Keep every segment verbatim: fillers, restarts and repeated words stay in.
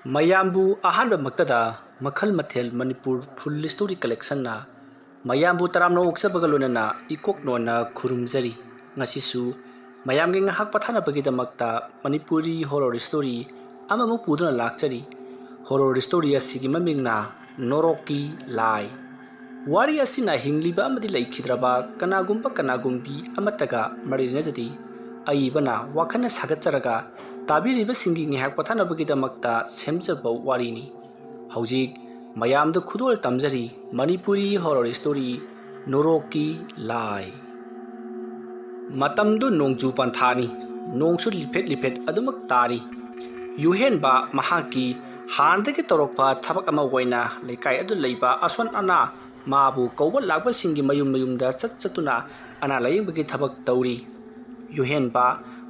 ꯃꯌꯥꯝꯕꯨ ꯑꯍꯥꯟꯕꯃꯛꯇꯗ ꯃꯈꯜ ꯃꯊꯦꯜ ꯃꯅꯤꯄꯨꯔ ꯐꯨꯜ ꯁ꯭ꯇꯣꯔꯤ ꯀꯂꯦꯛꯁꯟꯅ ꯃꯌꯥꯝꯕꯨ ꯇꯔꯥꯝꯅ ꯑꯣꯛꯆꯕꯒ ꯂꯣꯏꯅꯅ ꯏꯀꯣꯛ ꯅꯣꯟꯅ ꯈꯨꯔꯨꯝꯖꯔꯤ꯫ ꯉꯁꯤꯁꯨ ꯃꯌꯥꯝꯒꯤ ꯉꯥꯏꯍꯥꯛ ꯄꯣꯊꯥꯅꯕꯒꯤꯗꯃꯛꯇ ꯃꯅꯤꯄꯨꯔꯤ ꯍꯣꯔꯣꯔ ꯁ꯭ꯇꯣꯔꯤ ꯑꯃꯃꯨꯛ ꯄꯨꯗꯨꯅ ꯂꯥꯛꯆꯔꯤ꯫ ꯍꯣꯔꯣꯔ ꯁ꯭ꯇꯣꯔꯤ ꯑꯁꯤꯒꯤ ꯃꯃꯤꯡꯅ ꯅꯣꯔꯣꯛꯀꯤ ꯂꯥꯏ꯫ ꯋꯥꯔꯤ ꯑꯁꯤꯅ ꯍꯤꯡꯂꯤꯕ ꯑꯃꯗꯤ ꯂꯩꯈꯤꯗ꯭ꯔꯕ ꯀꯅꯥꯒꯨꯝꯕ ꯀꯅꯥꯒꯨꯝꯕꯤ ꯑꯃꯠꯇꯒ ꯃꯔꯤ ꯂꯩꯅꯖꯗꯦ꯫ ꯑꯏꯕꯅ ꯋꯥꯈꯜꯅ ꯁꯥꯒꯠꯆꯔꯒ ꯇꯥꯕꯤꯔꯤꯕꯁꯤꯡꯒꯤ ꯉꯥꯏꯍꯥꯛ ꯄꯣꯊꯥꯅꯕꯒꯤꯗꯃꯛꯇ ꯁꯦꯝꯖꯕ ꯋꯥꯔꯤꯅꯤ꯫ ꯍꯧꯖꯤꯛ ꯃꯌꯥꯝꯗ ꯈꯨꯗꯣꯜ ꯇꯝꯖꯔꯤ ꯃꯅꯤꯄꯨꯔꯤ ꯍꯣꯔꯣꯔ ꯁ꯭ꯇꯣꯔꯤ ꯅꯣꯔꯣꯛꯀꯤ ꯂꯥꯏ꯫ ꯃꯇꯝꯗꯨ ꯅꯣꯡꯖꯨ ꯄꯟꯊꯥꯅꯤ꯫ ꯅꯣꯡꯁꯨ ꯂꯤꯐꯦꯠ ꯂꯤꯐꯦꯠ ꯑꯗꯨꯃꯛ ꯇꯥꯔꯤ꯫ ꯌꯨꯍꯦꯟꯕ ꯃꯍꯥꯛꯀꯤ ꯍꯥꯟꯅꯗꯒꯤ ꯇꯧꯔꯛꯄ ꯊꯕꯛ ꯑꯃ ꯑꯣꯏꯅ ꯂꯩꯀꯥꯏ ꯑꯗꯨ ꯂꯩꯕ ꯑꯁꯣꯟ ꯑꯅꯥ ꯃꯥꯕꯨ ꯀꯧꯕ ꯂꯥꯛꯄꯁꯤꯡꯒꯤ ꯃꯌꯨꯝ ꯃꯌꯨꯝꯗ ꯆꯠ ꯆꯠꯇꯨꯅ ꯑꯅꯥ ꯂꯥꯌꯦꯡꯕꯒꯤ ꯊꯕꯛ ꯇꯧꯔꯤ꯫ ꯌꯨꯍꯦꯟꯕ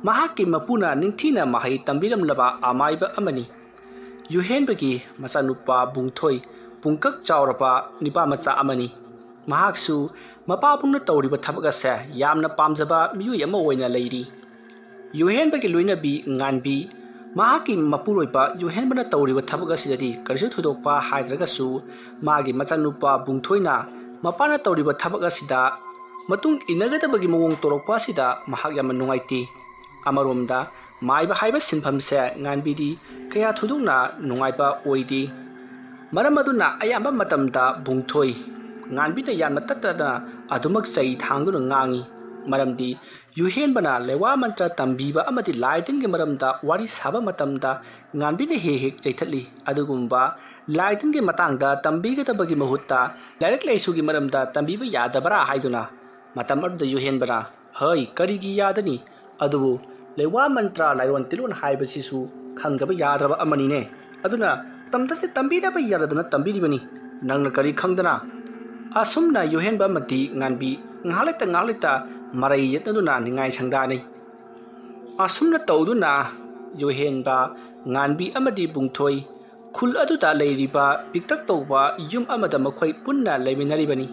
ꯃꯍꯥꯛꯀꯤ ꯃꯄꯨꯅ ꯅꯤꯡꯊꯤꯅ ꯃꯍꯩ ꯇꯝꯕꯤꯔꯝꯂꯕ ꯑꯃꯥꯏꯕ ꯑꯃꯅꯤ꯫ ꯌꯨꯍꯦꯟꯕꯒꯤ ꯃꯆꯥꯅꯨꯄꯥ ꯕꯨꯡꯊꯣꯏ ꯄꯨꯡꯀꯛ ꯆꯥꯎꯔꯕ ꯅꯨꯄꯥ ꯃꯆꯥ ꯑꯃꯅꯤ꯫ ꯃꯍꯥꯛꯁꯨ ꯃꯄꯥꯕꯨꯡꯅ ꯇꯧꯔꯤꯕ ꯊꯕꯛ ꯑꯁꯦ ꯌꯥꯝꯅ ꯄꯥꯝꯖꯕ ꯃꯤꯑꯣꯏ ꯑꯃ ꯑꯣꯏꯅ ꯂꯩꯔꯤ꯫ ꯌꯨꯍꯦꯟꯕꯒꯤ ꯂꯣꯏꯅꯕꯤ ꯉꯥꯟꯕꯤ ꯃꯍꯥꯛꯀꯤ ꯃꯄꯨꯔꯣꯏꯕ ꯌꯨꯍꯦꯟꯕꯅ ꯇꯧꯔꯤꯕ ꯊꯕꯛ ꯑꯁꯤꯗꯗꯤ ꯀꯔꯤꯁꯨ ꯊꯣꯏꯗꯣꯛꯄ ꯍꯥꯏꯗ꯭ꯔꯒꯁꯨ, ꯃꯥꯒꯤ ꯃꯆꯥꯅꯨꯄꯥ ꯕꯨꯡꯊꯣꯏꯅ ꯃꯄꯥꯅ ꯇꯧꯔꯤꯕ ꯊꯕꯛ ꯑꯁꯤꯗ ꯃꯇꯨꯡ ꯏꯟꯅꯒꯗꯕꯒꯤ ꯃꯑꯣꯡ ꯇꯧꯔꯛꯄ ꯑꯁꯤꯗ ꯃꯍꯥꯛ ꯌꯥꯝꯅ ꯅꯨꯡꯉꯥꯏꯇꯦ꯫ ꯑꯃꯔꯣꯝꯗ ꯃꯥꯏꯕ ꯍꯥꯏꯕ ꯁꯤꯟꯐꯝꯁꯦ ꯉꯥꯟꯕꯤꯗꯤ ꯀꯌꯥ ꯊꯣꯏꯗꯣꯛꯅ ꯅꯨꯡꯉꯥꯏꯕ ꯑꯣꯏꯗꯦ꯫ ꯃꯔꯝ ꯑꯗꯨꯅ ꯑꯌꯥꯝꯕ ꯃꯇꯝꯗ ꯕꯨꯡꯊꯣꯏ ꯉꯥꯟꯕꯤꯅ ꯌꯥꯝꯅ ꯇꯠꯇꯅ ꯑꯗꯨꯃꯛ ꯆꯩ ꯊꯥꯡꯗꯨꯅ ꯉꯥꯡꯉꯤ꯫ ꯃꯔꯝꯗꯤ ꯌꯨꯍꯦꯟꯕꯅ ꯂꯩꯋꯥ ꯃꯟꯇ꯭ꯔ ꯇꯝꯕꯤꯕ ꯑꯃꯗꯤ ꯂꯥꯏ ꯇꯤꯟꯒꯤ ꯃꯔꯝꯗ ꯋꯥꯔꯤ ꯁꯥꯕ ꯃꯇꯝꯗ ꯉꯥꯟꯕꯤꯅ ꯍꯦꯛ ꯍꯦꯛ ꯆꯩꯊꯠꯂꯤ꯫ ꯑꯗꯨꯒꯨꯝꯕ ꯂꯥꯏ ꯇꯤꯟꯒꯤ ꯃꯇꯥꯡꯗ ꯇꯝꯕꯤꯒꯗꯕꯒꯤ ꯃꯍꯨꯠꯇ ꯂꯥꯏꯔꯤꯛ ꯂꯥꯏꯁꯨꯒꯤ ꯃꯔꯝꯗ ꯇꯝꯕꯤꯕ ꯌꯥꯗꯕ꯭ꯔꯥ ꯍꯥꯏꯗꯨꯅ ꯃꯇꯝ ꯑꯗꯨꯗ ꯌꯨꯍꯦꯟꯕꯅ, "ꯍꯩ, ꯀꯔꯤꯒꯤ ꯌꯥꯗꯅꯤ? ꯑꯗꯨꯕꯨ ꯂꯩꯋꯥ ꯃꯟꯇ꯭ꯔ ꯂꯥꯏꯔꯣꯟ ꯇꯤꯂꯣꯟ ꯍꯥꯏꯕꯁꯤꯁꯨ ꯈꯪꯗꯕ ꯌꯥꯗ꯭ꯔꯕ ꯑꯃꯅꯤꯅꯦ꯫ ꯑꯗꯨꯅ ꯇꯝꯗꯗꯤ ꯇꯝꯕꯤꯗꯕ ꯌꯥꯗꯗꯅ ꯇꯝꯕꯤꯔꯤꯕꯅꯤ꯫ ꯅꯪꯅ ꯀꯔꯤ ꯈꯪꯗꯅ?" ꯑꯁꯨꯝꯅ ꯌꯨꯍꯦꯟꯕ ꯑꯃꯗꯤ ꯉꯥꯟꯕꯤ ꯉꯥꯏꯍꯥꯛ ꯂꯩꯇ ꯉꯥꯏꯍꯥꯛ ꯂꯩꯇ ꯃꯔꯩ ꯌꯦꯠꯅꯗꯨꯅ ꯅꯤꯡꯉꯥꯏ ꯁꯪꯗꯥꯅꯩ꯫ ꯑꯁꯨꯝꯅ ꯇꯧꯗꯨꯅ ꯌꯨꯍꯦꯟꯕ, ꯉꯥꯟꯕꯤ ꯑꯃꯗꯤ ꯕꯨꯡꯊꯣꯏ ꯈꯨꯜ ꯑꯗꯨꯗ ꯂꯩꯔꯤꯕ ꯄꯤꯛꯇꯛ ꯇꯧꯕ ꯌꯨꯝ ꯑꯃꯗ ꯃꯈꯣꯏ ꯄꯨꯟꯅ ꯂꯩꯃꯤꯟꯅꯔꯤꯕꯅꯤ꯫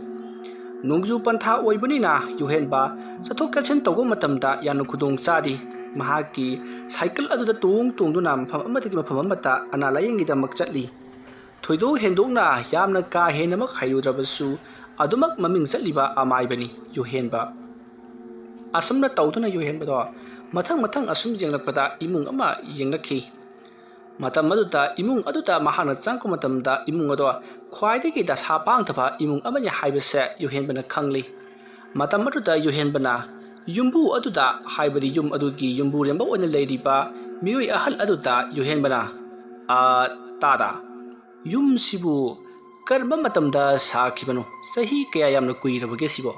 ꯅꯣꯡꯖꯨ ꯄꯟꯊꯥ ꯑꯣꯏꯕꯅꯤꯅ ꯌꯨꯍꯦꯟꯕ ꯆꯠꯊꯣꯛ ꯆꯠꯁꯤꯟ ꯇꯧꯕ ꯃꯇꯝꯗ ꯌꯥꯝꯅ ꯈꯨꯗꯣꯡ ꯆꯥꯗꯦ꯫ ꯃꯍꯥꯛꯀꯤ ꯁꯥꯏꯀꯜ ꯑꯗꯨꯗ ꯇꯣꯡ ꯇꯣꯡꯗꯨꯅ ꯃꯐꯝ ꯑꯃꯗꯒꯤ ꯃꯐꯝ ꯑꯃꯗ ꯑꯅꯥ ꯂꯥꯌꯦꯡꯒꯤꯗꯃꯛ ꯆꯠꯂꯤ꯫ ꯊꯣꯏꯗꯣꯛ ꯍꯦꯟꯗꯣꯛꯅ ꯌꯥꯝꯅ ꯀꯥ ꯍꯦꯟꯅꯃꯛ ꯍꯩꯔꯨꯗ꯭ꯔꯕꯁꯨ, ꯑꯗꯨꯃꯛ ꯃꯃꯤꯡ ꯆꯠꯂꯤꯕ ꯑꯃꯥꯏꯕꯅꯤ ꯌꯨꯍꯦꯟꯕ꯫ ꯑꯁꯨꯝꯅ ꯇꯧꯗꯨꯅ ꯌꯨꯍꯦꯟꯕꯗꯣ ꯃꯊꯪ ꯃꯊꯪ ꯑꯁꯨꯝ ꯌꯦꯡꯂꯛꯄꯗ ꯏꯃꯨꯡ ꯑꯃ ꯌꯦꯡꯂꯛꯈꯤ꯫ ꯃꯇꯝ ꯑꯗꯨꯗ ꯏꯃꯨꯡ ꯑꯗꯨꯗ ꯃꯍꯥꯛꯅ ꯆꯪꯉꯛꯄ ꯃꯇꯝꯗ, ꯏꯃꯨꯡ ꯑꯗꯣ ꯈ꯭ꯋꯥꯏꯗꯒꯤ ꯗꯁꯥ ꯄꯥꯡꯗꯕ ꯏꯃꯨꯡ ꯑꯃꯅꯤ ꯍꯥꯏꯕꯁꯦ ꯌꯨꯍꯦꯟꯕꯅ ꯈꯪꯂꯤ꯫ ꯃꯇꯝ ꯑꯗꯨꯗ ꯌꯨꯍꯦꯟꯕꯅ ꯌꯨꯝꯕꯨ ꯑꯗꯨꯗ, ꯍꯥꯏꯕꯗꯤ ꯌꯨꯝ ꯑꯗꯨꯒꯤ ꯌꯨꯝꯕꯨꯔꯦꯝꯕ ꯑꯣꯏꯅ ꯂꯩꯔꯤꯕ ꯃꯤꯑꯣꯏ ꯑꯍꯜ ꯑꯗꯨꯗ ꯌꯨꯍꯦꯟꯕꯅ, "ꯑ, ꯇꯥꯗ, ꯌꯨꯝꯁꯤꯕꯨ ꯀꯔꯝꯕ ꯃꯇꯝꯗ ꯁꯥꯈꯤꯕꯅꯣ? ꯆꯍꯤ ꯀꯌꯥ ꯌꯥꯝꯅ ꯀꯨꯏꯔꯕꯒꯦ ꯁꯤꯕꯣ?"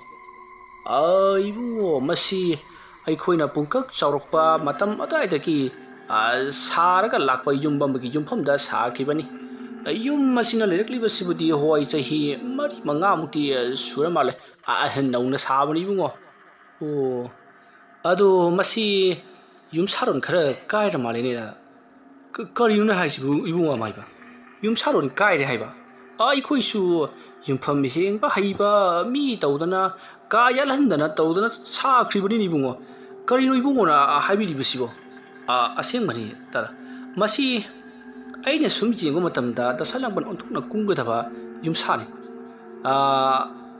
"ꯑ, ꯏꯕꯨꯡꯉꯣ, ꯃꯁꯤ ꯑꯩꯈꯣꯏꯅ ꯄꯨꯡꯀꯛ ꯆꯥꯎꯔꯛꯄ ꯃꯇꯝ ꯑꯗꯨꯋꯥꯏꯗꯒꯤ, ꯑ, ꯁꯥꯔꯒ ꯂꯥꯛꯄ ꯌꯨꯝ ꯑꯃꯒꯤ ꯌꯨꯝꯐꯝꯗ ꯁꯥꯈꯤꯕꯅꯤ꯫ ꯌꯨꯝ ꯑꯁꯤꯅ ꯂꯩꯔꯛꯂꯤꯕꯁꯤꯕꯨꯗꯤ, ꯍꯣꯏ, ꯆꯍꯤ ꯃꯔꯤ ꯃꯉꯥꯃꯨꯛꯇꯤ, ꯑ, ꯁꯨꯔ ꯃꯥꯜꯂꯦ꯫ ꯑ, ꯑ, ꯅꯧꯅ ꯁꯥꯕꯅꯤ, ꯏꯕꯨꯡꯉꯣ꯫ ꯑꯣ, ꯑꯗꯣ ꯃꯁꯤ ꯌꯨꯝꯁꯥꯔꯣꯟ ꯈꯔ ꯀꯥꯏꯔ ꯃꯥꯜꯂꯦꯅꯦ꯫ ꯀ-, ꯀꯔꯤꯅꯣꯅꯦ ꯍꯥꯏꯁꯤꯕꯨ, ꯏꯕꯨꯡꯉꯣ ꯑꯃꯥꯏꯕ? ꯌꯨꯝꯁꯥꯔꯣꯟ ꯀꯥꯏꯔꯦ ꯍꯥꯏꯕ? ꯑ, ꯑꯩꯈꯣꯏꯁꯨ ꯌꯨꯝꯐꯝ ꯍꯦꯟꯕ ꯍꯩꯕ ꯃꯤ ꯇꯧꯗꯅ, ꯀꯥ ꯌꯥꯜꯍꯟꯗꯅ ꯇꯧꯗꯅ ꯁꯥꯈ꯭ꯔꯤꯕꯅꯤꯅꯦ, ꯏꯕꯨꯡꯉꯣ꯫ ꯀꯔꯤꯅꯣ ꯏꯕꯨꯡꯉꯣꯅ, ꯑ, ꯍꯥꯏꯕꯤꯔꯤꯕꯁꯤꯕꯣ?" "ꯑ, ꯑꯁꯦꯡꯕꯅꯤ, ꯇꯥꯗ꯫ ꯃꯁꯤ ꯑꯩꯅ ꯁꯨꯝ ꯌꯦꯡꯕ ꯃꯇꯝꯗ ꯗꯁꯥ ꯂꯥꯡꯕꯟ ꯑꯣꯟꯊꯣꯛꯅ ꯀꯨꯡꯒꯗꯕ ꯌꯨꯝꯁꯥꯅꯤ꯫ ꯑ,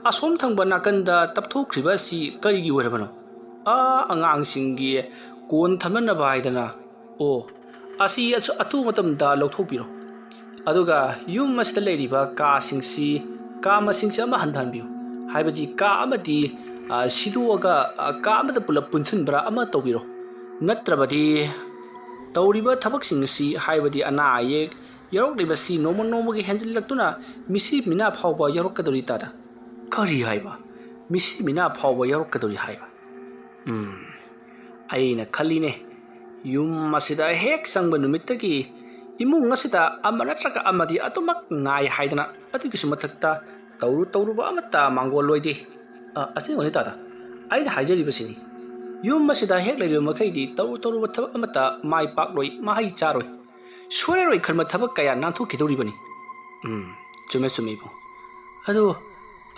ꯑꯁꯣꯝ ꯊꯪꯕ ꯅꯥꯀꯟꯗ ꯇꯞꯊꯣꯛꯈ꯭ꯔꯤꯕ ꯑꯁꯤ ꯀꯔꯤꯒꯤ ꯑꯣꯏꯔꯕꯅꯣ?" "ꯑ, ꯑꯉꯥꯡꯁꯤꯡꯒꯤ ꯀꯣꯟ ꯊꯝꯅꯅꯕ ꯍꯥꯏꯗꯅ꯫ ꯑꯣ, ꯑꯁꯤ ꯑꯁꯨ-, ꯑꯊꯨꯕ ꯃꯇꯝꯗ ꯂꯧꯊꯣꯛꯄꯤꯔꯣ꯫ ꯑꯗꯨꯒ ꯌꯨꯝ ꯑꯁꯤꯗ ꯂꯩꯔꯤꯕ ꯀꯥꯁꯤꯡꯁꯤ, ꯀꯥ ꯃꯁꯤꯡꯁꯤ ꯑꯃ ꯍꯟꯊꯍꯟꯕꯤꯌꯨ꯫ ꯍꯥꯏꯕꯗꯤ ꯀꯥ ꯑꯃꯗꯤ, ꯑ, ꯁꯤꯗꯣꯛꯑꯒ, ꯑ, ꯀꯥ ꯑꯃꯗ ꯄꯨꯂꯞ ꯄꯨꯟꯁꯤꯟꯕ꯭ꯔꯥ ꯑꯃ ꯇꯧꯕꯤꯔꯣ꯫ ꯅꯠꯇ꯭ꯔꯕꯗꯤ ꯇꯧꯔꯤꯕ ꯊꯕꯛꯁꯤꯡ ꯑꯁꯤ, ꯍꯥꯏꯕꯗꯤ ꯑꯅꯥ ꯑꯌꯦꯛ ꯌꯥꯎꯔꯛꯂꯤꯕꯁꯤ ꯅꯣꯡꯃ ꯅꯣꯡꯃꯒꯤ ꯍꯦꯟꯖꯤꯜꯂꯛꯇꯨꯅ ꯃꯤꯁꯤ ꯃꯤꯅꯥ ꯐꯥꯎꯕ ꯌꯥꯎꯔꯛꯀꯗꯧꯔꯤ, ꯇꯥꯗ꯫" "ꯀꯔꯤ ꯍꯥꯏꯕ? ꯃꯤꯁꯤ ꯃꯤꯅꯥ ꯐꯥꯎꯕ ꯌꯥꯎꯔꯛꯀꯗꯧꯔꯤ ꯍꯥꯏꯕ?" "ꯎꯝ, ꯑꯩꯅ ꯈꯜꯂꯤꯅꯦ, ꯌꯨꯝ ꯑꯁꯤꯗ ꯍꯦꯛ ꯆꯪꯕ ꯅꯨꯃꯤꯠꯇꯒꯤ ꯏꯃꯨꯡ ꯑꯁꯤꯗ ꯑꯃ ꯅꯠꯇ꯭ꯔꯒ ꯑꯃꯗꯤ ꯑꯗꯨꯃꯛ ꯉꯥꯏ ꯍꯥꯏꯗꯅ, ꯑꯗꯨꯒꯤꯁꯨ ꯃꯊꯛꯇ ꯇꯧꯔꯨ ꯇꯧꯔꯨꯕ ꯑꯃꯠꯇ ꯃꯥꯡꯒꯣꯜ ꯂꯣꯏꯗꯦ꯫" "ꯑ, ꯑꯁꯦꯡꯕꯅꯤ, ꯇꯥꯗ꯫ ꯑꯩꯅ ꯍꯥꯏꯖꯔꯤꯕꯁꯤꯅꯤ꯫ ꯌꯨꯝ ꯑꯁꯤꯗ ꯍꯦꯛ ꯂꯩꯔꯤꯕ ꯃꯈꯩꯗꯤ ꯇꯧꯔꯨ ꯇꯧꯔꯨꯕ ꯊꯕꯛ ꯑꯃꯠꯇ ꯃꯥꯏ ꯄꯥꯛꯂꯣꯏ, ꯃꯍꯩ ꯆꯥꯔꯣꯏ꯫ ꯁꯣꯏꯔꯔꯣꯏ ꯈꯟꯕ ꯊꯕꯛ ꯀꯌꯥ ꯅꯥꯟꯊꯣꯛꯈꯤꯗꯧꯔꯤꯕꯅꯤ꯫" "ꯎꯝ, ꯆꯨꯝꯃꯦ, ꯆꯨꯝꯃꯦ, ꯏꯕꯨꯡ꯫ ꯑꯗꯨ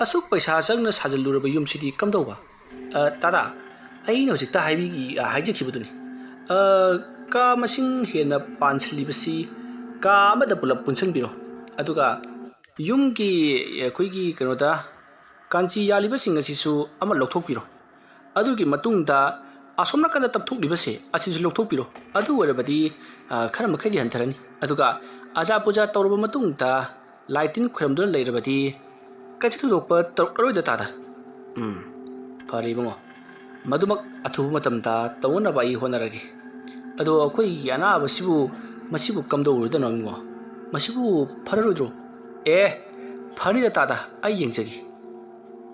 ꯑꯁꯨꯛ ꯄꯩꯁꯥ ꯆꯪꯅ ꯁꯥꯖꯤꯜꯂꯨꯔꯕ ꯌꯨꯝꯁꯤꯗꯤ ꯀꯝꯗꯧꯕ?" "ꯑ, ꯇꯥꯗ, ꯑꯩꯅ ꯍꯧꯖꯤꯛꯇ ꯍꯥꯏꯕꯤꯈꯤ-, ꯑ, ꯍꯥꯏꯖꯈꯤꯕꯗꯨꯅꯤ꯫ ꯑ, ꯀꯥ ꯃꯁꯤꯡ ꯍꯦꯟꯅ ꯄꯥꯟꯁꯤꯜꯂꯤꯕꯁꯤ ꯀꯥ ꯑꯃꯗ ꯄꯨꯂꯞ ꯄꯨꯟꯁꯤꯟꯕꯤꯔꯣ꯫ ꯑꯗꯨꯒ ꯌꯨꯝꯒꯤ ꯑꯩꯈꯣꯏꯒꯤ ꯀꯩꯅꯣꯗ ꯀꯥꯟꯆꯤ ꯌꯥꯜꯂꯤꯕꯁꯤꯡ ꯑꯁꯤꯁꯨ ꯑꯃ ꯂꯧꯊꯣꯛꯄꯤꯔꯣ꯫ ꯑꯗꯨꯒꯤ ꯃꯇꯨꯡꯗ ꯑꯁꯣꯝ ꯅꯥꯀꯟꯗ ꯇꯞꯊꯣꯛꯂꯤꯕꯁꯦ ꯑꯁꯤꯁꯨ ꯂꯧꯊꯣꯛꯄꯤꯔꯣ꯫ ꯑꯗꯨ ꯑꯣꯏꯔꯕꯗꯤ, ꯑ, ꯈꯔ ꯃꯈꯩꯗꯤ ꯍꯟꯊꯔꯅꯤ꯫ ꯑꯗꯨꯒ ꯑꯆꯥ ꯄꯨꯖꯥ ꯇꯧꯔꯕ ꯃꯇꯨꯡꯗ ꯂꯥꯏ ꯇꯤꯟ ꯈꯣꯏꯔꯝꯗꯨꯅ ꯂꯩꯔꯕꯗꯤ ꯀꯩꯁꯨ ꯊꯣꯏꯗꯣꯛꯄ ꯇꯧꯔꯛꯂꯔꯣꯏꯗ ꯇꯥꯗ꯫ ꯎꯝ, ꯐꯔꯦ ꯏꯕꯨꯡꯉꯣ, ꯃꯗꯨꯃꯛ ꯑꯊꯨꯕ ꯃꯇꯝꯗ ꯇꯧꯅꯅꯕ ꯑꯩ ꯍꯣꯠꯅꯔꯒꯦ꯫ ꯑꯗꯣ ꯑꯩꯈꯣꯏꯒꯤ ꯑꯅꯥꯕꯁꯤꯕꯨ, ꯃꯁꯤꯕꯨ ꯀꯝꯗꯧꯔꯨꯗꯣꯏꯅꯣ ꯏꯕꯨꯡꯉꯣ? ꯃꯁꯤꯕꯨ ꯐꯔꯔꯣꯏꯗ꯭ꯔꯣ? ꯑꯦ, ꯐꯅꯤꯗ ꯇꯥꯗ, ꯑꯩ ꯌꯦꯡꯖꯒꯦ꯫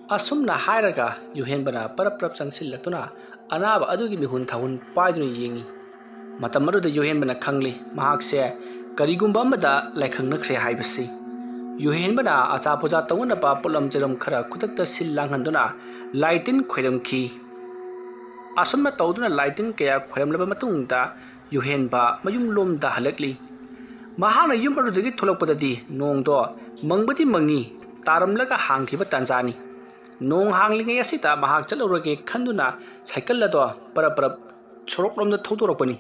ꯑꯁꯨꯝꯅ ꯍꯥꯏꯔꯒ ꯌꯨꯍꯦꯟꯕꯅ ꯄꯔꯞ ꯄꯔꯞ ꯆꯪꯁꯤꯜꯂꯛꯇꯨꯅ ꯑꯅꯥꯕ ꯑꯗꯨꯒꯤ ꯃꯤꯍꯨꯟ ꯊꯥꯍꯨꯟ ꯄꯥꯏꯗꯨꯅ ꯌꯦꯡꯉꯤ꯫ ꯃꯇꯝ ꯑꯗꯨꯗ ꯌꯨꯍꯦꯟꯕꯅ ꯈꯪꯂꯤ, ꯃꯍꯥꯛꯁꯦ ꯀꯔꯤꯒꯨꯝꯕ ꯑꯃꯗ ꯂꯥꯏꯈꯪꯅꯈ꯭ꯔꯦ ꯍꯥꯏꯕꯁꯤ꯫ ꯌꯨꯍꯦꯟꯕꯅ ꯑꯆꯥ ꯄꯨꯖꯥ ꯇꯧꯅꯅꯕ ꯄꯣꯠꯂꯝ ꯆꯩꯂꯝ ꯈꯔ ꯈꯨꯗꯛꯇ ꯁꯤꯜ ꯂꯥꯡꯍꯟꯗꯨꯅ ꯂꯥꯏ ꯇꯤꯟ ꯈꯣꯏꯔꯝꯈꯤ꯫ ꯑꯁꯨꯝꯅ ꯇꯧꯗꯨꯅ ꯂꯥꯏ ꯇꯤꯟ ꯀꯌꯥ ꯈꯣꯏꯔꯝꯂꯕ ꯃꯇꯨꯡꯗ ꯌꯨꯍꯦꯟꯕ ꯃꯌꯨꯝꯂꯣꯝꯗ ꯍꯜꯂꯛꯂꯤ꯫ ꯃꯍꯥꯛꯅ ꯌꯨꯝ ꯑꯗꯨꯗꯒꯤ ꯊꯣꯛꯂꯛꯄꯗꯗꯤ ꯅꯣꯡꯗꯣ ꯃꯪꯕꯗꯤ ꯃꯪꯉꯤ, ꯇꯥꯔꯝꯂꯒ ꯍꯥꯡꯈꯤꯕ ꯇꯥꯟꯖꯥꯅꯤ꯫ ꯅꯣꯡ ꯍꯥꯡꯂꯤꯉꯩ ꯑꯁꯤꯗ ꯃꯍꯥꯛ ꯆꯠꯂꯨꯔꯒꯦ ꯈꯟꯗꯨꯅ ꯁꯥꯏꯀꯜ ꯑꯗꯣ ꯄꯔꯞ ꯄꯔꯞ ꯁꯣꯔꯣꯛꯂꯣꯝꯗ ꯊꯧꯗꯣꯔꯛꯄꯅꯤ꯫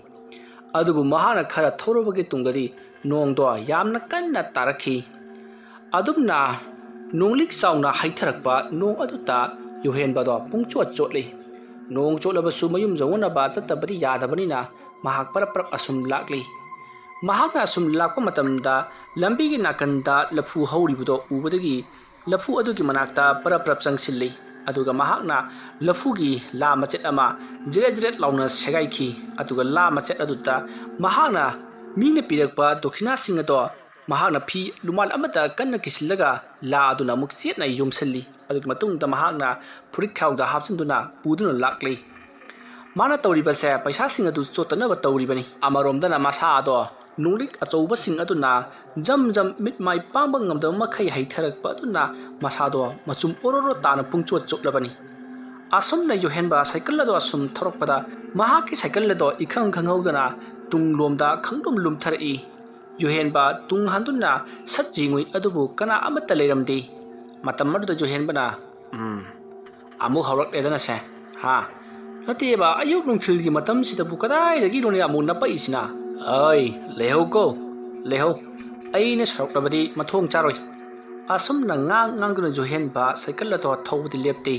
ꯑꯗꯨꯕꯨ ꯃꯍꯥꯛꯅ ꯈꯔ ꯊꯧꯔꯕꯒꯤ ꯇꯨꯡꯗꯗꯤ ꯅꯣꯡꯗꯣ ꯌꯥꯝꯅ ꯀꯟꯅ ꯇꯥꯔꯛꯈꯤ꯫ ꯑꯗꯨꯝꯅ ꯅꯣꯡꯂꯤꯛ ꯆꯥꯎꯅ ꯍꯩꯊꯔꯛꯄ ꯅꯣꯡ ꯑꯗꯨꯗ ꯌꯨꯍꯦꯟꯕꯗꯣ ꯄꯨꯡꯆꯣꯠ ꯆꯣꯠꯂꯤ꯫ ꯅꯣꯡ ꯆꯣꯠꯂꯕꯁꯨ ꯃꯌꯨꯝ ꯌꯧꯅꯅꯕ ꯆꯠꯇꯕꯗꯤ ꯌꯥꯗꯕꯅꯤꯅ ꯃꯍꯥꯛ ꯄꯔꯞ ꯄꯔꯞ ꯑꯁꯨꯝ ꯂꯥꯛꯂꯤ꯫ ꯃꯍꯥꯛꯅ ꯑꯁꯨꯝ ꯂꯥꯛꯄ ꯃꯇꯝꯗ ꯂꯝꯕꯤꯒꯤ ꯅꯥꯀꯟꯗ ꯂꯐꯨ ꯍꯧꯔꯤꯕꯗꯣ ꯎꯕꯗꯒꯤ ꯂꯐꯨ ꯑꯗꯨꯒꯤ ꯃꯅꯥꯛꯇ ꯄꯔꯞ ꯄꯔꯞ ꯆꯪꯁꯤꯜꯂꯤ꯫ ꯑꯗꯨꯒ ꯃꯍꯥꯛꯅ ꯂꯐꯨꯒꯤ ꯂꯥ ꯃꯆꯦꯠ ꯑꯃ ꯖꯤꯔꯦꯠ ꯖꯤꯔꯦꯠ ꯂꯥꯎꯅ ꯁꯦꯒꯥꯏꯈꯤ꯫ ꯑꯗꯨꯒ ꯂꯥ ꯃꯆꯦꯠ ꯑꯗꯨꯗ ꯃꯍꯥꯛꯅ ꯃꯤꯅ ꯄꯤꯔꯛꯄ ꯗꯣꯈꯤꯅꯥꯁꯤꯡ ꯑꯗꯣ ꯃꯍꯥꯛꯅ ꯐꯤ ꯂꯨꯃꯥꯏ ꯑꯃꯗ ꯀꯟꯅ ꯀꯤꯁꯤꯜꯂꯒ ꯂꯥ ꯑꯗꯨꯅ ꯑꯃꯨꯛ ꯆꯦꯠꯅ ꯌꯣꯝꯁꯤꯜꯂꯤ꯫ ꯑꯗꯨꯒꯤ ꯃꯇꯨꯡꯗ ꯃꯍꯥꯛꯅ ꯐꯨꯔꯤꯠꯈꯥꯎꯗ ꯍꯥꯞꯆꯤꯟꯗꯨꯅ ꯄꯨꯗꯨꯅ ꯂꯥꯛꯂꯤ꯫ ꯃꯥꯅ ꯇꯧꯔꯤꯕꯁꯦ ꯄꯩꯁꯥꯁꯤꯡ ꯑꯗꯨ ꯆꯣꯠꯇꯅꯕ ꯇꯧꯔꯤꯕꯅꯤ꯫ ꯑꯃꯔꯣꯝꯗꯅ ꯃꯁꯥ ꯑꯗꯣ ꯅꯣꯡꯂꯤꯛ ꯑꯆꯧꯕꯁꯤꯡ ꯑꯗꯨꯅ ꯖꯝ ꯖꯝ ꯃꯤꯠ ꯃꯥꯏ ꯄꯥꯡꯕ ꯉꯝꯗꯕ ꯃꯈꯩ ꯍꯩꯊꯔꯛꯄ ꯑꯗꯨꯅ ꯃꯁꯥꯗꯣ ꯃꯆꯨꯝ ꯑꯣꯔꯣꯔꯣ ꯇꯥꯅ ꯄꯨꯡꯆꯣꯠ ꯆꯣꯠꯂꯕꯅꯤ꯫ ꯑꯁꯨꯝꯅ ꯌꯨꯍꯦꯟꯕ ꯁꯥꯏꯀꯜ ꯑꯗꯣ ꯑꯁꯨꯝ ꯊꯧꯔꯛꯄꯗ ꯃꯍꯥꯛꯀꯤ ꯁꯥꯏꯀꯜ ꯑꯗꯣ ꯏꯈꯪ ꯈꯪꯍꯧꯗꯅ ꯇꯨꯡꯂꯣꯝꯗ ꯈꯪꯂꯨꯝ ꯂꯨꯝꯊꯔꯛꯏ꯫ ꯌꯨꯍꯦꯟꯕ ꯇꯨꯡ ꯍꯟꯗꯨꯅ ꯁꯠ ꯌꯦꯡꯉꯨꯏ, ꯑꯗꯨꯕꯨ ꯀꯅꯥ ꯑꯃꯠꯇ ꯂꯩꯔꯝꯗꯦ꯫ ꯃꯇꯝ ꯑꯗꯨꯗ ꯌꯨꯍꯦꯟꯕꯅ, "ꯎꯝ, ꯑꯃꯨꯛ ꯍꯧꯔꯛꯂꯦꯗꯅꯁꯦ, ꯍꯥ?" ꯅꯠꯇꯦꯕ, ꯑꯌꯨꯛ ꯅꯨꯡꯊꯤꯜꯒꯤ ꯃꯇꯝꯁꯤꯗꯕꯨ ꯀꯗꯥꯏꯗꯒꯤꯅꯣꯅꯦ ꯑꯃꯨꯛ ꯅꯞꯄꯛꯏꯁꯤꯅ? ꯑꯩ, ꯂꯩꯍꯧꯀꯣ, ꯂꯩꯍꯧ꯫ ꯑꯩꯅ ꯁꯥꯎꯔꯛꯂꯕꯗꯤ ꯃꯊꯣꯡ ꯆꯥꯔꯣꯏ꯫ ꯑꯁꯨꯝꯅ ꯉꯥꯡ ꯉꯥꯡꯗꯨꯅ ꯖꯣꯍꯦꯟꯕ ꯁꯥꯏꯀꯜ ꯑꯗꯣ ꯊꯧꯕꯗꯤ ꯂꯦꯞꯇꯦ꯫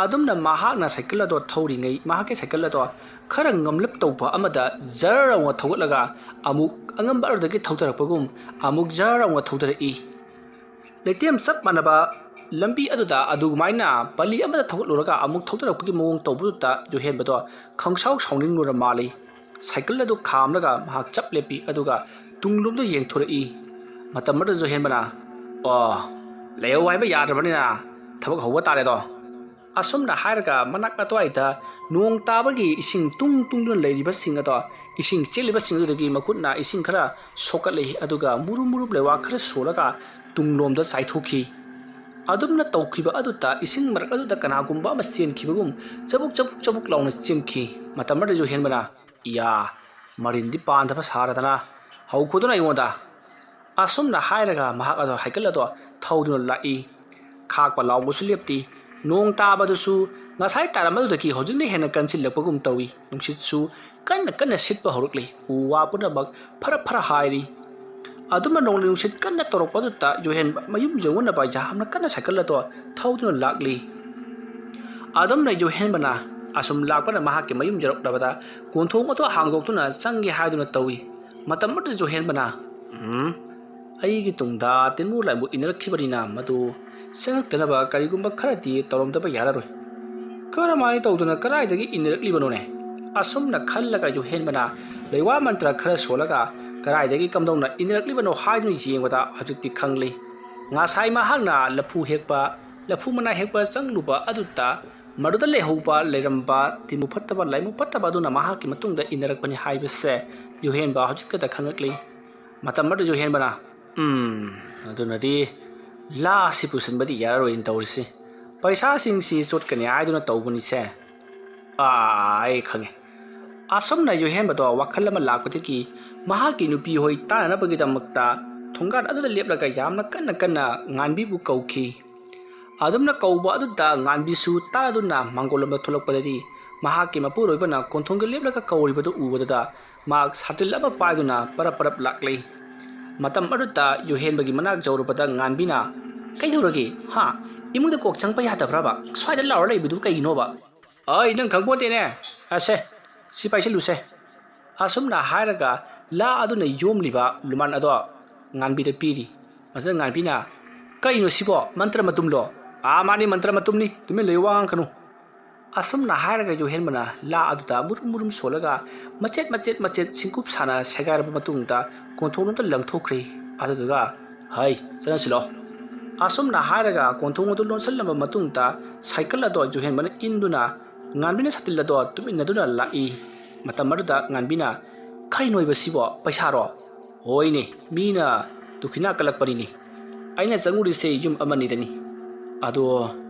ꯑꯗꯨꯝꯅ ꯃꯍꯥꯛꯅ ꯁꯥꯏꯀꯜ ꯑꯗꯣ ꯊꯧꯔꯤꯉꯩ, ꯃꯍꯥꯛꯀꯤ ꯁꯥꯏꯀꯜ ꯑꯗꯣ ꯈꯔ ꯉꯝꯂꯞ ꯇꯧꯕ ꯑꯃꯗ ꯖꯔ ꯑꯃ ꯊꯧꯒꯠꯂꯒ ꯑꯃꯨꯛ ꯑꯉꯝꯕ ꯑꯗꯨꯗꯒꯤ ꯊꯧꯗꯔꯛꯄꯒꯨꯝ ꯑꯃꯨꯛ ꯖꯔ ꯑꯃ ꯊꯧꯗꯔꯛꯏ꯫ ꯂꯩꯇꯦꯝ ꯆꯞ ꯃꯥꯟꯅꯕ ꯂꯝꯕꯤ ꯑꯗꯨꯗ ꯑꯗꯨꯃꯥꯏꯅ ꯄꯂꯤ ꯑꯃꯗ ꯊꯧꯒꯠꯂꯨꯔꯒ ꯑꯃꯨꯛ ꯊꯧꯗꯔꯛꯄꯒꯤ ꯃꯑꯣꯡ ꯇꯧꯕꯗꯨꯗ ꯖꯣꯍꯦꯟꯕꯗꯣ ꯈꯪꯁꯥꯎ ꯁꯥꯎꯅꯤꯡꯂꯨꯔ ꯃꯥꯜꯂꯤ꯫ ꯁꯥꯏꯀꯜ ꯑꯗꯨ ꯈꯥꯝꯂꯒ ꯃꯍꯥꯛ ꯆꯞ ꯂꯦꯞꯄꯤ, ꯑꯗꯨꯒ ꯇꯨꯡꯂꯣꯝꯗ ꯌꯦꯡꯊꯣꯔꯛꯏ꯫ ꯃꯇꯝ ꯑꯗꯨꯗ ꯖꯣꯍꯦꯟꯕꯅ, "ꯑꯣ, ꯂꯩꯍꯧ ꯍꯥꯏꯕ ꯌꯥꯗ꯭ꯔꯕꯅꯤꯅ ꯊꯕꯛ ꯍꯧꯕ ꯇꯥꯔꯦꯗꯣ"꯫ ꯑꯁꯨꯝꯅ ꯍꯥꯏꯔꯒ ꯃꯅꯥꯛ ꯑꯗꯨꯋꯥꯏꯗ ꯅꯣꯡ ꯇꯥꯕꯒꯤ ꯏꯁꯤꯡ ꯇꯨꯡ ꯇꯨꯡꯗꯨꯅ ꯂꯩꯔꯤꯕꯁꯤꯡ ꯑꯗꯣ, ꯏꯁꯤꯡ ꯆꯦꯜꯂꯤꯕꯁꯤꯡ ꯑꯗꯨꯗꯒꯤ ꯃꯈꯨꯠꯅ ꯏꯁꯤꯡ ꯈꯔ ꯁꯣꯛꯀꯠꯂꯤ, ꯑꯗꯨꯒ ꯃꯨꯔꯨꯝ ꯃꯨꯔꯨꯝ ꯂꯩꯋꯥ ꯈꯔ ꯁꯣꯜꯂꯒ ꯇꯨꯡꯂꯣꯝꯗ ꯆꯥꯏꯊꯣꯛꯈꯤ꯫ ꯑꯗꯨꯝꯅ ꯇꯧꯈꯤꯕ ꯑꯗꯨꯗ ꯏꯁꯤꯡ ꯃꯔꯛ ꯑꯗꯨꯗ ꯀꯅꯥꯒꯨꯝꯕ ꯑꯃ ꯆꯦꯟꯈꯤꯕꯒꯨꯝ ꯆꯕꯨꯛ ꯆꯕꯨꯛ ꯆꯕꯨꯛ ꯂꯥꯎꯅ ꯆꯦꯟꯈꯤ꯫ ꯃꯇꯝ ꯑꯗꯨꯗ ꯖꯣꯍꯦꯟꯕꯅ, "ꯏꯌꯥ, ꯃꯔꯤꯟꯗꯤ ꯄꯥꯟꯗꯕ ꯁꯥꯔꯗꯅ ꯍꯧꯈꯣꯗꯨꯅ ꯑꯩꯉꯣꯟꯗ"꯫ ꯑꯁꯨꯝꯅ ꯍꯥꯏꯔꯒ ꯃꯍꯥꯛ ꯑꯗꯣ ꯁꯥꯏꯀꯜ ꯑꯗꯣ ꯊꯧꯗꯨꯅ ꯂꯥꯛꯏ꯫ ꯈꯥꯛꯄ ꯂꯥꯎꯕꯁꯨ ꯂꯦꯞꯇꯦ꯫ ꯅꯣꯡ ꯇꯥꯕꯗꯨꯁꯨ ꯉꯁꯥꯏ ꯇꯥꯔꯝꯕꯗꯨꯗꯒꯤ ꯍꯧꯖꯤꯛꯅ ꯍꯦꯟꯅ ꯀꯟꯁꯤꯜꯂꯛꯄꯒꯨꯝ ꯇꯧꯏ꯫ ꯅꯨꯡꯁꯤꯠꯁꯨ ꯀꯟꯅ ꯀꯟꯅ ꯁꯤꯠꯄ ꯍꯧꯔꯛꯂꯤ꯫ ꯎ ꯋꯥ ꯄꯨꯝꯅꯃꯛ ꯐꯔ ꯐꯔ ꯍꯥꯏꯔꯤ꯫ ꯑꯗꯨꯝꯅ ꯅꯣꯡꯂꯩ ꯅꯨꯡꯁꯤꯠ ꯀꯟꯅ ꯇꯧꯔꯛꯄꯗꯨꯗ ꯌꯣꯍꯦꯟꯕ ꯃꯌꯨꯝ ꯌꯧꯅꯅꯕ ꯌꯥꯝꯅ ꯀꯟꯅ ꯁꯥꯏꯀꯜ ꯑꯗꯣ ꯊꯧꯗꯨꯅ ꯂꯥꯛꯂꯤ꯫ ꯑꯗꯨꯝꯅ ꯌꯣꯍꯦꯟꯕꯅ ꯑꯁꯨꯝ ꯂꯥꯛꯄꯅ ꯃꯍꯥꯛꯀꯤ ꯃꯌꯨꯝ ꯌꯧꯔꯛꯂꯕꯗ ꯀꯣꯟꯊꯣꯡ ꯑꯗꯨ ꯍꯥꯡꯗꯣꯛꯇꯨꯅ ꯆꯪꯒꯦ ꯍꯥꯏꯗꯨꯅ ꯇꯧꯏ꯫ ꯃꯇꯝ ꯑꯗꯨꯗ ꯌꯣꯍꯦꯟꯕꯅ, "ꯎꯝ, ꯑꯩꯒꯤ ꯇꯨꯡꯗ ꯇꯤꯟꯃꯨ ꯂꯥꯏꯃꯨ ꯏꯟꯅꯔꯛꯈꯤꯕꯅꯤꯅ ꯃꯗꯨ ꯆꯪꯉꯛꯇꯅꯕ ꯀꯔꯤꯒꯨꯝꯕ ꯈꯔꯗꯤ ꯇꯧꯔꯝꯗꯕ ꯌꯥꯔꯔꯣꯏ꯫ ꯀꯔꯝꯍꯥꯏꯅ ꯇꯧꯗꯨꯅ ꯀꯗꯥꯏꯗꯒꯤ ꯏꯟꯅꯔꯛꯂꯤꯕꯅꯣꯅꯦ?" ꯑꯁꯨꯝꯅ ꯈꯜꯂꯒ ꯌꯣꯍꯦꯟꯕꯅ ꯂꯩꯋꯥ ꯃꯟꯇ꯭ꯔ ꯈꯔ ꯁꯣꯜꯂꯒ ꯀꯗꯥꯏꯗꯒꯤ ꯀꯝꯗꯧꯅ ꯏꯟꯅꯔꯛꯂꯤꯕꯅꯣ ꯍꯥꯏꯗꯨꯅ ꯌꯦꯡꯕꯗ ꯍꯧꯖꯤꯛꯇꯤ ꯈꯪꯂꯤ꯫ ꯉꯁꯥꯏ ꯃꯍꯥꯛꯅ ꯂꯐꯨ ꯍꯦꯛꯄ, ꯂꯐꯨ ꯃꯅꯥ ꯍꯦꯛꯄ ꯆꯪꯂꯨꯕ ꯑꯗꯨꯗ ꯃꯗꯨꯗ ꯂꯩꯍꯧꯕ ꯂꯩꯔꯝꯕ ꯇꯤꯟꯃꯨ ꯐꯠꯇꯕ, ꯂꯥꯏꯃꯨ ꯐꯠꯇꯕ ꯑꯗꯨꯅ ꯃꯍꯥꯛꯀꯤ ꯃꯇꯨꯡꯗ ꯏꯟꯅꯔꯛꯄꯅꯤ ꯍꯥꯏꯕꯁꯦ ꯌꯣꯍꯦꯟꯕ ꯍꯧꯖꯤꯛꯇꯗ ꯈꯪꯉꯛꯂꯤ꯫ ꯃꯇꯝ ꯑꯗꯨꯗ ꯌꯣꯍꯦꯟꯕꯅ, "ꯎꯝ, ꯑꯗꯨꯅꯗꯤ ꯂꯥꯁꯤ ꯄꯨꯁꯤꯟꯕꯗꯤ ꯌꯥꯔꯔꯣꯏꯅ ꯇꯧꯔꯤꯁꯤ꯫ ꯄꯩꯁꯥꯁꯤꯡꯁꯤ ꯆꯣꯠꯀꯅꯤ ꯍꯥꯏꯗꯨꯅ ꯇꯧꯕꯅꯤꯁꯦ꯫ ꯑꯥ, ꯑꯩ ꯈꯪꯉꯦ"꯫ ꯑꯁꯨꯝꯅ ꯌꯣꯍꯦꯟꯕꯗꯣ ꯋꯥꯈꯜ ꯑꯃ ꯂꯥꯛꯄꯗꯒꯤ ꯃꯍꯥꯛꯀꯤ ꯅꯨꯄꯤ ꯍꯣꯏ ꯇꯥꯅꯅꯕꯒꯤꯗꯃꯛꯇ ꯊꯣꯡꯒꯥꯟ ꯑꯗꯨꯗ ꯂꯦꯞꯂꯒ ꯌꯥꯝꯅ ꯀꯟꯅ ꯀꯟꯅ ꯉꯥꯟꯕꯤꯕꯨ ꯀꯧꯈꯤ꯫ ꯑꯗꯨꯝꯅ ꯀꯧꯕ ꯑꯗꯨꯗ ꯉꯥꯟꯕꯤꯁꯨ ꯇꯥꯗꯨꯅ ꯃꯥꯡꯒꯣꯜꯂꯣꯝꯗ ꯊꯣꯛꯂꯛꯄꯗꯗꯤ ꯃꯍꯥꯛꯀꯤ ꯃꯄꯨꯔꯣꯏꯕꯅ ꯀꯣꯟꯊꯣꯡꯗ ꯂꯦꯞꯂꯒ ꯀꯧꯔꯤꯕꯗꯨ ꯎꯕꯗꯨꯗ ꯃꯍꯥꯛ ꯁꯥꯇꯤꯜ ꯑꯃ ꯄꯥꯏꯗꯨꯅ ꯄꯔꯞ ꯄꯔꯞ ꯂꯥꯛꯂꯤ꯫ ꯃꯇꯝ ꯑꯗꯨꯗ ꯌꯨꯍꯦꯟꯕꯒꯤ ꯃꯅꯥꯛ ꯌꯧꯔꯨꯕꯗ ꯉꯥꯟꯕꯤꯅ, "ꯀꯩꯗꯧꯔꯒꯦ? ꯍꯥ? ꯏꯃꯨꯡꯗ ꯀꯣꯛ ꯆꯪꯕ ꯌꯥꯗꯕ꯭ꯔꯕ? ꯁ꯭ꯋꯥꯏꯗ ꯂꯥꯎꯔ ꯂꯩꯕꯗꯨ ꯀꯩꯒꯤꯅꯣꯕ?" "ꯑꯩ ꯅꯪ ꯈꯪꯄꯣꯠꯇꯦꯅꯦ꯫ ꯑꯁꯦ, ꯁꯤ ꯄꯥꯏꯁꯤꯜꯂꯨꯁꯦ"꯫ ꯑꯁꯨꯝꯅ ꯍꯥꯏꯔꯒ ꯂꯥ ꯑꯗꯨꯅ ꯌꯣꯝꯂꯤꯕ ꯂꯨꯃꯥꯟ ꯑꯗꯣ ꯉꯥꯟꯕꯤꯗ ꯄꯤꯔꯤ꯫ ꯃꯁꯤꯗ ꯉꯥꯟꯕꯤꯅ, "ꯀꯩꯅꯣ ꯁꯤꯕꯣ? ꯃꯟꯇ꯭ꯔ ꯃꯇꯨꯝꯂꯣ?" "ꯑꯥ, ꯃꯥꯅꯤ, ꯃꯟꯇ꯭ꯔ ꯃꯇꯨꯝꯅꯤ꯫ ꯇꯨꯃꯤꯟ ꯂꯩꯌꯨ, ꯋꯥ ꯉꯥꯡꯒꯅꯨ"꯫ ꯑꯁꯨꯝꯅ ꯍꯥꯏꯔꯒ ꯌꯨꯍꯦꯟꯕꯅ ꯂꯥ ꯑꯗꯨꯗ ꯃꯨꯔꯨꯝ ꯃꯨꯔꯨꯝ ꯁꯣꯜꯂꯒ ꯃꯆꯦꯠ ꯃꯆꯦꯠ ꯃꯆꯦꯠ ꯁꯤꯡꯀꯨꯞ ꯁꯥꯅ ꯁꯦꯒꯥꯏꯔꯕ ꯃꯇꯨꯡꯗ ꯀꯣꯟꯊꯣꯡꯂꯣꯝꯗ ꯂꯪꯊꯣꯛꯈ꯭ꯔꯦ꯫ ꯑꯗꯨꯗꯨꯒ, "ꯍꯩ, ꯆꯠꯅꯁꯤꯜꯂꯣ"꯫ ꯑꯁꯨꯝꯅ ꯍꯥꯏꯔꯒ ꯀꯣꯟꯊꯣꯡ ꯑꯗꯨ ꯂꯣꯟꯁꯤꯜꯂꯕ ꯃꯇꯨꯡꯗ ꯁꯥꯏꯀꯜ ꯑꯗꯣ ꯌꯨꯍꯦꯟꯕꯅ ꯏꯟꯗꯨꯅ ꯉꯥꯟꯕꯤꯅ ꯁꯥꯇꯤꯜ ꯑꯗꯣ ꯇꯨꯃꯤꯟꯅꯗꯨꯅ ꯂꯥꯛꯏ꯫ ꯃꯇꯝ ꯑꯗꯨꯗ ꯉꯥꯟꯕꯤꯅ, "ꯀꯔꯤꯅꯣ ꯑꯣꯏꯕꯁꯤꯕꯣ? ꯄꯩꯁꯥꯔꯣ?" "ꯍꯣꯏꯅꯦ, ꯃꯤꯅ ꯗꯨꯈꯤꯅꯥ ꯀꯜꯂꯛꯄꯅꯤꯅꯦ꯫ ꯑꯩꯅ ꯆꯪꯉꯨꯔꯤꯁꯦ ꯌꯨꯝ ꯑꯃꯅꯤꯗꯅꯤ꯫ ꯑꯗꯣ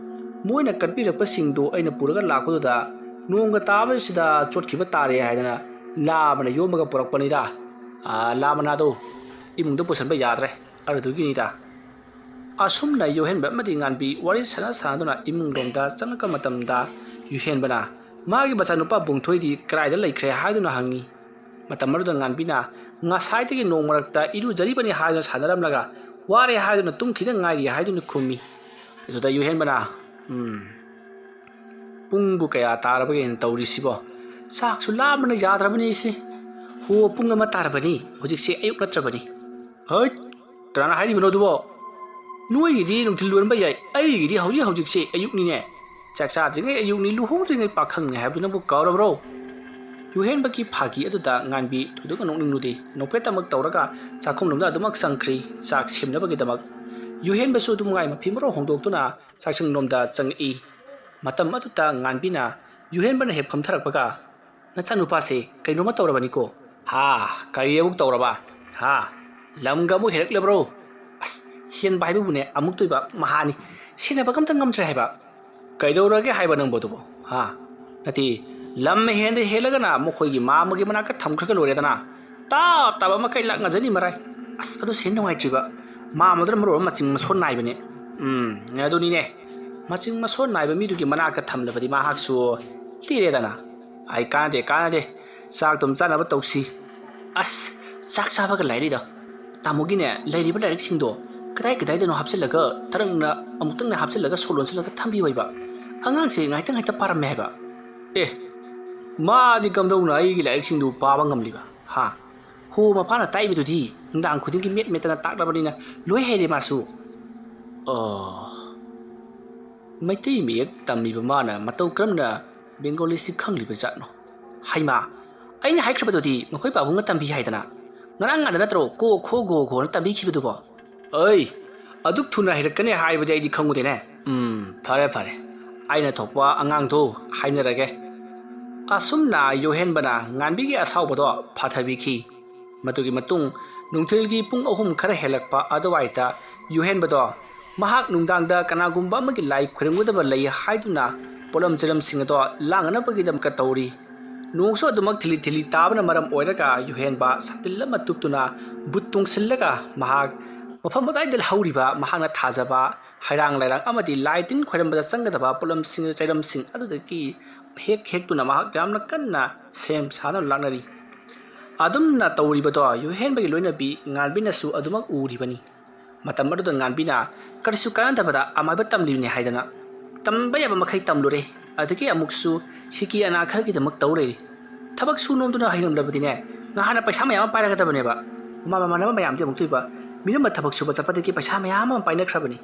ꯃꯣꯏꯅ ꯀꯠꯄꯤꯔꯛꯄꯁꯤꯡꯗꯣ ꯑꯩꯅ ꯄꯨꯔꯒ ꯂꯥꯛꯄꯗꯨꯗ ꯅꯣꯡꯒ ꯇꯥꯕꯁꯤꯗ ꯆꯣꯠꯈꯤꯕ ꯇꯥꯔꯦ ꯍꯥꯏꯗꯅ ꯂꯥ ꯑꯃꯅ ꯌꯣꯝꯃꯒ ꯄꯨꯔꯛꯄꯅꯤꯗ꯫ ꯑꯥ, ꯂꯥ ꯃꯅꯥꯗꯣ ꯏꯃꯨꯡꯗ ꯄꯨꯁꯟꯕ ꯌꯥꯗ꯭ꯔꯦ, ꯑꯗꯨꯗꯨꯒꯤꯅꯤꯗ"꯫ ꯑꯁꯨꯝꯅ ꯌꯨꯍꯦꯟꯕ ꯑꯃꯗꯤ ꯉꯥꯟꯕꯤ ꯋꯥꯔꯤ ꯁꯥꯟꯅ ꯁꯥꯟꯅꯗꯨꯅ ꯏꯃꯨꯡ ꯂꯣꯝꯗ ꯆꯪꯂꯛꯄ ꯃꯇꯝꯗ ꯌꯨꯍꯦꯟꯕꯅ ꯃꯥꯒꯤ ꯃꯆꯥꯅꯨꯄꯥ ꯕꯨꯡꯊꯣꯏꯗꯤ ꯀꯗꯥꯏꯗ ꯂꯩꯈ꯭ꯔꯦ ꯍꯥꯏꯗꯨꯅ ꯍꯪꯉꯤ꯫ ꯃꯇꯝ ꯑꯗꯨꯗ ꯉꯥꯟꯕꯤꯅ, "ꯉꯁꯥꯏꯗꯒꯤ ꯅꯣꯡ ꯃꯔꯛꯇ ꯏꯔꯨꯖꯔꯤꯕꯅꯤ ꯍꯥꯏꯗꯨꯅ ꯁꯥꯟꯅꯔꯝꯂꯒ ꯋꯥꯔꯦ ꯍꯥꯏꯗꯨꯅ ꯇꯨꯝꯈꯤꯗ ꯉꯥꯏꯔꯤ" ꯍꯥꯏꯗꯨꯅ ꯈꯨꯝꯃꯤ꯫ ꯑꯗꯨꯗ ꯌꯨꯍꯦꯟꯕꯅ, "ꯎꯝ, ꯄꯨꯡꯕꯨ ꯀꯌꯥ ꯇꯥꯔꯕꯒꯦꯅ ꯇꯧꯔꯤꯁꯤꯕꯣ? ꯆꯥꯛꯁꯨ ꯂꯥꯝꯕꯅ ꯌꯥꯗ꯭ꯔꯕꯅꯤ ꯑꯩꯁꯦ꯫ ꯍꯣ, ꯄꯨꯡ ꯑꯃ ꯇꯥꯔꯕꯅꯤ, ꯍꯧꯖꯤꯛꯁꯦ ꯑꯌꯨꯛ ꯅꯠꯇ꯭ꯔꯕꯅꯤ"꯫ "ꯍꯩꯠ! ꯀꯅꯥꯅ ꯍꯥꯏꯔꯤꯕꯅꯣ ꯑꯗꯨꯕꯣ? ꯅꯣꯏꯒꯤꯗꯤ ꯅꯨꯡꯊꯤꯜ ꯑꯣꯏꯔꯝꯕ ꯌꯥꯏ, ꯑꯩꯒꯤꯗꯤ ꯍꯧꯖꯤꯛ ꯍꯧꯖꯤꯛꯁꯦ ꯑꯌꯨꯛꯅꯤꯅꯦ꯫ ꯆꯥꯛ ꯆꯥꯗ꯭ꯔꯤꯉꯩ ꯑꯌꯨꯛꯅꯤ, ꯂꯨꯍꯣꯡꯗ꯭ꯔꯤꯉꯩ ꯄꯥꯈꯪꯅꯤ ꯍꯥꯏꯕꯗꯨ ꯅꯪꯕꯨ ꯀꯥꯎꯔꯕ꯭ꯔꯣ?" ꯌꯨꯍꯦꯟꯕꯒꯤ ꯐꯥꯒꯤ ꯑꯗꯨꯗ ꯉꯥꯟꯕꯤ ꯊꯣꯏꯗꯣꯛꯅ ꯅꯣꯛꯅꯤꯡꯂꯨꯗꯦ꯫ ꯅꯣꯛꯐꯦꯠꯇꯃꯛ ꯇꯧꯔꯒ ꯆꯥꯛꯈꯨꯝꯂꯣꯝꯗ ꯑꯗꯨꯃꯛ ꯆꯪꯈ꯭ꯔꯤ, ꯆꯥꯛ ꯁꯦꯝꯅꯕꯒꯤꯗꯃꯛ꯫ ꯌꯨꯍꯦꯟꯕꯁꯨ ꯑꯗꯨꯝ ꯉꯥꯏ ꯃꯐꯤ ꯃꯔꯣꯜ ꯍꯣꯡꯗꯣꯛꯇꯨꯅ ꯆꯥꯛꯁꯪꯂꯣꯝꯗ ꯆꯪꯉꯛꯏ꯫ ꯃꯇꯝ ꯑꯗꯨꯗ ꯉꯥꯟꯕꯤꯅ ꯌꯨꯍꯦꯟꯕꯅ ꯍꯦꯛ ꯐꯝꯊꯔꯛꯄꯒ, "ꯅꯆꯥꯅꯨꯄꯥꯁꯦ ꯀꯩꯅꯣꯝꯃ ꯇꯧꯔꯕꯅꯤꯀꯣ"꯫ "ꯍꯥ? ꯀꯔꯤ ꯑꯃꯨꯛ ꯇꯧꯔꯕ? ꯍꯥ? ꯂꯝꯒ ꯑꯃꯨꯛ ꯍꯦꯜꯂꯛꯂꯕ꯭ꯔꯣ?" "ꯑꯁ, ꯍꯦꯟꯕ ꯍꯥꯏꯕꯕꯨꯅꯦ, ꯑꯃꯨꯛꯇꯣꯏꯕ ꯃꯍꯥꯅꯤ꯫ ꯁꯦꯟꯅꯕꯒ ꯑꯝꯇ ꯉꯝꯗ꯭ꯔꯦ ꯍꯥꯏꯕ"꯫ "ꯀꯩꯗꯧꯔꯒꯦ ꯍꯥꯏꯕ ꯅꯪꯕꯨ ꯑꯗꯨꯕꯨ? ꯍꯥ? ꯅꯠꯇꯦ, ꯂꯝ ꯍꯦꯟꯗ ꯍꯦꯜꯂꯒꯅ ꯃꯈꯣꯏꯒꯤ ꯃꯥꯝꯃꯒꯤ ꯃꯅꯥꯛꯇ ꯊꯝꯈ꯭ꯔꯒ ꯂꯣꯏꯔꯦꯗꯅ꯫ ꯇꯥꯞ ꯇꯥꯞ ꯑꯃꯈꯩ ꯂꯥꯛꯅꯖꯅꯤ ꯃꯔꯥꯏ꯫ ꯑꯁ, ꯑꯗꯨ ꯁꯦꯟ ꯅꯨꯡꯉꯥꯏꯇ꯭ꯔꯤꯕ꯫ ꯃꯥꯝꯃꯗꯨꯅ ꯃꯔꯣꯜ ꯑꯃ ꯃꯆꯤꯡ ꯃꯁꯣꯟ ꯅꯥꯏꯕꯅꯦ"꯫ "ꯎꯝ, ꯑꯗꯨꯅꯤꯅꯦ꯫ ꯃꯆꯤꯡ ꯃꯁꯣꯟ ꯅꯥꯏꯕ ꯃꯤꯗꯨꯒꯤ ꯃꯅꯥꯛꯇ ꯊꯝꯂꯕꯗꯤ ꯃꯍꯥꯛꯁꯨ ꯇꯤꯔꯦꯗꯅ꯫ ꯑꯩ ꯀꯥꯟꯅꯗꯦ, ꯀꯥꯟꯅꯗꯦ꯫ ꯆꯥꯛꯇꯨꯝ ꯆꯥꯅꯕ ꯇꯧꯁꯤ꯫ ꯑꯁ, ꯆꯥꯛ ꯆꯥꯕꯒ ꯂꯥꯏꯔꯤꯗꯣ꯫ ꯇꯥꯃꯣꯒꯤꯅꯦ, ꯂꯩꯔꯤꯕ ꯂꯥꯏꯔꯤꯛꯁꯤꯡꯗꯣ ꯀꯗꯥꯏ ꯀꯗꯥꯏꯗꯅꯣ ꯍꯥꯞꯆꯤꯜꯂꯒ, ꯇꯔꯪꯅ ꯑꯃꯨꯛꯇꯪꯅꯦ ꯍꯥꯞꯆꯤꯜꯂꯒ ꯁꯣ ꯂꯣꯟꯁꯤꯜꯂꯒ ꯊꯝꯕꯤꯌꯨ ꯍꯥꯏꯕ꯫ ꯑꯉꯥꯡꯁꯦ ꯉꯥꯏꯇ ꯉꯥꯏꯇ ꯄꯥꯔꯝꯃꯦ ꯍꯥꯏꯕ꯫ ꯑꯦ, ꯃꯥꯗꯤ ꯀꯝꯗꯧꯅ ꯑꯩꯒꯤ ꯂꯥꯏꯔꯤꯛꯁꯤꯡꯗꯨ ꯄꯥꯕ ꯉꯝꯂꯤꯕ? ꯍꯥ? ꯍꯣ, ꯃꯄꯥꯅ ꯇꯥꯛꯏꯕꯗꯨꯗꯤ ꯅꯨꯡꯗꯥꯡ ꯈꯨꯗꯤꯡꯒꯤ ꯃꯦꯠ ꯃꯦꯠꯇꯅ ꯇꯥꯛꯂꯕꯅꯤꯅ ꯂꯣꯏ ꯍꯩꯔꯦ ꯃꯥꯁꯨ꯫ ꯑꯣ, ꯃꯩꯇꯩ ꯃꯌꯦꯛ ꯇꯝꯃꯤꯕ ꯃꯥꯅ ꯃꯇꯧ ꯀꯔꯝꯅ ꯕꯦꯡꯒꯣꯂꯤꯁꯤ ꯈꯪꯂꯤꯕ ꯖꯥꯠꯅꯣ? ꯍꯩꯃꯥ, ꯑꯩꯅ ꯍꯥꯏꯈ꯭ꯔꯕꯗꯨꯗꯤ ꯃꯈꯣꯏ ꯄꯥꯕꯨꯡꯅ ꯇꯝꯕꯤ ꯍꯥꯏꯗꯅ꯫ ꯉꯔꯥꯡ ꯉꯥꯟꯗ ꯅꯠꯇ꯭ꯔꯣ ꯀꯣ ꯈꯣ ꯒꯣ ꯘꯣꯅ ꯇꯝꯕꯤꯈꯤꯕꯗꯨꯕꯣ? ꯑꯩ, ꯑꯗꯨꯛ ꯊꯨꯅ ꯍꯩꯔꯛꯀꯅꯤ ꯍꯥꯏꯕꯗꯤ ꯑꯩꯗꯤ ꯈꯪꯉꯨꯗꯦꯅꯦ꯫ ꯎꯝ, ꯐꯔꯦ, ꯐꯔꯦ꯫ ꯑꯩꯅ ꯊꯣꯛꯄ ꯑꯉꯥꯡꯗꯨ ꯍꯥꯏꯅꯔꯒꯦ꯫ ꯑꯁꯨꯝꯅ ꯌꯣꯍꯦꯟꯕꯅ ꯉꯥꯟꯕꯤꯒꯤ ꯑꯁꯥꯎꯕꯗꯣ ꯐꯊꯕꯤꯈꯤ꯫ ꯃꯗꯨꯒꯤ ꯃꯇꯨꯡ ꯅꯨꯡꯊꯤꯜꯒꯤ ꯄꯨꯡ ꯑꯍꯨꯝ ꯈꯔ ꯍꯦꯜꯂꯛꯄ ꯑꯗꯨꯋꯥꯏꯗ ꯌꯣꯍꯦꯟꯕꯗꯣ ꯃꯍꯥꯛ ꯅꯨꯡꯗꯥꯡꯗ ꯀꯅꯥꯒꯨꯝꯕ ꯑꯃꯒꯤ ꯂꯥꯏ ꯈꯨꯔꯨꯝꯒꯗꯕ ꯂꯩ ꯍꯥꯏꯗꯨꯅ ꯄꯣꯠꯂꯝ ꯆꯩꯔꯝꯁꯤꯡ ꯑꯗꯣ ꯂꯥꯡꯅꯅꯕꯒꯤꯗꯃꯛꯇ ꯇꯧꯔꯤ꯫ ꯅꯣꯡꯁꯨ ꯑꯗꯨꯃꯛ ꯊꯤꯂꯤ ꯊꯤꯂꯤ ꯇꯥꯕꯅ ꯃꯔꯝ ꯑꯣꯏꯔꯒ ꯌꯨꯍꯦꯟꯕ ꯁꯥꯇꯤꯜ ꯑꯃ ꯇꯨꯞꯇꯨꯅ ꯕꯨꯠ ꯇꯣꯡꯁꯤꯜꯂꯒ ꯃꯍꯥꯛ ꯃꯐꯝ ꯑꯗꯨꯋꯥꯏꯗ ꯍꯧꯔꯤꯕ ꯃꯍꯥꯛꯅ ꯊꯥꯖꯕ ꯍꯩꯔꯥꯡ ꯂꯩꯔꯥꯡ ꯑꯃꯗꯤ ꯂꯥꯏ ꯇꯤꯟ ꯈꯣꯏꯔꯝꯕꯗ ꯆꯪꯒꯗꯕ ꯄꯣꯠꯂꯝꯁꯤꯡ ꯆꯩꯔꯝꯁꯤꯡ ꯑꯗꯨꯗꯒꯤ ꯍꯦꯛ ꯍꯦꯛꯇꯨꯅ ꯃꯍꯥꯛ ꯌꯥꯝꯅ ꯀꯟꯅ ꯁꯦꯝ ꯁꯥꯗꯨꯅ ꯂꯥꯛꯅꯔꯤ꯫ ꯑꯗꯨꯝꯅ ꯇꯧꯔꯤꯕꯗꯣ ꯌꯨꯍꯦꯟꯕꯒꯤ ꯂꯣꯏꯅꯕꯤ ꯉꯥꯟꯕꯤꯅꯁꯨ ꯑꯗꯨꯃꯛ ꯎꯔꯤꯕꯅꯤ꯫ ꯃꯇꯝ ꯑꯗꯨꯗ ꯉꯥꯟꯕꯤꯅ ꯀꯔꯤꯁꯨ ꯀꯥꯟꯅꯗꯕꯗ ꯑꯃꯥꯏꯕ ꯇꯝꯂꯤꯕꯅꯤ ꯍꯥꯏꯗꯅ ꯇꯝꯕ ꯌꯥꯕ ꯃꯈꯩ ꯇꯝꯂꯨꯔꯦ꯫ ꯑꯗꯨꯗꯒꯤ ꯑꯃꯨꯛꯁꯨ ꯁꯤꯀꯤ ꯑꯅꯥ ꯈꯔꯒꯤꯗꯃꯛ ꯇꯧ ꯂꯩꯔꯤ꯫ ꯊꯕꯛ ꯁꯨ ꯅꯣꯝꯗꯨꯅ ꯍꯩꯔꯝꯂꯕꯗꯤꯅꯦ, ꯉꯍꯥꯟꯅ ꯄꯩꯁꯥ ꯃꯌꯥꯝ ꯑꯃ ꯄꯥꯏꯔꯒꯗꯕꯅꯦꯕ꯫ ꯃꯃꯥꯟꯅꯕ ꯃꯌꯥꯝꯗꯤ ꯑꯃꯨꯛꯇꯣꯏꯕ ꯃꯤꯔꯝꯕ ꯊꯕꯛ ꯁꯨꯕ ꯆꯠꯄꯗꯒꯤ ꯄꯩꯁꯥ ꯃꯌꯥꯝ ꯑꯃ ꯄꯥꯏꯅꯈ꯭ꯔꯕꯅꯤ꯫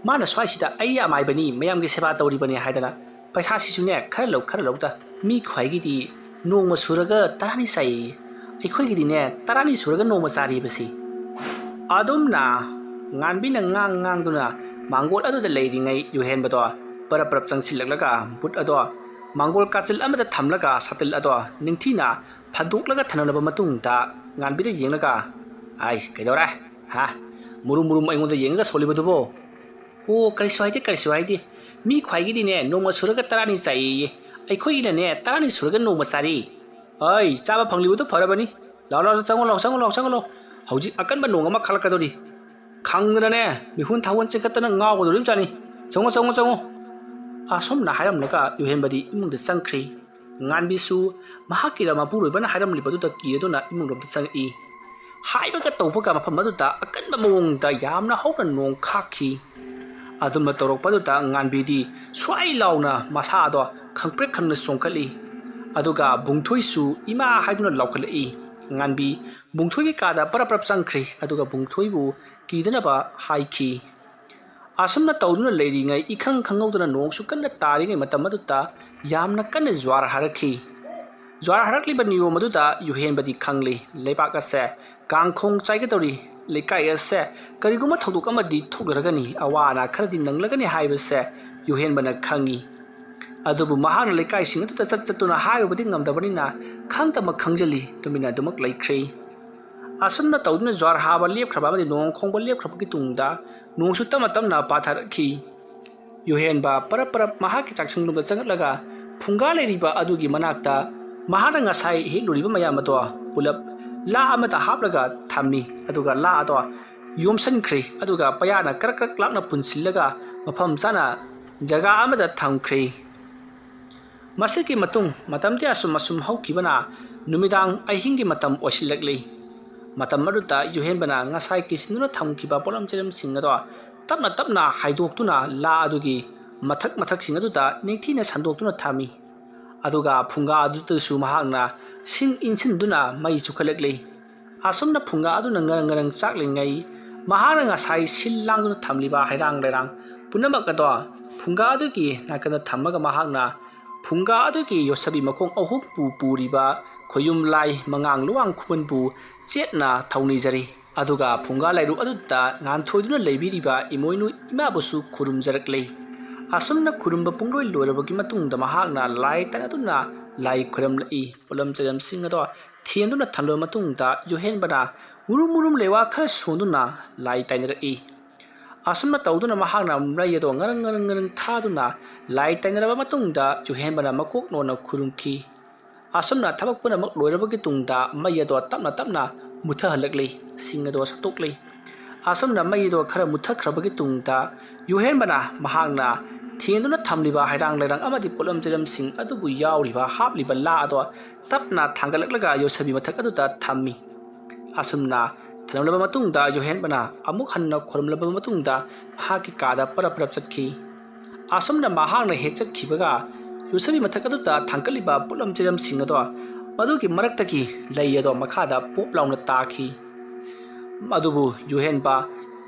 ꯃꯥꯅ ꯁ꯭ꯋꯥꯏꯁꯤꯗ ꯑꯩ ꯑꯃꯥꯏꯕꯅꯤ, ꯃꯌꯥꯝꯒꯤ ꯁꯦꯕꯥ ꯇꯧꯔꯤꯕꯅꯤ ꯍꯥꯏꯗꯅ ꯄꯩꯁꯥꯁꯤꯁꯨꯅꯦ ꯈꯔ ꯂꯧ ꯈꯔ ꯂꯧꯗ꯫ ꯃꯤ ꯈ꯭ꯋꯥꯏꯒꯤꯗꯤ ꯅꯣꯡꯃ ꯁꯨꯔꯒ ꯇꯔꯥꯅꯤ ꯆꯥꯏꯌꯦ꯫ ꯑꯩꯈꯣꯏꯒꯤꯗꯤꯅꯦ ꯇꯔꯥꯅꯤ ꯁꯨꯔꯒ ꯅꯣꯡꯃ ꯆꯥꯔꯤꯕꯁꯤ꯫ ꯑꯗꯨꯝꯅ ꯉꯥꯟꯕꯤꯅ ꯉꯥꯡ ꯉꯥꯡꯗꯨꯅ ꯃꯥꯡꯒꯣꯜ ꯑꯗꯨꯗ ꯂꯩꯔꯤꯉꯩ ꯌꯨꯍꯦꯟꯕꯗꯣ ꯄꯔꯞ ꯄꯔꯞ ꯆꯪꯁꯤꯜꯂꯛꯂꯒ ꯕꯨꯠ ꯑꯗꯣ ꯃꯥꯡꯒꯣꯜ ꯀꯥꯆꯤꯜ ꯑꯃꯗ ꯊꯝꯂꯒ ꯁꯥꯇꯤꯜ ꯑꯗꯣ ꯅꯤꯡꯊꯤꯅ ꯐꯟꯗꯣꯛꯂꯒ ꯊꯅꯝꯂꯕ ꯃꯇꯨꯡꯗ ꯉꯥꯟꯕꯤꯗ ꯌꯦꯡꯂꯒ, "ꯑꯩ ꯀꯩꯗꯧꯔꯦ? ꯍꯥ? ꯃꯨꯔꯨꯝ ꯃꯨꯔꯨꯝ ꯑꯩꯉꯣꯟꯗ ꯌꯦꯡꯉꯒ ꯁꯣꯜꯂꯤꯕꯗꯨꯕꯣ?" "ꯑꯣ, ꯀꯔꯤꯁꯨ ꯍꯥꯏꯗꯦ, ꯀꯔꯤꯁꯨ ꯍꯥꯏꯗꯦ꯫ ꯃꯤ ꯈ꯭ꯋꯥꯏꯒꯤꯗꯤꯅꯦ ꯅꯣꯡꯃ ꯁꯨꯔꯒ ꯇꯔꯥꯅꯤ ꯆꯥꯏꯌꯦ꯫ ꯑꯩꯈꯣꯏꯒꯤꯅꯅꯦ ꯇꯔꯥꯅꯤ ꯁꯨꯔꯒ ꯅꯣꯡꯃ ꯆꯥꯔꯤ꯫" "ꯑꯩ ꯆꯥꯕ ꯐꯪꯂꯤꯕꯗꯨ ꯐꯔꯕꯅꯤ꯫ ꯂꯥꯎ, ꯂꯥꯎ, ꯆꯪꯉꯣ, ꯂꯥꯎ, ꯆꯪꯉꯣ, ꯂꯥꯎ, ꯆꯪꯉꯣ, ꯂꯥꯎ꯫ ꯍꯧꯖꯤꯛ ꯑꯀꯟꯕ ꯅꯣꯡ ꯑꯃ ꯈꯥꯛꯂꯛꯀꯗꯧꯔꯤ꯫ ꯈꯪꯗꯅꯅꯦ ꯃꯤꯍꯨꯟ ꯊꯥꯍꯨꯟ ꯆꯤꯡꯈꯠꯇꯅ ꯉꯥꯎꯒꯗꯧꯔꯤꯕꯖꯥꯠꯅꯤ꯫ ꯆꯪꯉꯣ, ꯆꯪꯉꯣ, ꯆꯪꯉꯣ꯫" ꯑꯁꯨꯝꯅ ꯍꯥꯏꯔꯝꯂꯒ ꯌꯨꯍꯦꯟꯕꯗꯤ ꯏꯃꯨꯡꯗ ꯆꯪꯈ꯭ꯔꯤ꯫ ꯉꯥꯟꯕꯤꯁꯨ ꯃꯍꯥꯛꯀꯤ ꯃꯄꯨꯔꯣꯏꯕꯅ ꯍꯥꯏꯔꯝꯂꯤꯕꯗꯨꯗ ꯀꯤꯗꯨꯅ ꯏꯃꯨꯡꯂꯣꯝꯗ ꯆꯪꯉꯛꯏ꯫ ꯍꯥꯏꯕꯒ ꯇꯧꯕꯒ ꯃꯐꯝ ꯑꯗꯨꯗ ꯑꯀꯟꯕ ꯃꯑꯣꯡꯗ ꯌꯥꯝꯅ ꯍꯧꯅ ꯅꯣꯡ ꯈꯥꯛꯈꯤ꯫ ꯑꯗꯨꯝꯅ ꯇꯧꯔꯛꯄꯗꯨꯗ ꯉꯥꯟꯕꯤꯗꯤ ꯁ꯭ꯋꯥꯏ ꯂꯥꯎꯅ ꯃꯁꯥꯗꯣ ꯈꯪꯄ꯭ꯔꯦꯛ ꯈꯪꯅ ꯆꯣꯡꯈꯠꯂꯤ꯫ ꯑꯗꯨꯒ ꯕꯨꯡꯊꯣꯏꯁꯨ ꯏꯃꯥ ꯍꯥꯏꯗꯨꯅ ꯂꯥꯎꯈꯠꯂꯛꯏ꯫ ꯉꯥꯟꯕꯤ ꯕꯨꯡꯊꯣꯏꯒꯤ ꯀꯥꯗ ꯄꯔꯞ ꯄꯔꯞ ꯆꯪꯈ꯭ꯔꯤ꯫ ꯑꯗꯨꯒ ꯕꯨꯡꯊꯣꯏꯕꯨ ꯀꯤꯗꯅꯕ ꯍꯥꯏꯈꯤ꯫ ꯑꯁꯨꯝꯅ ꯇꯧꯗꯨꯅ ꯂꯩꯔꯤꯉꯩ ꯏꯈꯪ ꯈꯪꯍꯧꯗꯅ ꯅꯣꯡꯁꯨ ꯀꯟꯅ ꯇꯥꯔꯤꯉꯩ ꯃꯇꯝ ꯑꯗꯨꯗ ꯌꯥꯝꯅ ꯀꯟꯅ ꯖ꯭ꯋꯥꯔ ꯍꯥꯔꯛꯈꯤ꯫ ꯖ꯭ꯋꯥꯔ ꯍꯥꯔꯛꯂꯤꯕ ꯅꯤꯌꯣꯝ ꯑꯗꯨꯗ ꯌꯨꯍꯦꯟꯕꯗꯤ ꯈꯪꯂꯤ꯫ ꯂꯩꯕꯥꯛ ꯑꯁꯦ ꯀꯥꯡꯈꯣꯡ ꯆꯥꯏꯒꯗꯧꯔꯤ꯫ ꯂꯩꯀꯥꯏ ꯑꯁꯦ ꯀꯔꯤꯒꯨꯝꯕ ꯊꯧꯗꯣꯛ ꯑꯃꯗꯤ ꯊꯣꯛꯂꯔꯒꯅꯤ, ꯑꯋꯥ ꯑꯅꯥ ꯈꯔꯗꯤ ꯅꯪꯂꯒꯅꯤ ꯍꯥꯏꯕꯁꯦ ꯌꯨꯍꯦꯟꯕꯅ ꯈꯪꯏ꯫ ꯑꯗꯨꯕꯨ ꯃꯍꯥꯛꯅ ꯂꯩꯀꯥꯏꯁꯤꯡ ꯑꯗꯨꯗ ꯆꯠ ꯆꯠꯇꯨꯅ ꯍꯥꯏꯔꯨꯕꯗꯤ ꯉꯝꯗꯕꯅꯤꯅ ꯈꯪꯗꯃꯛ ꯈꯪꯖꯤꯜꯂꯤ, ꯇꯨꯃꯤꯟꯅ ꯑꯗꯨꯃꯛ ꯂꯩꯈ꯭ꯔꯦ꯫ ꯑꯁꯨꯝꯅ ꯇꯧꯗꯨꯅ ꯖ꯭ꯋꯥꯔ ꯍꯥꯕ ꯂꯦꯞꯈ꯭ꯔꯕ ꯑꯃꯗꯤ ꯅꯣꯡ ꯈꯣꯡꯕ ꯂꯦꯞꯈ꯭ꯔꯕꯒꯤ ꯇꯨꯡꯗ ꯅꯣꯡꯁꯨ ꯇꯞꯅ ꯇꯞꯅ ꯄꯥꯊꯔꯛꯈꯤ꯫ ꯌꯨꯍꯦꯟꯕ ꯄꯔꯞ ꯄꯔꯞ ꯃꯍꯥꯛꯀꯤ ꯆꯥꯛꯁꯪꯂꯣꯝꯗ ꯆꯪꯂꯛꯂꯒ ꯐꯨꯡꯒꯥ ꯂꯩꯔꯤꯕ ꯑꯗꯨꯒꯤ ꯃꯅꯥꯛꯇ ꯃꯍꯥꯛꯅ ꯉꯁꯥꯏ ꯍꯦꯛꯂꯨꯔꯤꯕ ꯃꯌꯥꯝ ꯑꯗꯣ ꯄꯨꯂꯞ ꯂꯥ ꯑꯃꯗ ꯍꯥꯞꯂꯒ ꯊꯝꯃꯤ꯫ ꯑꯗꯨꯒ ꯂꯥ ꯑꯗꯣ ꯌꯣꯝꯁꯤꯟꯈ꯭ꯔꯦ꯫ ꯑꯗꯨꯒ ꯄꯩꯌꯥꯅ ꯀ꯭ꯔꯛ ꯀ꯭ꯔꯛ ꯂꯥꯛꯅ ꯄꯨꯟꯁꯤꯜꯂꯒ ꯃꯐꯝ ꯆꯥꯅ ꯖꯒꯥ ꯑꯃꯗ ꯊꯝꯈ꯭ꯔꯦ꯫ ꯃꯁꯤꯒꯤ ꯃꯇꯨꯡ ꯃꯇꯝꯗꯤ ꯑꯁꯨꯝ ꯑꯁꯨꯝ ꯍꯧꯈꯤꯕꯅ ꯅꯨꯃꯤꯗꯥꯡ ꯑꯍꯤꯡꯒꯤ ꯃꯇꯝ ꯑꯣꯏꯁꯤꯜꯂꯛꯂꯤ꯫ ꯃꯇꯝ ꯑꯗꯨꯗ ꯌꯨꯍꯦꯟꯕꯅ ꯉꯁꯥꯏ ꯀꯤꯁꯤꯟꯗꯨꯅ ꯊꯝꯈꯤꯕ ꯄꯣꯠꯂꯝ ꯆꯩꯂꯝꯁꯤꯡ ꯑꯗꯣ ꯇꯞꯅ ꯇꯞꯅ ꯍꯥꯏꯗꯣꯛꯇꯨꯅ ꯂꯥ ꯑꯗꯨꯒꯤ ꯃꯊꯛ ꯃꯊꯛꯁꯤꯡ ꯑꯗꯨꯗ ꯅꯤꯡꯊꯤꯅ ꯁꯟꯗꯣꯛꯇꯨꯅ ꯊꯝꯃꯤ꯫ ꯑꯗꯨꯒ ꯐꯨꯡꯒꯥ ꯑꯗꯨꯗꯁꯨ ꯃꯍꯥꯛꯅ ꯁꯤꯡ ꯏꯟꯁꯤꯟꯗꯨꯅ ꯃꯩ ꯆꯨꯈꯠꯂꯛꯂꯤ꯫ ꯑꯁꯨꯝꯅ ꯐꯨꯡꯒꯥ ꯑꯗꯨꯅ ꯉꯔꯪ ꯉꯔꯪ ꯆꯥꯛꯂꯤꯉꯩ ꯃꯍꯥꯛꯅ ꯉꯁꯥꯏ ꯁꯤꯜ ꯂꯥꯡꯗꯨꯅ ꯊꯝꯂꯤꯕ ꯍꯩꯔꯥꯡ ꯂꯩꯔꯥꯡ ꯄꯨꯝꯅꯃꯛ ꯑꯗꯣ ꯐꯨꯡꯒꯥ ꯑꯗꯨꯒꯤ ꯅꯥꯀꯟꯗ ꯊꯝꯃꯒ ꯃꯍꯥꯛꯅ ꯐꯨꯡꯒꯥ ꯑꯗꯨꯒꯤ ꯌꯣꯠꯁꯕꯤ ꯃꯈꯣꯡ ꯑꯍꯨꯝ ꯄꯨ ꯄꯨꯔꯤꯕ ꯈꯣꯌꯨꯝ ꯂꯥꯏ ꯃꯉꯥꯡ ꯂꯨꯋꯥꯡ ꯈꯨꯃꯟꯕꯨ ꯆꯦꯠꯅ ꯊꯧꯅꯤꯖꯔꯤ꯫ ꯑꯗꯨꯒ ꯐꯨꯡꯒꯥ ꯂꯥꯏꯔꯨ ꯑꯗꯨꯗ ꯉꯥꯟꯊꯣꯏꯗꯨꯅ ꯂꯩꯕꯤꯔꯤꯕ ꯏꯃꯣꯏꯅꯨ ꯏꯃꯥꯕꯨꯁꯨ ꯈꯨꯔꯨꯝꯖꯔꯛꯂꯤ꯫ ꯑꯁꯨꯝꯅ ꯈꯨꯔꯨꯝꯕ ꯄꯨꯡꯂꯣꯏ ꯂꯣꯏꯔꯕꯒꯤ ꯃꯇꯨꯡꯗ ꯃꯍꯥꯛꯅ ꯂꯥꯏ ꯇꯥꯟꯅꯗꯨꯅ ꯂꯥꯏ ꯈꯨꯔꯝꯂꯛꯏ꯫ ꯄꯣꯠꯂꯝ ꯆꯩꯂꯝꯁꯤꯡ ꯑꯗꯣ ꯊꯦꯟꯗꯨꯅ ꯊꯝꯂꯕ ꯃꯇꯨꯡꯗ ꯌꯨꯍꯦꯟꯕꯅ ꯃꯨꯔꯨꯝ ꯃꯨꯔꯨꯝ ꯂꯩꯋꯥ ꯈꯔ ꯁꯣꯟꯗꯨꯅ ꯂꯥꯏ ꯇꯥꯏꯅꯔꯛꯏ꯫ ꯑꯁꯨꯝꯅ ꯇꯧꯗꯨꯅ ꯃꯍꯥꯛꯅ ꯃꯩ ꯑꯗꯣ ꯉꯔꯪ ꯉꯔꯪ ꯉꯔꯪ ꯊꯥꯗꯨꯅ ꯂꯥꯏ ꯇꯥꯏꯅꯔꯕ ꯃꯇꯨꯡꯗ ꯌꯨꯍꯦꯟꯕꯅ ꯃꯀꯣꯛ ꯅꯣꯟꯅ ꯈꯨꯔꯨꯝꯈꯤ꯫ ꯑꯁꯨꯝꯅ ꯊꯕꯛ ꯄꯨꯝꯅꯃꯛ ꯂꯣꯏꯔꯕꯒꯤ ꯇꯨꯡꯗ ꯃꯩ ꯑꯗꯣ ꯇꯞꯅ ꯇꯞꯅ ꯃꯨꯊꯍꯜꯂꯛꯂꯤ꯫ ꯁꯤꯡ ꯑꯗꯣ ꯁꯠꯇꯣꯛꯂꯤ꯫ ꯑꯁꯨꯝꯅ ꯃꯩ ꯑꯗꯣ ꯈꯔ ꯃꯨꯊꯈ꯭ꯔꯕꯒꯤ ꯇꯨꯡꯗ ꯌꯨꯍꯦꯟꯕꯅ ꯃꯍꯥꯛꯅ ꯊꯦꯟꯗꯨꯅ ꯊꯝꯂꯤꯕ ꯍꯩꯔꯥꯡ ꯂꯩꯔꯥꯡ ꯑꯃꯗꯤ ꯄꯣꯠꯂꯝ ꯆꯩꯂꯝꯁꯤꯡ ꯑꯗꯨꯕꯨ ꯌꯥꯎꯔꯤꯕ ꯍꯥꯞꯂꯤꯕ ꯂꯥ ꯑꯗꯣ ꯇꯞꯅ ꯊꯥꯡꯒꯠꯂꯛꯂꯒ ꯌꯣꯠꯁꯕꯤ ꯃꯊꯛ ꯑꯗꯨꯗ ꯊꯝꯃꯤ꯫ ꯑꯁꯨꯝꯅ ꯊꯝꯂꯝꯂꯕ ꯃꯇꯨꯡꯗ ꯌꯨꯍꯦꯟꯕꯅ ꯑꯃꯨꯛ ꯍꯟꯅ ꯈꯨꯔꯨꯝꯂꯕ ꯃꯇꯨꯡꯗ ꯃꯍꯥꯛꯀꯤ ꯀꯥꯗ ꯄꯔꯞ ꯄꯔꯞ ꯆꯠꯈꯤ꯫ ꯑꯁꯨꯝꯅ ꯃꯍꯥꯛꯅ ꯍꯦꯛ ꯆꯠꯈꯤꯕꯒ ꯌꯣꯠꯁꯕꯤ ꯃꯊꯛ ꯑꯗꯨꯗ ꯊꯥꯡꯒꯠꯂꯤꯕ ꯄꯣꯠꯂꯝ ꯆꯩꯂꯝꯁꯤꯡ ꯑꯗꯣ ꯃꯗꯨꯒꯤ ꯃꯔꯛꯇꯒꯤ ꯂꯩ ꯑꯗꯣ ꯃꯈꯥꯗ ꯄꯣꯞ ꯂꯥꯎꯅ ꯇꯥꯈꯤ꯫ ꯑꯗꯨꯕꯨ ꯌꯨꯍꯦꯟꯕ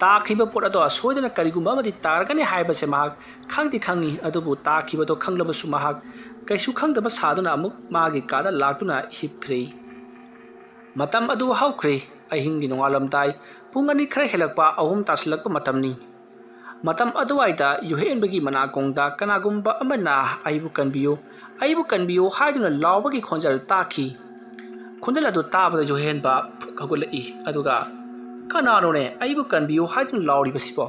ꯇꯥꯈꯤꯕ ꯄꯣꯠ ꯑꯗꯣ ꯁꯣꯏꯗꯅ ꯀꯔꯤꯒꯨꯝꯕ ꯑꯃꯗꯤ ꯇꯥꯔꯒꯅꯤ ꯍꯥꯏꯕꯁꯦ ꯃꯍꯥꯛ ꯈꯪꯗꯤ ꯈꯪꯉꯤ꯫ ꯑꯗꯨꯕꯨ ꯇꯥꯈꯤꯕꯗꯣ ꯈꯪꯂꯕꯁꯨ ꯃꯍꯥꯛ ꯀꯩꯁꯨ ꯈꯪꯗꯕ ꯁꯥꯗꯨꯅ ꯑꯃꯨꯛ ꯃꯥꯒꯤ ꯀꯥꯗ ꯂꯥꯛꯇꯨꯅ ꯍꯤꯞꯈ꯭ꯔꯦ꯫ ꯃꯇꯝ ꯑꯗꯨ ꯍꯧꯈ꯭ꯔꯦ꯫ ꯑꯍꯤꯡꯒꯤ ꯅꯣꯡꯉꯥꯜꯂꯝꯗꯥꯏ ꯄꯨꯡ ꯑꯅꯤ ꯈꯔ ꯍꯦꯜꯂꯛꯄ, ꯑꯍꯨꯝ ꯇꯥꯁꯤꯜꯂꯛꯄ ꯃꯇꯝꯅꯤ꯫ ꯃꯇꯝ ꯑꯗꯨꯋꯥꯏꯗ ꯌꯨꯍꯦꯟꯕꯒꯤ ꯃꯅꯥꯀꯣꯡꯗ ꯀꯅꯥꯒꯨꯝꯕ ꯑꯃꯅ "ꯑꯩꯕꯨ ꯀꯟꯕꯤꯌꯨ, ꯑꯩꯕꯨ ꯀꯟꯕꯤꯌꯨ" ꯍꯥꯏꯗꯨꯅ ꯂꯥꯎꯕꯒꯤ ꯈꯣꯟꯖꯦꯜ ꯇꯥꯈꯤ꯫ ꯈꯣꯟꯖꯦꯜ ꯑꯗꯨ ꯇꯥꯕꯗ ꯌꯨꯍꯦꯟꯕ ꯐꯨꯛ ꯍꯧꯒꯠꯂꯛꯏ꯫ ꯑꯗꯨꯒ "ꯀꯅꯥꯅꯣꯅꯦ ꯑꯩꯕꯨ ꯀꯟꯕꯤꯌꯨ ꯍꯥꯏꯗꯨꯅ ꯂꯥꯎꯔꯤꯕꯁꯤꯕꯣ?"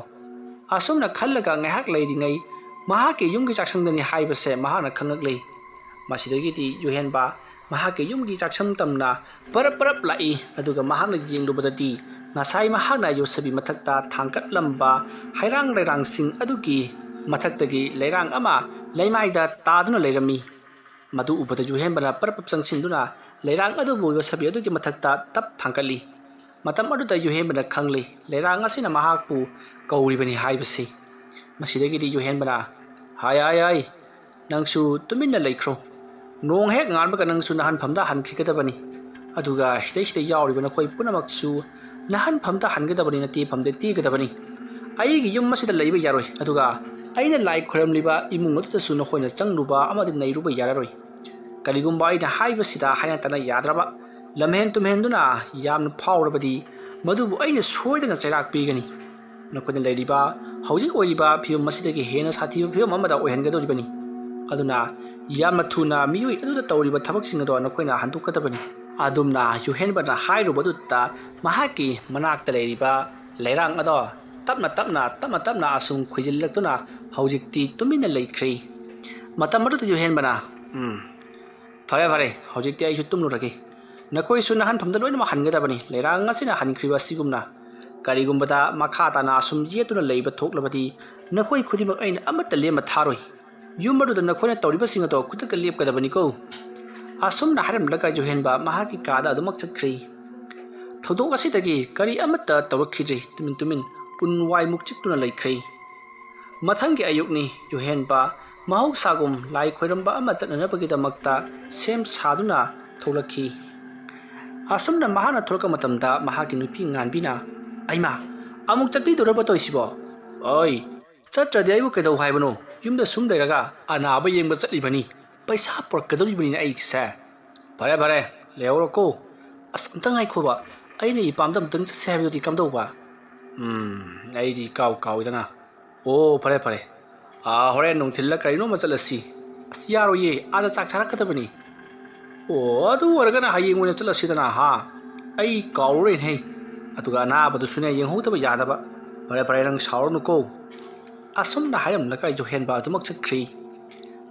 ꯑꯁꯨꯝꯅ ꯈꯜꯂꯒ ꯉꯥꯏꯍꯥꯛ ꯂꯩꯔꯤꯉꯩ ꯃꯍꯥꯛꯀꯤ ꯌꯨꯝꯒꯤ ꯆꯥꯛꯁꯪꯗꯅꯤ ꯍꯥꯏꯕꯁꯦ ꯃꯍꯥꯛꯅ ꯈꯪꯂꯛꯂꯤ꯫ ꯃꯁꯤꯗꯒꯤꯗꯤ ꯌꯨꯍꯦꯟꯕ ꯃꯍꯥꯛꯀꯤ ꯌꯨꯝꯒꯤ ꯆꯥꯛꯁꯪ ꯇꯝꯅ ꯄꯔꯞ ꯄꯔꯞ ꯂꯥꯛꯏ꯫ ꯑꯗꯨꯒ ꯃꯍꯥꯛꯅ ꯌꯦꯡꯂꯨꯕꯗꯗꯤ ꯉꯁꯥꯏ ꯃꯍꯥꯛꯅ ꯌꯣꯠꯁꯕꯤ ꯃꯊꯛꯇ ꯊꯥꯡꯒꯠꯂꯝꯕ ꯍꯩꯔꯥꯡ ꯂꯩꯔꯥꯡꯁꯤꯡ ꯑꯗꯨꯒꯤ ꯃꯊꯛꯇꯒꯤ ꯂꯩꯔꯥꯡ ꯑꯃ ꯂꯩꯃꯥꯏꯗ ꯇꯥꯗꯨꯅ ꯂꯩꯔꯝꯃꯤ꯫ ꯃꯗꯨ ꯎꯕꯗ ꯌꯨꯍꯦꯟꯕꯅ ꯄꯔꯞ ꯄꯔꯞ ꯆꯪꯁꯤꯟꯗꯨꯅ ꯂꯩꯔꯥꯡ ꯑꯗꯨꯕꯨ ꯌꯣꯠꯁꯕꯤ ꯑꯗꯨꯒꯤ ꯃꯊꯛꯇ ꯇꯞ ꯊꯥꯡꯒꯠꯂꯤ꯫ ꯃꯇꯝ ꯑꯗꯨꯗ ꯌꯨꯍꯦꯟꯕꯅ ꯈꯪꯂꯤ ꯂꯩꯔꯥꯡ ꯑꯁꯤꯅ ꯃꯍꯥꯛꯄꯨ ꯀꯧꯔꯤꯕꯅꯤ ꯍꯥꯏꯕꯁꯤ꯫ ꯃꯁꯤꯗꯒꯤꯗꯤ ꯌꯨꯍꯦꯟꯕꯅ, "ꯍꯥꯏ, ꯍꯥꯏ, ꯍꯥꯏ, ꯅꯪꯁꯨ ꯇꯨꯃꯤꯟꯅ ꯂꯩꯈ꯭ꯔꯣ꯫ ꯅꯣꯡ ꯍꯦꯛ ꯉꯥꯟꯕꯒ ꯅꯪꯁꯨ ꯅꯍꯟꯐꯝꯗ ꯍꯟꯈꯤꯒꯗꯕꯅꯤ꯫ ꯑꯗꯨꯒ ꯁꯤꯗꯩꯁꯤꯗ ꯌꯥꯎꯔꯤꯕ ꯅꯈꯣꯏ ꯄꯨꯝꯅꯃꯛꯁꯨ ꯅꯍꯟꯐꯝꯗ ꯍꯟꯒꯗꯕꯅꯤ, ꯅꯇꯦꯐꯝꯗ ꯇꯦꯒꯗꯕꯅꯤ꯫ ꯑꯩꯒꯤ ꯌꯨꯝ ꯑꯁꯤꯗ ꯂꯩꯕ ꯌꯥꯔꯣꯏ꯫ ꯑꯗꯨꯒ ꯑꯩꯅ ꯂꯥꯏ ꯈꯣꯏꯔꯝꯂꯤꯕ ꯏꯃꯨꯡ ꯑꯗꯨꯗꯁꯨ ꯅꯈꯣꯏꯅ ꯆꯪꯂꯨꯕ ꯑꯃꯗꯤ ꯅꯩꯔꯨꯕ ꯌꯥꯔꯔꯣꯏ꯫ ꯀꯔꯤꯒꯨꯝꯕ ꯑꯩꯅ ꯍꯥꯏꯕꯁꯤꯗ ꯍꯥꯏꯅ ꯇꯥꯅ ꯌꯥꯗ꯭ꯔꯕ, ꯂꯝꯍꯦꯟ ꯇꯨꯝꯍꯦꯟꯗꯨꯅ ꯌꯥꯝꯅ ꯐꯥꯎꯔꯕꯗꯤ ꯃꯗꯨꯕꯨ ꯑꯩꯅ ꯁꯣꯏꯗꯅ ꯆꯩꯔꯥꯛ ꯄꯤꯒꯅꯤ꯫ ꯅꯈꯣꯏꯅ ꯂꯩꯔꯤꯕ ꯍꯧꯖꯤꯛ ꯑꯣꯏꯔꯤꯕ ꯐꯤꯕꯝ ꯑꯁꯤꯗꯒꯤ ꯍꯦꯟꯅ ꯁꯥꯊꯤꯕ ꯐꯤꯕꯝ ꯑꯃꯗ ꯑꯣꯏꯍꯟꯒꯗꯧꯔꯤꯕꯅꯤ꯫ ꯑꯗꯨꯅ ꯌꯥꯝꯅ ꯊꯨꯅ ꯃꯤꯑꯣꯏ ꯑꯗꯨꯗ ꯇꯧꯔꯤꯕ ꯊꯕꯛꯁꯤꯡ ꯑꯗꯣ ꯅꯈꯣꯏꯅ ꯍꯟꯗꯣꯛꯀꯗꯕꯅꯤ꯫" ꯑꯗꯨꯝꯅ ꯌꯨꯍꯦꯟꯕꯅ ꯍꯥꯏꯔꯨꯕꯗꯨꯗ ꯃꯍꯥꯛꯀꯤ ꯃꯅꯥꯛꯇ ꯂꯩꯔꯤꯕ ꯂꯩꯔꯥꯡ ꯑꯗꯣ ꯇꯞꯅ ꯇꯞꯅ, ꯇꯞꯅ ꯇꯞꯅ ꯑꯁꯨꯝ ꯈꯨꯏꯖꯤꯜꯂꯛꯇꯨꯅ ꯍꯧꯖꯤꯛꯇꯤ ꯇꯨꯃꯤꯟꯅ ꯂꯩꯈ꯭ꯔꯦ꯫ ꯃꯇꯝ ꯑꯗꯨꯗ ꯌꯨꯍꯦꯟꯕꯅ, "ꯎꯝ, ꯐꯔꯦ, ꯐꯔꯦ, ꯍꯧꯖꯤꯛꯇꯤ ꯑꯩꯁꯨ ꯇꯨꯝꯂꯨꯔꯒꯦ꯫ ꯅꯈꯣꯏꯁꯨ ꯅꯍꯟꯐꯝꯗ ꯂꯣꯏꯅꯃꯛ ꯍꯟꯒꯗꯕꯅꯤ꯫ ꯂꯩꯔꯥꯡ ꯑꯁꯤꯅ ꯍꯟꯈ꯭ꯔꯤꯕ ꯑꯁꯤꯒꯨꯝꯅ ꯀꯔꯤꯒꯨꯝꯕꯗ ꯃꯈꯥ ꯇꯥꯅ ꯑꯁꯨꯝ ꯌꯦꯠꯇꯨꯅ ꯂꯩꯕ ꯊꯣꯛꯂꯕꯗꯤ "ꯅꯈꯣꯏ ꯈꯨꯗꯤꯡꯃꯛ ꯑꯩꯅ ꯑꯃꯠꯇ ꯂꯦꯝꯅ ꯊꯥꯔꯣꯏ꯫ ꯌꯨꯝ ꯑꯗꯨꯗ ꯅꯈꯣꯏꯅ ꯇꯧꯔꯤꯕꯁꯤꯡ ꯑꯗꯣ ꯈꯨꯗꯛꯇ ꯂꯦꯞꯀꯗꯕꯅꯤꯀꯣ"꯫ ꯑꯁꯨꯝꯅ ꯍꯥꯏꯔꯝꯂꯒ ꯌꯨꯍꯦꯟꯕ ꯃꯍꯥꯛꯀꯤ ꯀꯥꯗ ꯑꯗꯨꯃꯛ ꯆꯠꯈ꯭ꯔꯦ꯫ ꯊꯧꯗꯣꯛ ꯑꯁꯤꯗꯒꯤ ꯀꯔꯤ ꯑꯃꯠꯇ ꯇꯧꯔꯛꯈꯤꯗ꯭ꯔꯦ꯫ ꯇꯨꯃꯤꯟ ꯇꯨꯃꯤꯟ ꯎꯟ ꯋꯥꯏꯃꯨꯛ ꯆꯤꯛꯇꯨꯅ ꯂꯩꯈ꯭ꯔꯦ꯫ ꯃꯊꯪꯒꯤ ꯑꯌꯨꯛꯅꯤ꯫ ꯌꯨꯍꯦꯟꯕ ꯃꯍꯧꯁꯥꯒꯨꯝ ꯂꯥꯏ ꯈꯣꯏꯔꯝꯕ ꯑꯃ ꯆꯠꯅꯅꯕꯒꯤꯗꯃꯛꯇ ꯁꯦꯝ ꯁꯥꯗꯨꯅ ꯊꯣꯛꯂꯛꯈꯤ꯫ ꯑꯁꯨꯝꯅ ꯃꯍꯥꯛꯅ ꯊꯣꯛꯂꯛꯄ ꯃꯇꯝꯗ ꯃꯍꯥꯛꯀꯤ ꯅꯨꯄꯤ ꯉꯥꯟꯕꯤꯅ, "ꯑꯩꯃꯥ, ꯑꯃꯨꯛ ꯆꯠꯄꯤꯗꯧꯔꯕ ꯇꯧꯏꯁꯤꯕꯣ? ꯑꯣꯏ, ꯆꯠꯇ꯭ꯔꯗꯤ ꯑꯩꯕꯨ ꯀꯩꯗꯧ ꯍꯥꯏꯕꯅꯣ? ꯌꯨꯝꯗ ꯁꯨꯝ ꯂꯩꯔꯒ ꯑꯅꯥꯕ ꯌꯦꯡꯕ ꯆꯠꯂꯤꯕꯅꯤ꯫ ꯄꯩꯁꯥ ꯄꯨꯔꯛꯀꯗꯧꯔꯤꯕꯅꯤꯅꯦ ꯑꯩꯁꯦ"꯫ "ꯐꯔꯦ, ꯐꯔꯦ, ꯂꯩꯍꯧꯔꯣꯀꯣ꯫ ꯑꯁ, ꯑꯝꯇ ꯉꯥꯏꯈꯣꯕ꯫ ꯑꯩꯅ ꯏꯄꯥꯝꯗ ꯑꯝꯇꯪ ꯆꯠꯁꯦ ꯍꯥꯏꯕꯗꯨꯗꯤ ꯀꯝꯗꯧꯕ?" "ꯎꯝ, ꯑꯩꯗꯤ ꯏꯀꯥꯎ ꯀꯥꯎꯏꯗꯅ꯫ ꯑꯣ, ꯐꯔꯦ, ꯐꯔꯦ꯫ ꯑꯥ, ꯍꯣꯔꯦꯟ ꯅꯨꯡꯊꯤꯜꯂ ꯀꯔꯤꯅꯣꯝꯃ ꯆꯠꯂꯁꯤ"꯫ "ꯑꯁ, ꯌꯥꯔꯣꯏꯌꯦ꯫ ꯑꯥꯗ ꯆꯥꯛ ꯆꯥꯔꯛꯀꯗꯕꯅꯤ"꯫ "ꯑꯣ, ꯑꯗꯨ ꯑꯣꯏꯔꯒꯅ ꯍꯌꯦꯡ ꯑꯣꯏꯅ ꯆꯠꯂꯁꯤꯗꯅ, ꯍꯥ? ꯑꯩ ꯀꯥꯎꯔꯨꯔꯦꯅꯦ꯫ ꯑꯗꯨꯒ ꯑꯅꯥꯕꯗꯨꯁꯨꯅꯦ ꯌꯦꯡꯍꯧꯗꯕ ꯌꯥꯗꯕ꯫ ꯐꯔꯦ, ꯐꯔꯦ, ꯅꯪ ꯁꯥꯎꯔꯅꯨꯀꯣ"꯫ ꯑꯁꯨꯝꯅ ꯍꯥꯏꯔꯝꯂꯒ ꯌꯨꯍꯦꯟꯕ ꯑꯗꯨꯃꯛ ꯆꯠꯈ꯭ꯔꯦ꯫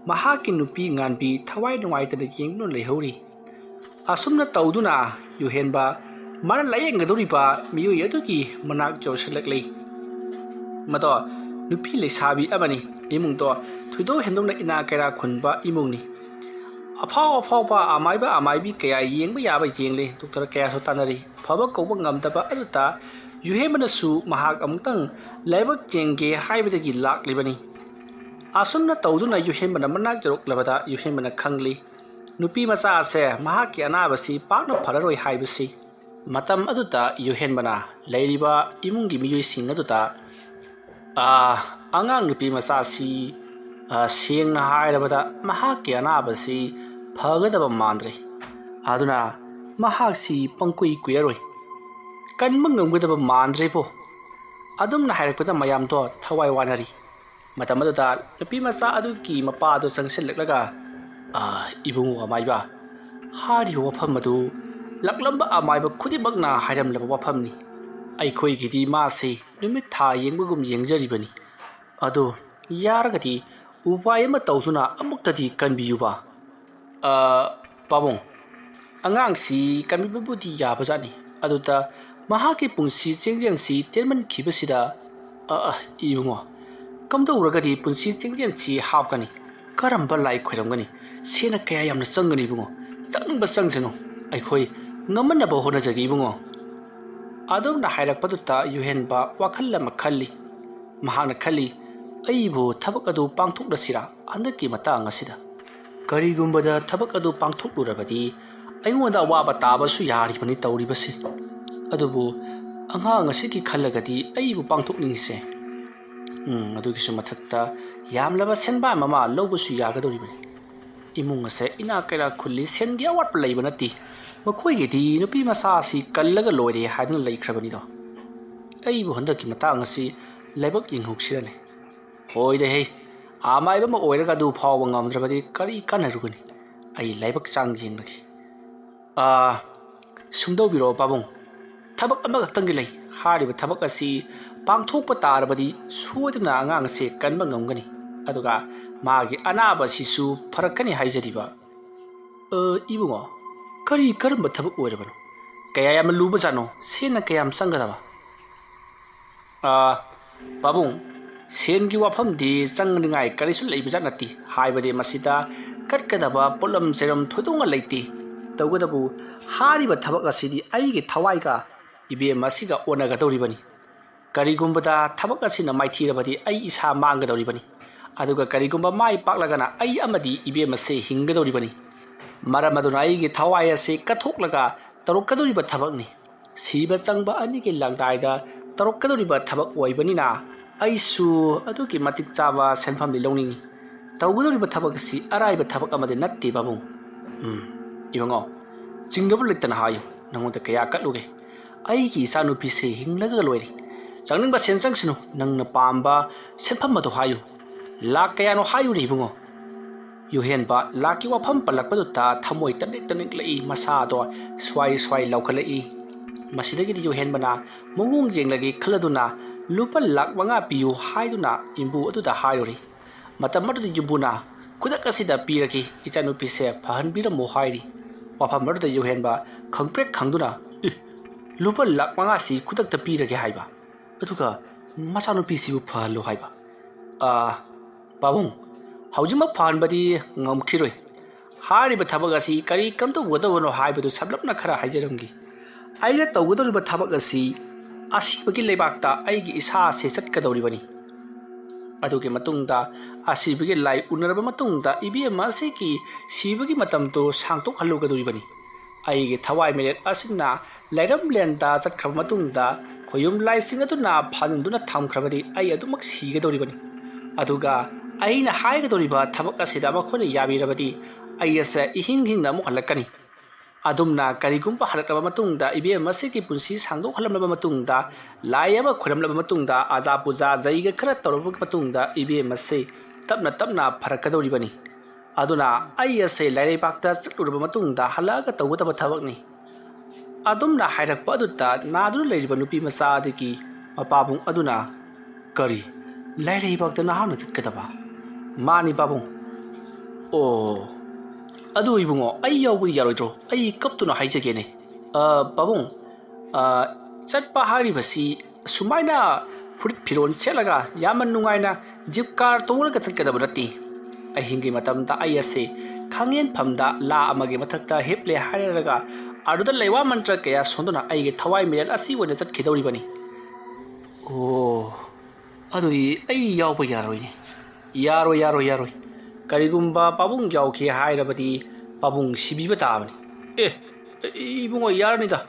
ꯃꯍꯥꯛꯀꯤ ꯅꯨꯄꯤ ꯉꯥꯟꯕꯤ ꯊꯋꯥꯏ ꯅꯨꯡꯉꯥꯏꯇꯅ ꯌꯦꯡꯗꯨꯅ ꯂꯩꯍꯧꯔꯤ꯫ ꯑꯁꯨꯝꯅ ꯇꯧꯗꯨꯅ ꯌꯨꯍꯦꯟꯕ ꯃꯥꯅ ꯂꯥꯌꯦꯡꯒꯗꯧꯔꯤꯕ ꯃꯤꯑꯣꯏ ꯑꯗꯨꯒꯤ ꯃꯅꯥꯛ ꯌꯧꯁꯤꯜꯂꯛꯂꯤ꯫ ꯃꯗꯣ ꯅꯨꯄꯤ ꯂꯩꯁꯥꯕꯤ ꯑꯃꯅꯤ꯫ ꯏꯃꯨꯡꯗꯣ ꯊꯣꯏꯗꯣꯛ ꯍꯦꯟꯗꯣꯛꯅ ꯏꯅꯥ ꯀꯩꯔꯥ ꯈꯨꯟꯕ ꯏꯃꯨꯡꯅꯤ꯫ ꯑꯐꯥꯎ ꯑꯐꯥꯎꯕ ꯑꯃꯥꯏꯕ ꯑꯃꯥꯏꯕꯤ ꯀꯌꯥ ꯌꯦꯡꯕ ꯌꯥꯕ ꯌꯦꯡꯂꯦ, ꯗꯣꯛꯇꯔ ꯀꯌꯥꯁꯨ ꯇꯥꯟꯅꯔꯤ꯫ ꯐꯕ ꯀꯧꯕ ꯉꯝꯗꯕ ꯑꯗꯨꯗ ꯌꯨꯍꯦꯟꯕꯅꯁꯨ ꯃꯍꯥꯛ ꯑꯃꯨꯛꯇꯪ ꯂꯥꯏꯕꯛ ꯌꯦꯡꯒꯦ ꯍꯥꯏꯕꯗꯒꯤ ꯂꯥꯛꯂꯤꯕꯅꯤ꯫ ꯑꯁꯨꯝꯅ ꯇꯧꯗꯨꯅ ꯌꯨꯍꯦꯟꯕꯅ ꯃꯅꯥꯛ ꯌꯧꯔꯛꯂꯕꯗ ꯌꯨꯍꯦꯟꯕꯅ ꯈꯪꯂꯤ, ꯅꯨꯄꯤ ꯃꯆꯥ ꯑꯁꯦ ꯃꯍꯥꯛꯀꯤ ꯑꯅꯥꯕꯁꯤ ꯄꯥꯛꯅ ꯐꯔꯔꯣꯏ ꯍꯥꯏꯕꯁꯤ꯫ ꯃꯇꯝ ꯑꯗꯨꯗ ꯌꯨꯍꯦꯟꯕꯅ ꯂꯩꯔꯤꯕ ꯏꯃꯨꯡꯒꯤ ꯃꯤꯑꯣꯏꯁꯤꯡ ꯑꯗꯨꯗ, "ꯑꯥ, ꯑꯉꯥꯡ ꯅꯨꯄꯤ ꯃꯆꯥꯁꯤ, ꯑꯥ, ꯁꯦꯡꯅ ꯍꯥꯏꯔꯕꯗ ꯃꯍꯥꯛꯀꯤ ꯑꯅꯥꯕꯁꯤ ꯐꯒꯗꯕ ꯃꯥꯟꯗ꯭ꯔꯦ꯫ ꯑꯗꯨꯅ ꯃꯍꯥꯛꯁꯤ ꯄꯪꯀꯨꯏ ꯀꯨꯏꯔꯔꯣꯏ꯫ ꯀꯟꯕ ꯉꯝꯒꯗꯕ ꯃꯥꯟꯗ꯭ꯔꯦꯕꯣ"꯫ ꯑꯗꯨꯝꯅ ꯍꯥꯏꯔꯛꯄꯗ ꯃꯌꯥꯝꯗꯣ ꯊꯋꯥꯏ ꯋꯥꯅꯔꯤ꯫ ꯃꯇꯝ ꯑꯗꯨꯗ ꯅꯨꯄꯤ ꯃꯆꯥ ꯑꯗꯨꯒꯤ ꯃꯄꯥ ꯑꯗꯨ ꯆꯪꯁꯤꯜꯂꯛꯂꯒ, "ꯑꯥ, ꯏꯕꯨꯡꯉꯣ ꯑꯃꯥꯏꯕ, ꯍꯥꯏꯔꯤꯕ ꯋꯥꯐꯝ ꯑꯗꯨ ꯂꯥꯛꯂꯝꯕ ꯑꯃꯥꯏꯕ ꯈꯨꯗꯤꯡꯃꯛꯅ ꯍꯥꯏꯔꯝꯂꯕ ꯋꯥꯐꯝꯅꯤ꯫ ꯑꯩꯈꯣꯏꯒꯤꯗꯤ ꯃꯥꯁꯤ ꯅꯨꯃꯤꯠ ꯊꯥ ꯌꯦꯡꯕꯒꯨꯝ ꯌꯦꯡꯖꯔꯤꯕꯅꯤ꯫ ꯑꯗꯨ ꯌꯥꯔꯒꯗꯤ ꯎꯄꯥꯏ ꯑꯃ ꯇꯧꯗꯨꯅ ꯑꯃꯨꯛꯇꯗꯤ ꯀꯟꯕꯤꯌꯨꯕ"꯫ "ꯑ, ꯄꯥꯕꯨꯡ, ꯑꯉꯥꯡꯁꯤ ꯀꯟꯕꯤꯕꯕꯨꯗꯤ ꯌꯥꯕꯖꯥꯠꯅꯤ, ꯑꯗꯨꯗ ꯃꯍꯥꯛꯀꯤ ꯄꯨꯟꯁꯤ ꯆꯦꯡꯖꯦꯜꯁꯤ ꯇꯦꯟꯃꯟꯈꯤꯕꯁꯤꯗ"꯫ "ꯑ, ꯑ, ꯏꯕꯨꯡꯉꯣ, ꯀꯝꯗꯧꯔꯒꯗꯤ ꯄꯨꯟꯁꯤ ꯆꯤꯡꯖꯦꯜꯁꯤ ꯍꯥꯞꯀꯅꯤ? ꯀꯔꯝꯕ ꯂꯥꯏ ꯈꯣꯏꯔꯝꯒꯅꯤ? ꯁꯦꯟꯅ ꯀꯌꯥ ꯌꯥꯝꯅ ꯆꯪꯒꯅꯤ ꯏꯕꯨꯡꯉꯣ? ꯆꯪꯅꯤꯡꯕ ꯆꯪꯁꯅꯨ, ꯑꯩꯈꯣꯏ ꯉꯝꯃꯟꯅꯕ ꯍꯣꯠꯅꯖꯒꯦ ꯏꯕꯨꯡꯉꯣ꯫ ꯑꯗꯨꯝꯅ ꯍꯥꯏꯔꯛꯄꯗꯨꯗ ꯌꯨꯍꯦꯟꯕ ꯋꯥꯈꯜ ꯑꯃ ꯈꯜꯂꯤ꯫ ꯃꯍꯥꯛꯅ ꯈꯜꯂꯤ, "ꯑꯩꯕꯨ ꯊꯕꯛ ꯑꯗꯨ ꯄꯥꯡꯊꯣꯛꯂꯁꯤꯔꯥ ꯍꯟꯗꯛꯀꯤ ꯃꯇꯥꯡ ꯑꯁꯤꯗ? ꯀꯔꯤꯒꯨꯝꯕꯗ ꯊꯕꯛ ꯑꯗꯨ ꯄꯥꯡꯊꯣꯛꯂꯨꯔꯕꯗꯤ ꯑꯩꯉꯣꯟꯗ ꯑꯋꯥꯕ ꯇꯥꯕꯁꯨ ꯌꯥꯔꯤꯕꯅꯤ ꯇꯧꯔꯤꯕꯁꯤ꯫ ꯑꯗꯨꯕꯨ ꯑꯉꯥꯡ ꯑꯁꯤꯒꯤ ꯈꯜꯂꯒꯗꯤ ꯑꯩꯕꯨ ꯄꯥꯡꯊꯣꯛꯅꯤꯡꯉꯤꯁꯦ꯫ ꯎꯝ, ꯑꯗꯨꯒꯤꯁꯨ ꯃꯊꯛꯇ ꯌꯥꯝꯂꯕ ꯁꯦꯟꯕꯥꯟ ꯑꯃ ꯂꯧꯕꯁꯨ ꯌꯥꯒꯗꯧꯔꯤꯕꯅꯤ꯫ ꯏꯃꯨꯡ ꯑꯁꯦ ꯏꯅꯥꯛ ꯀꯩꯔꯥꯛ ꯈꯨꯜꯂꯤ, ꯁꯦꯟꯒꯤ ꯑꯋꯥꯠꯄ ꯂꯩꯕ ꯅꯠꯇꯦ꯫ ꯃꯈꯣꯏꯒꯤꯗꯤ ꯅꯨꯄꯤ ꯃꯆꯥ ꯑꯁꯤ ꯀꯜꯂꯒ ꯂꯣꯏꯔꯦ ꯍꯥꯏꯗꯨꯅ ꯂꯩꯈ꯭ꯔꯕꯅꯤꯗꯣ꯫ ꯑꯩꯕꯨ ꯍꯟꯗꯛꯀꯤ ꯃꯇꯥꯡ ꯑꯁꯤ ꯂꯥꯏꯕꯛ ꯌꯦꯡꯍꯧꯁꯤꯔꯅꯦ? ꯍꯣꯏꯗ ꯍꯦ, ꯑꯃꯥꯏꯕ ꯑꯃ ꯑꯣꯏꯔꯒ ꯑꯗꯨ ꯐꯥꯎꯕ ꯉꯝꯗ꯭ꯔꯕꯗꯤ ꯀꯔꯤ ꯀꯥꯟꯅꯔꯨꯒꯅꯤ? ꯑꯩ ꯂꯥꯏꯕꯛ ꯆꯥꯡ ꯌꯦꯡꯂꯒꯦ꯫ ꯑꯥ, ꯁꯨꯝꯗꯧꯕꯤꯔꯣ ꯄꯥꯕꯨꯡ, ꯊꯕꯛ ꯑꯃꯈꯛꯇꯪꯗꯤ ꯂꯩ꯫ ꯍꯥꯏꯔꯤꯕ ꯊꯕꯛ ꯑꯁꯤ ꯄꯥꯡꯊꯣꯛꯄ ꯇꯥꯔꯕꯗꯤ ꯁꯣꯏꯗꯅ ꯑꯉꯥꯡ ꯑꯁꯦ ꯀꯟꯕ ꯉꯝꯒꯅꯤ, ꯑꯗꯨꯒ ꯃꯥꯒꯤ ꯑꯅꯥꯕ ꯑꯁꯤꯁꯨ ꯐꯔꯛꯀꯅꯤ ꯍꯥꯏꯖꯔꯤꯕ꯫ ꯑ, ꯏꯕꯨꯡꯉꯣ, ꯀꯔꯤ ꯀꯔꯝꯕ ꯊꯕꯛ ꯑꯣꯏꯔꯕꯅꯣ? ꯀꯌꯥ ꯌꯥꯝꯅ ꯂꯨꯕꯖꯥꯠꯅꯣ? ꯁꯦꯟꯅ ꯀꯌꯥꯝ ꯆꯪꯒꯗꯕ? ꯑ, ꯄꯥꯕꯨꯡ, ꯁꯦꯟꯒꯤ ꯋꯥꯐꯝꯗꯤ ꯆꯪꯅꯤꯡꯉꯥꯏ ꯀꯔꯤꯁꯨ ꯂꯩꯕꯖꯥꯠ ꯅꯠꯇꯦ꯫ ꯍꯥꯏꯕꯗꯤ ꯃꯁꯤꯗ ꯀꯠꯀꯗꯕ ꯄꯣꯠꯂꯝ ꯆꯩꯔꯝ ꯊꯣꯏꯗꯣꯛꯅ ꯂꯩꯇꯦ꯫ ꯇꯧꯕꯇꯕꯨ ꯍꯥꯏꯔꯤꯕ ꯊꯕꯛ ꯑꯁꯤꯗꯤ ꯑꯩꯒꯤ ꯊꯋꯥꯏꯒ ꯏꯕꯦꯝ ꯑꯁꯤꯒ ꯑꯣꯟꯅꯒꯗꯧꯔꯤꯕꯅꯤ꯫ ꯀꯔꯤꯒꯨꯝꯕꯗ ꯊꯕꯛ ꯑꯁꯤꯅ ꯃꯥꯏꯊꯤꯔꯕꯗꯤ ꯑꯩ ꯏꯁꯥ ꯃꯥꯡꯒꯗꯧꯔꯤꯕꯅꯤ, ꯑꯗꯨꯒ ꯀꯔꯤꯒꯨꯝꯕ ꯃꯥꯏ ꯄꯥꯛꯂꯒꯅ ꯑꯩ ꯑꯃꯗꯤ ꯏꯕꯦꯝ ꯑꯁꯤ ꯍꯤꯡꯒꯗꯧꯔꯤꯕꯅꯤ꯫ ꯃꯔꯝ ꯑꯗꯨꯅ ꯑꯩꯒꯤ ꯊꯋꯥꯏ ꯑꯁꯤ ꯀꯠꯊꯣꯛꯂꯒ ꯇꯧꯔꯛꯀꯗꯧꯔꯤꯕ ꯊꯕꯛꯅꯤ꯫ ꯁꯤꯕ ꯆꯪꯕ ꯑꯅꯤꯒꯤ ꯂꯪꯗꯥꯏꯗ ꯇꯧꯔꯛꯀꯗꯧꯔꯤꯕ ꯊꯕꯛ ꯑꯣꯏꯕꯅꯤꯅ ꯑꯩꯁꯨ ꯑꯗꯨꯛꯀꯤ ꯃꯇꯤꯛ ꯆꯥꯕ ꯁꯦꯟꯐꯝꯗꯤ ꯂꯧꯅꯤꯡꯏ꯫ ꯇꯧꯒꯗꯧꯔꯤꯕ ꯊꯕꯛ ꯑꯁꯤ ꯑꯔꯥꯏꯕ ꯊꯕꯛ ꯑꯃꯗꯤ ꯅꯠꯇꯦ ꯄꯥꯕꯨꯡ꯫ ꯎꯝ, ꯏꯕꯨꯡꯉꯣ, ꯆꯤꯡꯅꯕ ꯂꯩꯇꯅ ꯍꯥꯏꯌꯨ, ꯅꯉꯣꯟꯗ ꯀꯌꯥ ꯀꯠꯂꯨꯒꯦ? ꯑꯩꯒꯤ ꯏꯆꯥꯅꯨꯄꯤꯁꯦ ꯍꯤꯡꯂꯒ ꯂꯣꯏꯔꯦ꯫ ꯆꯪꯅꯤꯡꯕ ꯁꯦꯟ ꯆꯪꯁꯅꯨ, ꯅꯪꯅ ꯄꯥꯝꯕ ꯁꯦꯟꯐꯝ ꯑꯗꯨ ꯍꯥꯏꯌꯨ꯫ ꯂꯥꯛ ꯀꯌꯥꯅꯣ ꯍꯥꯏꯌꯨꯅꯦ ꯏꯕꯨꯡꯉꯣ꯫ ꯌꯨꯍꯦꯟꯕ ꯂꯥꯛꯀꯤ ꯋꯥꯐꯝ ꯄꯜꯂꯛꯄꯗꯨꯗ ꯊꯃꯣꯏ ꯇꯅꯤꯛ ꯇꯅꯤꯛꯂꯛꯏ, ꯃꯁꯥꯗꯣ ꯁ꯭ꯋꯥꯏ ꯁ꯭ꯋꯥꯏ ꯂꯥꯎꯈꯠꯂꯛꯏ꯫ ꯃꯁꯤꯗꯒꯤꯗꯤ ꯌꯨꯍꯦꯟꯕꯅ ꯃꯑꯣꯡ ꯌꯦꯡꯂꯒꯦ ꯈꯜꯂꯗꯨꯅ ꯂꯨꯄꯥ ꯂꯥꯛ ꯃꯉꯥ ꯄꯤꯌꯨ ꯍꯥꯏꯗꯨꯅ ꯌꯨꯝꯕꯨ ꯑꯗꯨꯗ ꯍꯥꯏꯔꯨꯔꯦ꯫ ꯃꯇꯝ ꯑꯗꯨꯗ ꯌꯨꯝꯕꯨꯅ ꯈꯨꯗꯛ ꯑꯁꯤꯗ ꯄꯤꯔꯒꯦ, ꯏꯆꯥꯅꯨꯄꯤꯁꯦ ꯐꯍꯟꯕꯤꯔꯝꯃꯣ ꯍꯥꯏꯔꯤ꯫ ꯋꯥꯐꯝ ꯑꯗꯨꯗ ꯌꯨꯍꯦꯟꯕ ꯈꯪꯄ꯭ꯔꯦꯛ ꯈꯪꯗꯨꯅ, "ꯑꯦ, ꯂꯨꯄꯥ ꯂꯥꯛ ꯃꯉꯥꯁꯤ ꯈꯨꯗꯛꯇ ꯄꯤꯔꯒꯦ ꯍꯥꯏꯕ, ꯑꯗꯨꯒ ꯃꯆꯥꯅꯨꯄꯤꯁꯤꯕꯨ ꯐꯍꯜꯂꯣ ꯍꯥꯏꯕ? ꯑꯥ, ꯄꯥꯕꯨꯡ, ꯍꯧꯖꯤꯛꯃꯛ ꯐꯍꯟꯕꯗꯤ ꯉꯝꯈꯤꯔꯣꯏ꯫ ꯍꯥꯏꯔꯤꯕ ꯊꯕꯛ ꯑꯁꯤ ꯀꯔꯤ ꯀꯝꯗꯧꯒꯗꯕꯅꯣ ꯍꯥꯏꯕꯗꯨ ꯁꯝꯂꯞꯅ ꯈꯔ ꯍꯥꯏꯖꯔꯝꯒꯦ꯫ ꯑꯩꯅ ꯇꯧꯒꯗꯧꯔꯤꯕ ꯊꯕꯛ ꯑꯁꯤ ꯑꯁꯤꯕꯒꯤ ꯂꯩꯕꯥꯛꯇ ꯑꯩꯒꯤ ꯏꯁꯥꯁꯦ ꯆꯠꯀꯗꯧꯔꯤꯕꯅꯤ꯫ ꯑꯗꯨꯒꯤ ꯃꯇꯨꯡꯗ ꯑꯁꯤꯕꯒꯤ ꯂꯥꯏ ꯎꯅꯔꯕ ꯃꯇꯨꯡꯗ ꯏꯕꯦꯝꯃ ꯑꯁꯤꯒꯤ ꯁꯤꯕꯒꯤ ꯃꯇꯝꯗꯨ ꯁꯥꯡꯗꯣꯛꯍꯜꯂꯨꯒꯗꯧꯔꯤꯕꯅꯤ꯫ ꯑꯩꯒꯤ ꯊꯋꯥꯏ ꯃꯤꯔꯦꯜ ꯑꯁꯤꯅ ꯂꯩꯔꯝꯂꯦꯟꯗ ꯆꯠꯈ꯭ꯔꯕ ꯃꯇꯨꯡꯗ ꯈꯣꯌꯨꯝ ꯂꯥꯏꯁꯤꯡ ꯑꯗꯨꯅ ꯐꯥꯖꯤꯟꯗꯨꯅ ꯊꯝꯈ꯭ꯔꯕꯗꯤ ꯑꯩ ꯑꯗꯨꯃꯛ ꯁꯤꯒꯗꯧꯔꯤꯕꯅꯤ꯫ ꯑꯗꯨꯒ ꯑꯩꯅ ꯍꯥꯏꯒꯗꯧꯔꯤꯕ ꯊꯕꯛ ꯑꯁꯤꯗ ꯃꯈꯣꯏꯅ ꯌꯥꯕꯤꯔꯕꯗꯤ ꯑꯩ ꯑꯁꯦ ꯏꯍꯤꯡ ꯍꯤꯡꯅ ꯑꯃꯨꯛ ꯍꯜꯂꯛꯀꯅꯤ꯫ ꯑꯗꯨꯝꯅ ꯀꯔꯤꯒꯨꯝꯕ ꯍꯜꯂꯛꯂꯕ ꯃꯇꯨꯡꯗ ꯏꯕꯦꯝ ꯑꯁꯤꯒꯤ ꯄꯨꯟꯁꯤ ꯁꯥꯡꯗꯣꯛꯍꯜꯂꯝꯂꯕ ꯃꯇꯨꯡꯗ, ꯂꯥꯏ ꯑꯃ ꯈꯣꯏꯔꯝꯂꯕ ꯃꯇꯨꯡꯗ, ꯑꯖꯥ ꯄꯨꯖꯥ ꯖꯩꯒ ꯈꯔ ꯇꯧꯔꯕ ꯃꯇꯨꯡꯗ ꯏꯕꯦꯝ ꯑꯁꯤ ꯇꯞꯅ ꯇꯞꯅ ꯐꯔꯛꯀꯗꯧꯔꯤꯕꯅꯤ꯫ ꯑꯗꯨꯅ ꯑꯩ ꯑꯁꯦ ꯂꯥꯏꯔꯩꯕꯥꯛꯇ ꯆꯠꯂꯨꯔꯕ ꯃꯇꯨꯡꯗ ꯍꯜꯂꯛꯑꯒ ꯇꯧꯒꯗꯕ ꯊꯕꯛꯅꯤ꯫ ꯑꯗꯨꯝꯅ ꯍꯥꯏꯔꯛꯄ ꯑꯗꯨꯗ ꯅꯥꯗꯨꯅ ꯂꯩꯔꯤꯕ ꯅꯨꯄꯤ ꯃꯆꯥ ꯑꯗꯨꯒꯤ ꯃꯄꯥꯕꯨꯡ ꯑꯗꯨꯅ, "ꯀꯔꯤ? ꯂꯥꯏꯔꯩꯕꯥꯛꯇ ꯅꯍꯥꯛꯅ ꯆꯠꯀꯗꯕ?" "ꯃꯥꯅꯤ ꯄꯥꯕꯨꯡ꯫" "ꯑꯣ, ꯑꯗꯨ ꯏꯕꯨꯡꯉꯣ, ꯑꯩ ꯌꯥꯎꯕꯗꯤ ꯌꯥꯔꯣꯏꯗ꯭ꯔꯣ? ꯑꯩ ꯀꯞꯇꯨꯅ ꯍꯥꯏꯖꯒꯦꯅꯦ꯫ ꯑ, ꯄꯥꯕꯨꯡ, ꯑ, ꯆꯠꯄ ꯍꯥꯏꯔꯤꯕꯁꯤ ꯁꯨꯃꯥꯏꯅ ꯐꯨꯔꯤꯠ ꯐꯤꯔꯣꯜ ꯁꯦꯠꯂꯒ ꯌꯥꯝꯅ ꯅꯨꯡꯉꯥꯏꯅ ꯖꯤꯞ ꯀꯥꯔ ꯇꯣꯡꯂꯒ ꯆꯠꯀꯗꯕ ꯅꯠꯇꯦ꯫ ꯑꯍꯤꯡꯒꯤ ꯃꯇꯝꯗ ꯑꯩ ꯑꯁꯦ ꯈꯥꯡꯉꯦꯟꯐꯝꯗ ꯂꯥ ꯑꯃꯒꯤ ꯃꯊꯛꯇ ꯍꯤꯞꯂꯦ ꯍꯥꯏꯔꯒ ꯑꯗꯨꯗ ꯂꯩꯋꯥ ꯃꯟꯇ꯭ꯔ ꯀꯌꯥ ꯁꯣꯟꯗꯨꯅ ꯑꯩꯒꯤ ꯊꯋꯥꯏ ꯃꯤꯔꯦꯜ ꯑꯁꯤ ꯑꯣꯏꯅ ꯆꯠꯈꯤꯗꯧꯔꯤꯕꯅꯤ꯫" "ꯑꯣ, ꯑꯗꯨꯗꯤ ꯑꯩ ꯌꯥꯎꯕ ꯌꯥꯔꯣꯏꯅꯦ꯫" "ꯌꯥꯔꯣꯏ, ꯌꯥꯔꯣꯏ, ꯌꯥꯔꯣꯏ꯫ ꯀꯔꯤꯒꯨꯝꯕ ꯄꯥꯕꯨꯡ ꯌꯥꯎꯈꯤ ꯍꯥꯏꯔꯕꯗꯤ ꯄꯥꯕꯨꯡ ꯁꯤꯕꯤꯕ ꯇꯥꯕꯅꯤ꯫" "ꯑꯦ, ꯏꯕꯨꯡꯉꯣ, ꯌꯥꯔꯅꯤꯗ꯫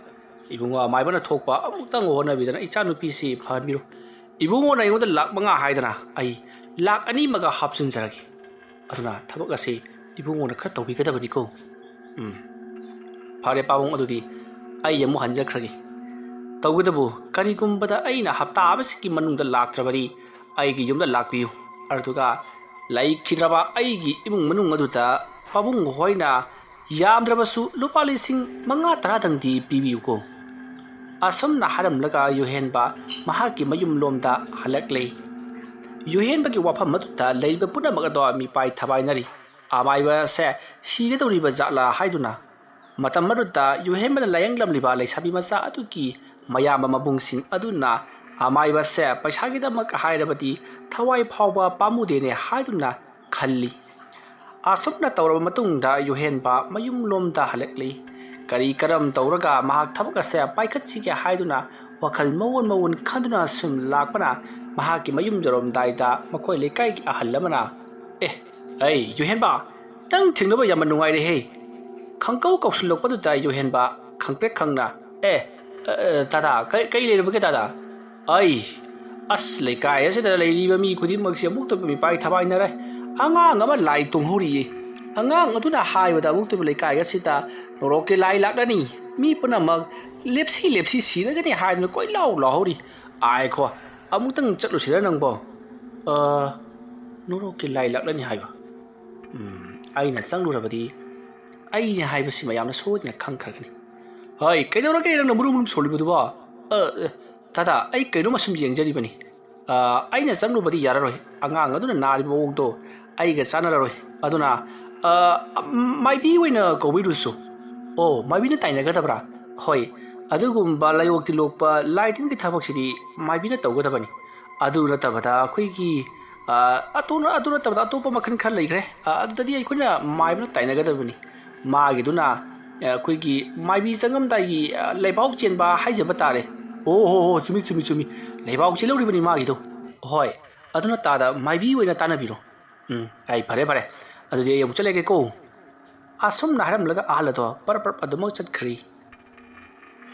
ꯏꯕꯨꯡꯉꯣ ꯑꯃꯥꯏꯕꯅ ꯊꯣꯛꯄ ꯑꯃꯨꯛꯇꯪ ꯍꯣꯠꯅꯕꯤꯗꯅ ꯏꯆꯥꯅꯨꯄꯤꯁꯤ ꯐꯍꯟꯕꯤꯔꯣ꯫ ꯏꯕꯨꯡꯉꯣꯅ ꯑꯩꯉꯣꯟꯗ ꯂꯥꯛ ꯃꯉꯥ ꯍꯥꯏꯗꯅ ꯑꯩ ꯂꯥꯛ ꯑꯅꯤꯃꯒ ꯍꯥꯞꯆꯤꯟꯖꯔꯒꯦ꯫ ꯑꯗꯨꯅ ꯊꯕꯛ ꯑꯁꯤ ꯏꯕꯨꯡꯉꯣꯅ ꯈꯔ ꯇꯧꯕꯤꯒꯗꯕꯅꯤꯀꯣ꯫" "ꯎꯝ, ꯐꯔꯦ ꯄꯥꯕꯨꯡ, ꯑꯗꯨꯗꯤ ꯑꯩ ꯑꯃꯨꯛ ꯍꯟꯖꯈ꯭ꯔꯒꯦ꯫ ꯇꯧꯕꯇꯕꯨ ꯀꯔꯤꯒꯨꯝꯕꯗ ꯑꯩꯅ ꯍꯞꯇꯥ ꯑꯃꯁꯤꯒꯤ ꯃꯅꯨꯡꯗ ꯂꯥꯛꯇ꯭ꯔꯕꯗꯤ ꯑꯩꯒꯤ ꯌꯨꯝꯗ ꯂꯥꯛꯄꯤꯌꯨ꯫ ꯑꯗꯨꯒ ꯂꯩꯈꯤꯗ꯭ꯔꯕ ꯑꯩꯒꯤ ꯏꯃꯨꯡ ꯃꯅꯨꯡ ꯑꯗꯨꯗ ꯄꯥꯕꯨꯡ ꯍꯣꯏꯅ ꯌꯥꯝꯗ꯭ꯔꯕꯁꯨ ꯂꯨꯄꯥ ꯂꯤꯁꯤꯡ ꯃꯉꯥ ꯇꯔꯥꯗꯪꯗꯤ ꯄꯤꯕꯤꯌꯨꯀꯣ꯫" ꯑꯁꯨꯝꯅ ꯍꯥꯏꯔꯝꯂꯒ ꯌꯨꯍꯦꯟꯕ ꯃꯍꯥꯛꯀꯤ ꯃꯌꯨꯝꯂꯣꯝꯗ ꯍꯜꯂꯛꯂꯦ꯫ ꯌꯨꯍꯦꯟꯕꯒꯤ ꯋꯥꯐꯝ ꯑꯗꯨꯗ ꯂꯩꯔꯤꯕ ꯄꯨꯝꯅꯃꯛ ꯑꯗꯣ ꯃꯤꯄꯥꯏ ꯊꯕꯥꯏꯅꯔꯤ꯫ ꯑꯃꯥꯏꯕ ꯑꯁꯦ ꯁꯤꯒꯗꯧꯔꯤꯕ ꯖꯥꯠꯂꯥ ꯍꯥꯏꯗꯨꯅ꯫ ꯃꯇꯝ ꯑꯗꯨꯗ ꯌꯨꯍꯦꯟꯕꯅ ꯂꯥꯌꯦꯡꯂꯝꯂꯤꯕ ꯂꯩꯁꯥꯕꯤ ꯃꯆꯥ ꯑꯗꯨꯒꯤ ꯃꯌꯥꯝꯕ ꯃꯕꯨꯡꯁꯤꯡ ꯑꯗꯨꯅ ꯑꯃꯥꯏꯕꯁꯦ ꯄꯩꯁꯥꯒꯤꯗꯃꯛ ꯍꯥꯏꯔꯕꯗꯤ ꯊꯋꯥꯏ ꯐꯥꯎꯕ ꯄꯥꯝꯃꯨꯗꯦꯅꯦ ꯍꯥꯏꯗꯨꯅ ꯈꯜꯂꯤ꯫ ꯑꯁꯨꯝꯅ ꯇꯧꯔꯕ ꯃꯇꯨꯡꯗ ꯌꯨꯍꯦꯟꯕ ꯃꯌꯨꯝꯂꯣꯝꯗ ꯍꯜꯂꯛꯂꯤ꯫ ꯀꯔꯤ ꯀꯔꯝ ꯇꯧꯔꯒ ꯃꯍꯥꯛ ꯊꯕꯛ ꯑꯁꯦ ꯄꯥꯏꯈꯠꯁꯤꯒꯦ ꯍꯥꯏꯗꯨꯅ ꯋꯥꯈꯜ ꯃꯑꯣꯟ ꯃꯑꯣꯟ ꯈꯟꯗꯨꯅ ꯁꯨꯝ ꯂꯥꯛꯄꯅ ꯃꯍꯥꯛꯀꯤ ꯃꯌꯨꯝ ꯌꯧꯔꯝꯗꯥꯏꯗ ꯃꯈꯣꯏ ꯂꯩꯀꯥꯏꯒꯤ ꯑꯍꯜ ꯑꯃꯅ, "ꯑꯦ, ꯑꯩ ꯌꯨꯍꯦꯟꯕ, ꯅꯪ ꯊꯦꯡꯅꯕ ꯌꯥꯝꯅ ꯅꯨꯡꯉꯥꯏꯔꯦꯍꯦ!" ꯈꯪꯀꯧ ꯀꯧꯁꯤꯜꯂꯛꯄꯗꯨꯗ ꯌꯨꯍꯦꯟꯕ ꯈꯪꯄ꯭ꯔꯦꯛ ꯈꯪꯅ, "ꯑꯦ, ꯑ, ꯑ, ꯇꯥꯗꯥ, ꯀꯩ, ꯀꯩ ꯂꯩꯔꯕꯒꯦ ꯇꯥꯗꯥ?" "ꯑꯩ, ꯑꯁ, ꯂꯩꯀꯥꯏ ꯑꯁꯤꯗ ꯂꯩꯔꯤꯕ ꯃꯤ ꯈꯨꯗꯤꯡꯃꯛꯁꯦ ꯑꯃꯨꯛꯇꯣꯏꯕ ꯃꯤꯄꯥꯏ ꯊꯕꯥꯏꯅꯔꯦ꯫ ꯑꯉꯥꯡ ꯑꯃ ꯂꯥꯏ ꯇꯣꯡꯍꯧꯔꯤꯌꯦ꯫ ꯑꯉꯥꯡ ꯑꯗꯨꯅ ꯍꯥꯏꯕꯗ ꯑꯃꯨꯛꯇꯣꯏꯕ ꯂꯩꯀꯥꯏ ꯑꯁꯤꯗ ꯅꯣꯔꯣꯛꯀꯤ ꯂꯥꯏ ꯂꯥꯛꯂꯅꯤ, ꯃꯤ ꯄꯨꯝꯅꯃꯛ ꯂꯦꯞꯁꯤ ꯂꯦꯞꯁꯤ ꯁꯤꯔꯒꯅꯤ ꯍꯥꯏꯗꯨꯅ ꯀꯣꯏꯂꯥꯎ ꯂꯥꯎꯍꯧꯔꯤ꯫ ꯑꯥꯏꯈꯣ, ꯑꯃꯨꯛꯇꯪ ꯆꯠꯂꯨꯁꯤꯔ ꯅꯪꯕꯣ?" "ꯑ, ꯅꯣꯔꯣꯛꯀꯤ ꯂꯥꯏ ꯂꯥꯛꯂꯅꯤ ꯍꯥꯏꯕ? ꯎꯝ, ꯑꯩꯅ ꯆꯪꯂꯨꯔꯕꯗꯤ ꯑꯩꯅꯦ ꯍꯥꯏꯕꯁꯤ ꯃꯌꯥꯝꯅ ꯁꯣꯏꯗꯅ ꯈꯪꯈ꯭ꯔꯒꯅꯤ꯫ ꯍꯣꯏ, ꯀꯩꯗꯧꯔꯒꯦ ꯅꯪꯅ ꯃꯨꯔꯨꯝ ꯃꯨꯔꯨꯝ ꯁꯣꯜꯂꯤꯕꯗꯨꯕꯣ? ꯑ, ꯑ, ꯇꯥꯗꯥ, ꯑꯩ ꯀꯩꯅꯣꯝꯃ ꯁꯨꯝ ꯌꯦꯡꯖꯔꯤꯕꯅꯤ꯫ ꯑ, ꯑꯩꯅ ꯆꯪꯂꯨꯕꯗꯤ ꯌꯥꯔꯔꯣꯏ꯫ ꯑꯉꯥꯡ ꯑꯗꯨꯅ ꯅꯥꯔꯤꯕ ꯃꯑꯣꯡꯗꯣ ꯑꯩꯒ ꯆꯥꯟꯅꯔꯔꯣꯏ꯫ ꯑꯗꯨꯅ, ꯑ, ꯃꯥꯏꯕꯤ ꯑꯣꯏꯅ ꯀꯧꯕꯤꯔꯨꯁꯨ꯫ ꯑꯣ, ꯃꯥꯏꯕꯤꯅ ꯇꯥꯏꯅꯒꯗꯕ꯭ꯔꯥ? ꯍꯣꯏ, ꯑꯗꯨꯒꯨꯝꯕ ꯂꯥꯏꯑꯣꯛ ꯇꯤꯜꯂꯣꯛꯄ ꯂꯥꯏ ꯇꯤꯟꯒꯤ ꯊꯕꯛꯁꯤꯗꯤ ꯃꯥꯏꯕꯤꯅ ꯇꯧꯒꯗꯕꯅꯤ꯫ ꯑꯗꯨ ꯅꯠꯇꯕꯗ ꯑꯩꯈꯣꯏꯒꯤ, ꯑ, ꯑꯇꯣꯞ-, ꯑꯗꯨ ꯅꯠꯇꯕꯗ ꯑꯇꯣꯞꯄ ꯃꯈꯜ ꯈꯔ ꯂꯩꯈ꯭ꯔꯦ꯫ ꯑ, ꯑꯗꯨꯗꯗꯤ ꯑꯩꯈꯣꯏꯅ ꯃꯥꯏꯕꯅ ꯇꯥꯏꯅꯒꯗꯕꯅꯤ꯫ ꯃꯥꯒꯤꯗꯨꯅ, ꯑ, ꯑꯩꯈꯣꯏꯒꯤ ꯃꯥꯏꯕꯤ ꯆꯪꯉꯝꯗꯥꯏꯒꯤ, ꯑ, ꯂꯩꯕꯥꯛ ꯆꯦꯟꯕ ꯍꯥꯏꯖꯕ ꯇꯥꯔꯦ꯫ ꯑꯣ ꯍꯣ ꯍꯣ, ꯆꯨꯝꯃꯤ, ꯆꯨꯝꯃꯤ, ꯆꯨꯝꯃꯤ꯫ ꯂꯩꯕꯥꯛ ꯆꯦꯜꯍꯧꯔꯤꯕꯅꯤ ꯃꯥꯒꯤꯗꯣ꯫ ꯍꯣꯏ, ꯑꯗꯨꯅ ꯇꯥꯗ ꯃꯥꯏꯕꯤ ꯑꯣꯏꯅ ꯇꯥꯟꯅꯕꯤꯔꯣ꯫ ꯎꯝ, ꯑꯩ ꯐꯔꯦ, ꯐꯔꯦ꯫ ꯑꯗꯨꯗꯤ ꯑꯩ ꯑꯃꯨꯛ ꯆꯠꯂꯒꯦꯀꯣ꯫ ꯑꯁꯨꯝꯅ ꯍꯥꯏꯔꯝꯂꯒ ꯑꯍꯜ ꯑꯗꯣ ꯄꯔꯞ ꯄꯔꯞ ꯑꯗꯨꯃꯛ ꯆꯠꯈ꯭ꯔꯤ꯫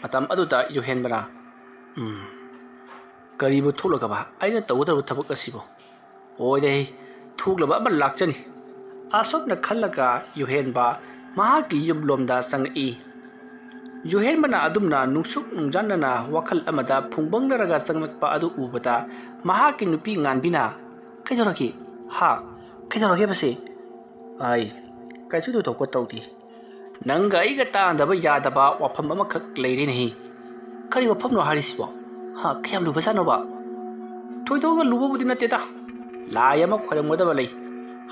ꯃꯇꯝ ꯑꯗꯨꯗ ꯌꯨꯍꯦꯟꯕꯅ, "ꯎꯝ, ꯀꯔꯤꯕꯨ ꯊꯣꯛꯂꯒꯕ ꯑꯩꯅ ꯇꯧꯒꯗꯕ ꯊꯕꯛ ꯑꯁꯤꯕꯨ? ꯑꯣꯏꯔꯦ, ꯊꯣꯛꯂꯕ ꯑꯃ ꯂꯥꯛꯆꯅꯤ"꯫ ꯑꯁꯨꯝꯅ ꯈꯜꯂꯒ ꯌꯨꯍꯦꯟꯕ ꯃꯍꯥꯛꯀꯤ ꯌꯨꯝꯂꯣꯝꯗ ꯆꯪꯉꯛꯏ꯫ ꯌꯨꯍꯦꯟꯕꯅ ꯑꯗꯨꯝꯅ ꯅꯨꯡꯁꯨꯛ ꯅꯨꯡꯖꯥꯟꯅꯅ ꯋꯥꯈꯜ ꯑꯃꯗ ꯐꯨꯡꯕꯪꯅꯔꯒ ꯆꯪꯂꯛꯄ ꯑꯗꯨ ꯎꯕꯗ ꯃꯍꯥꯛꯀꯤ ꯅꯨꯄꯤ ꯉꯥꯟꯕꯤꯅ, "ꯀꯩꯗꯧꯔꯒꯦ? ꯍꯥ? ꯀꯩꯗꯧꯔꯒꯦ ꯃꯁꯤ?" "ꯑꯩ ꯀꯩꯁꯨ ꯊꯣꯏꯗꯣꯛꯄ ꯇꯧꯗꯦ꯫ ꯅꯪꯒ ꯑꯩꯒ ꯇꯥꯟꯅꯗꯕ ꯌꯥꯗꯕ ꯋꯥꯐꯝ ꯑꯃꯈꯛ ꯂꯩꯔꯦꯅꯦꯍꯦ"꯫ "ꯀꯔꯤ ꯋꯥꯐꯝꯅꯣ ꯍꯥꯏꯔꯤꯁꯤꯕꯣ? ꯍꯥ, ꯀꯌꯥꯝ ꯂꯨꯕꯖꯥꯠꯅꯣꯕ?" "ꯊꯣꯏꯗꯣꯛꯅ ꯂꯨꯕꯕꯨꯗꯤ ꯅꯠꯇꯦꯗ꯫ ꯂꯥꯏ ꯑꯃ ꯈꯣꯏꯔꯝꯒꯗꯕ ꯂꯩ꯫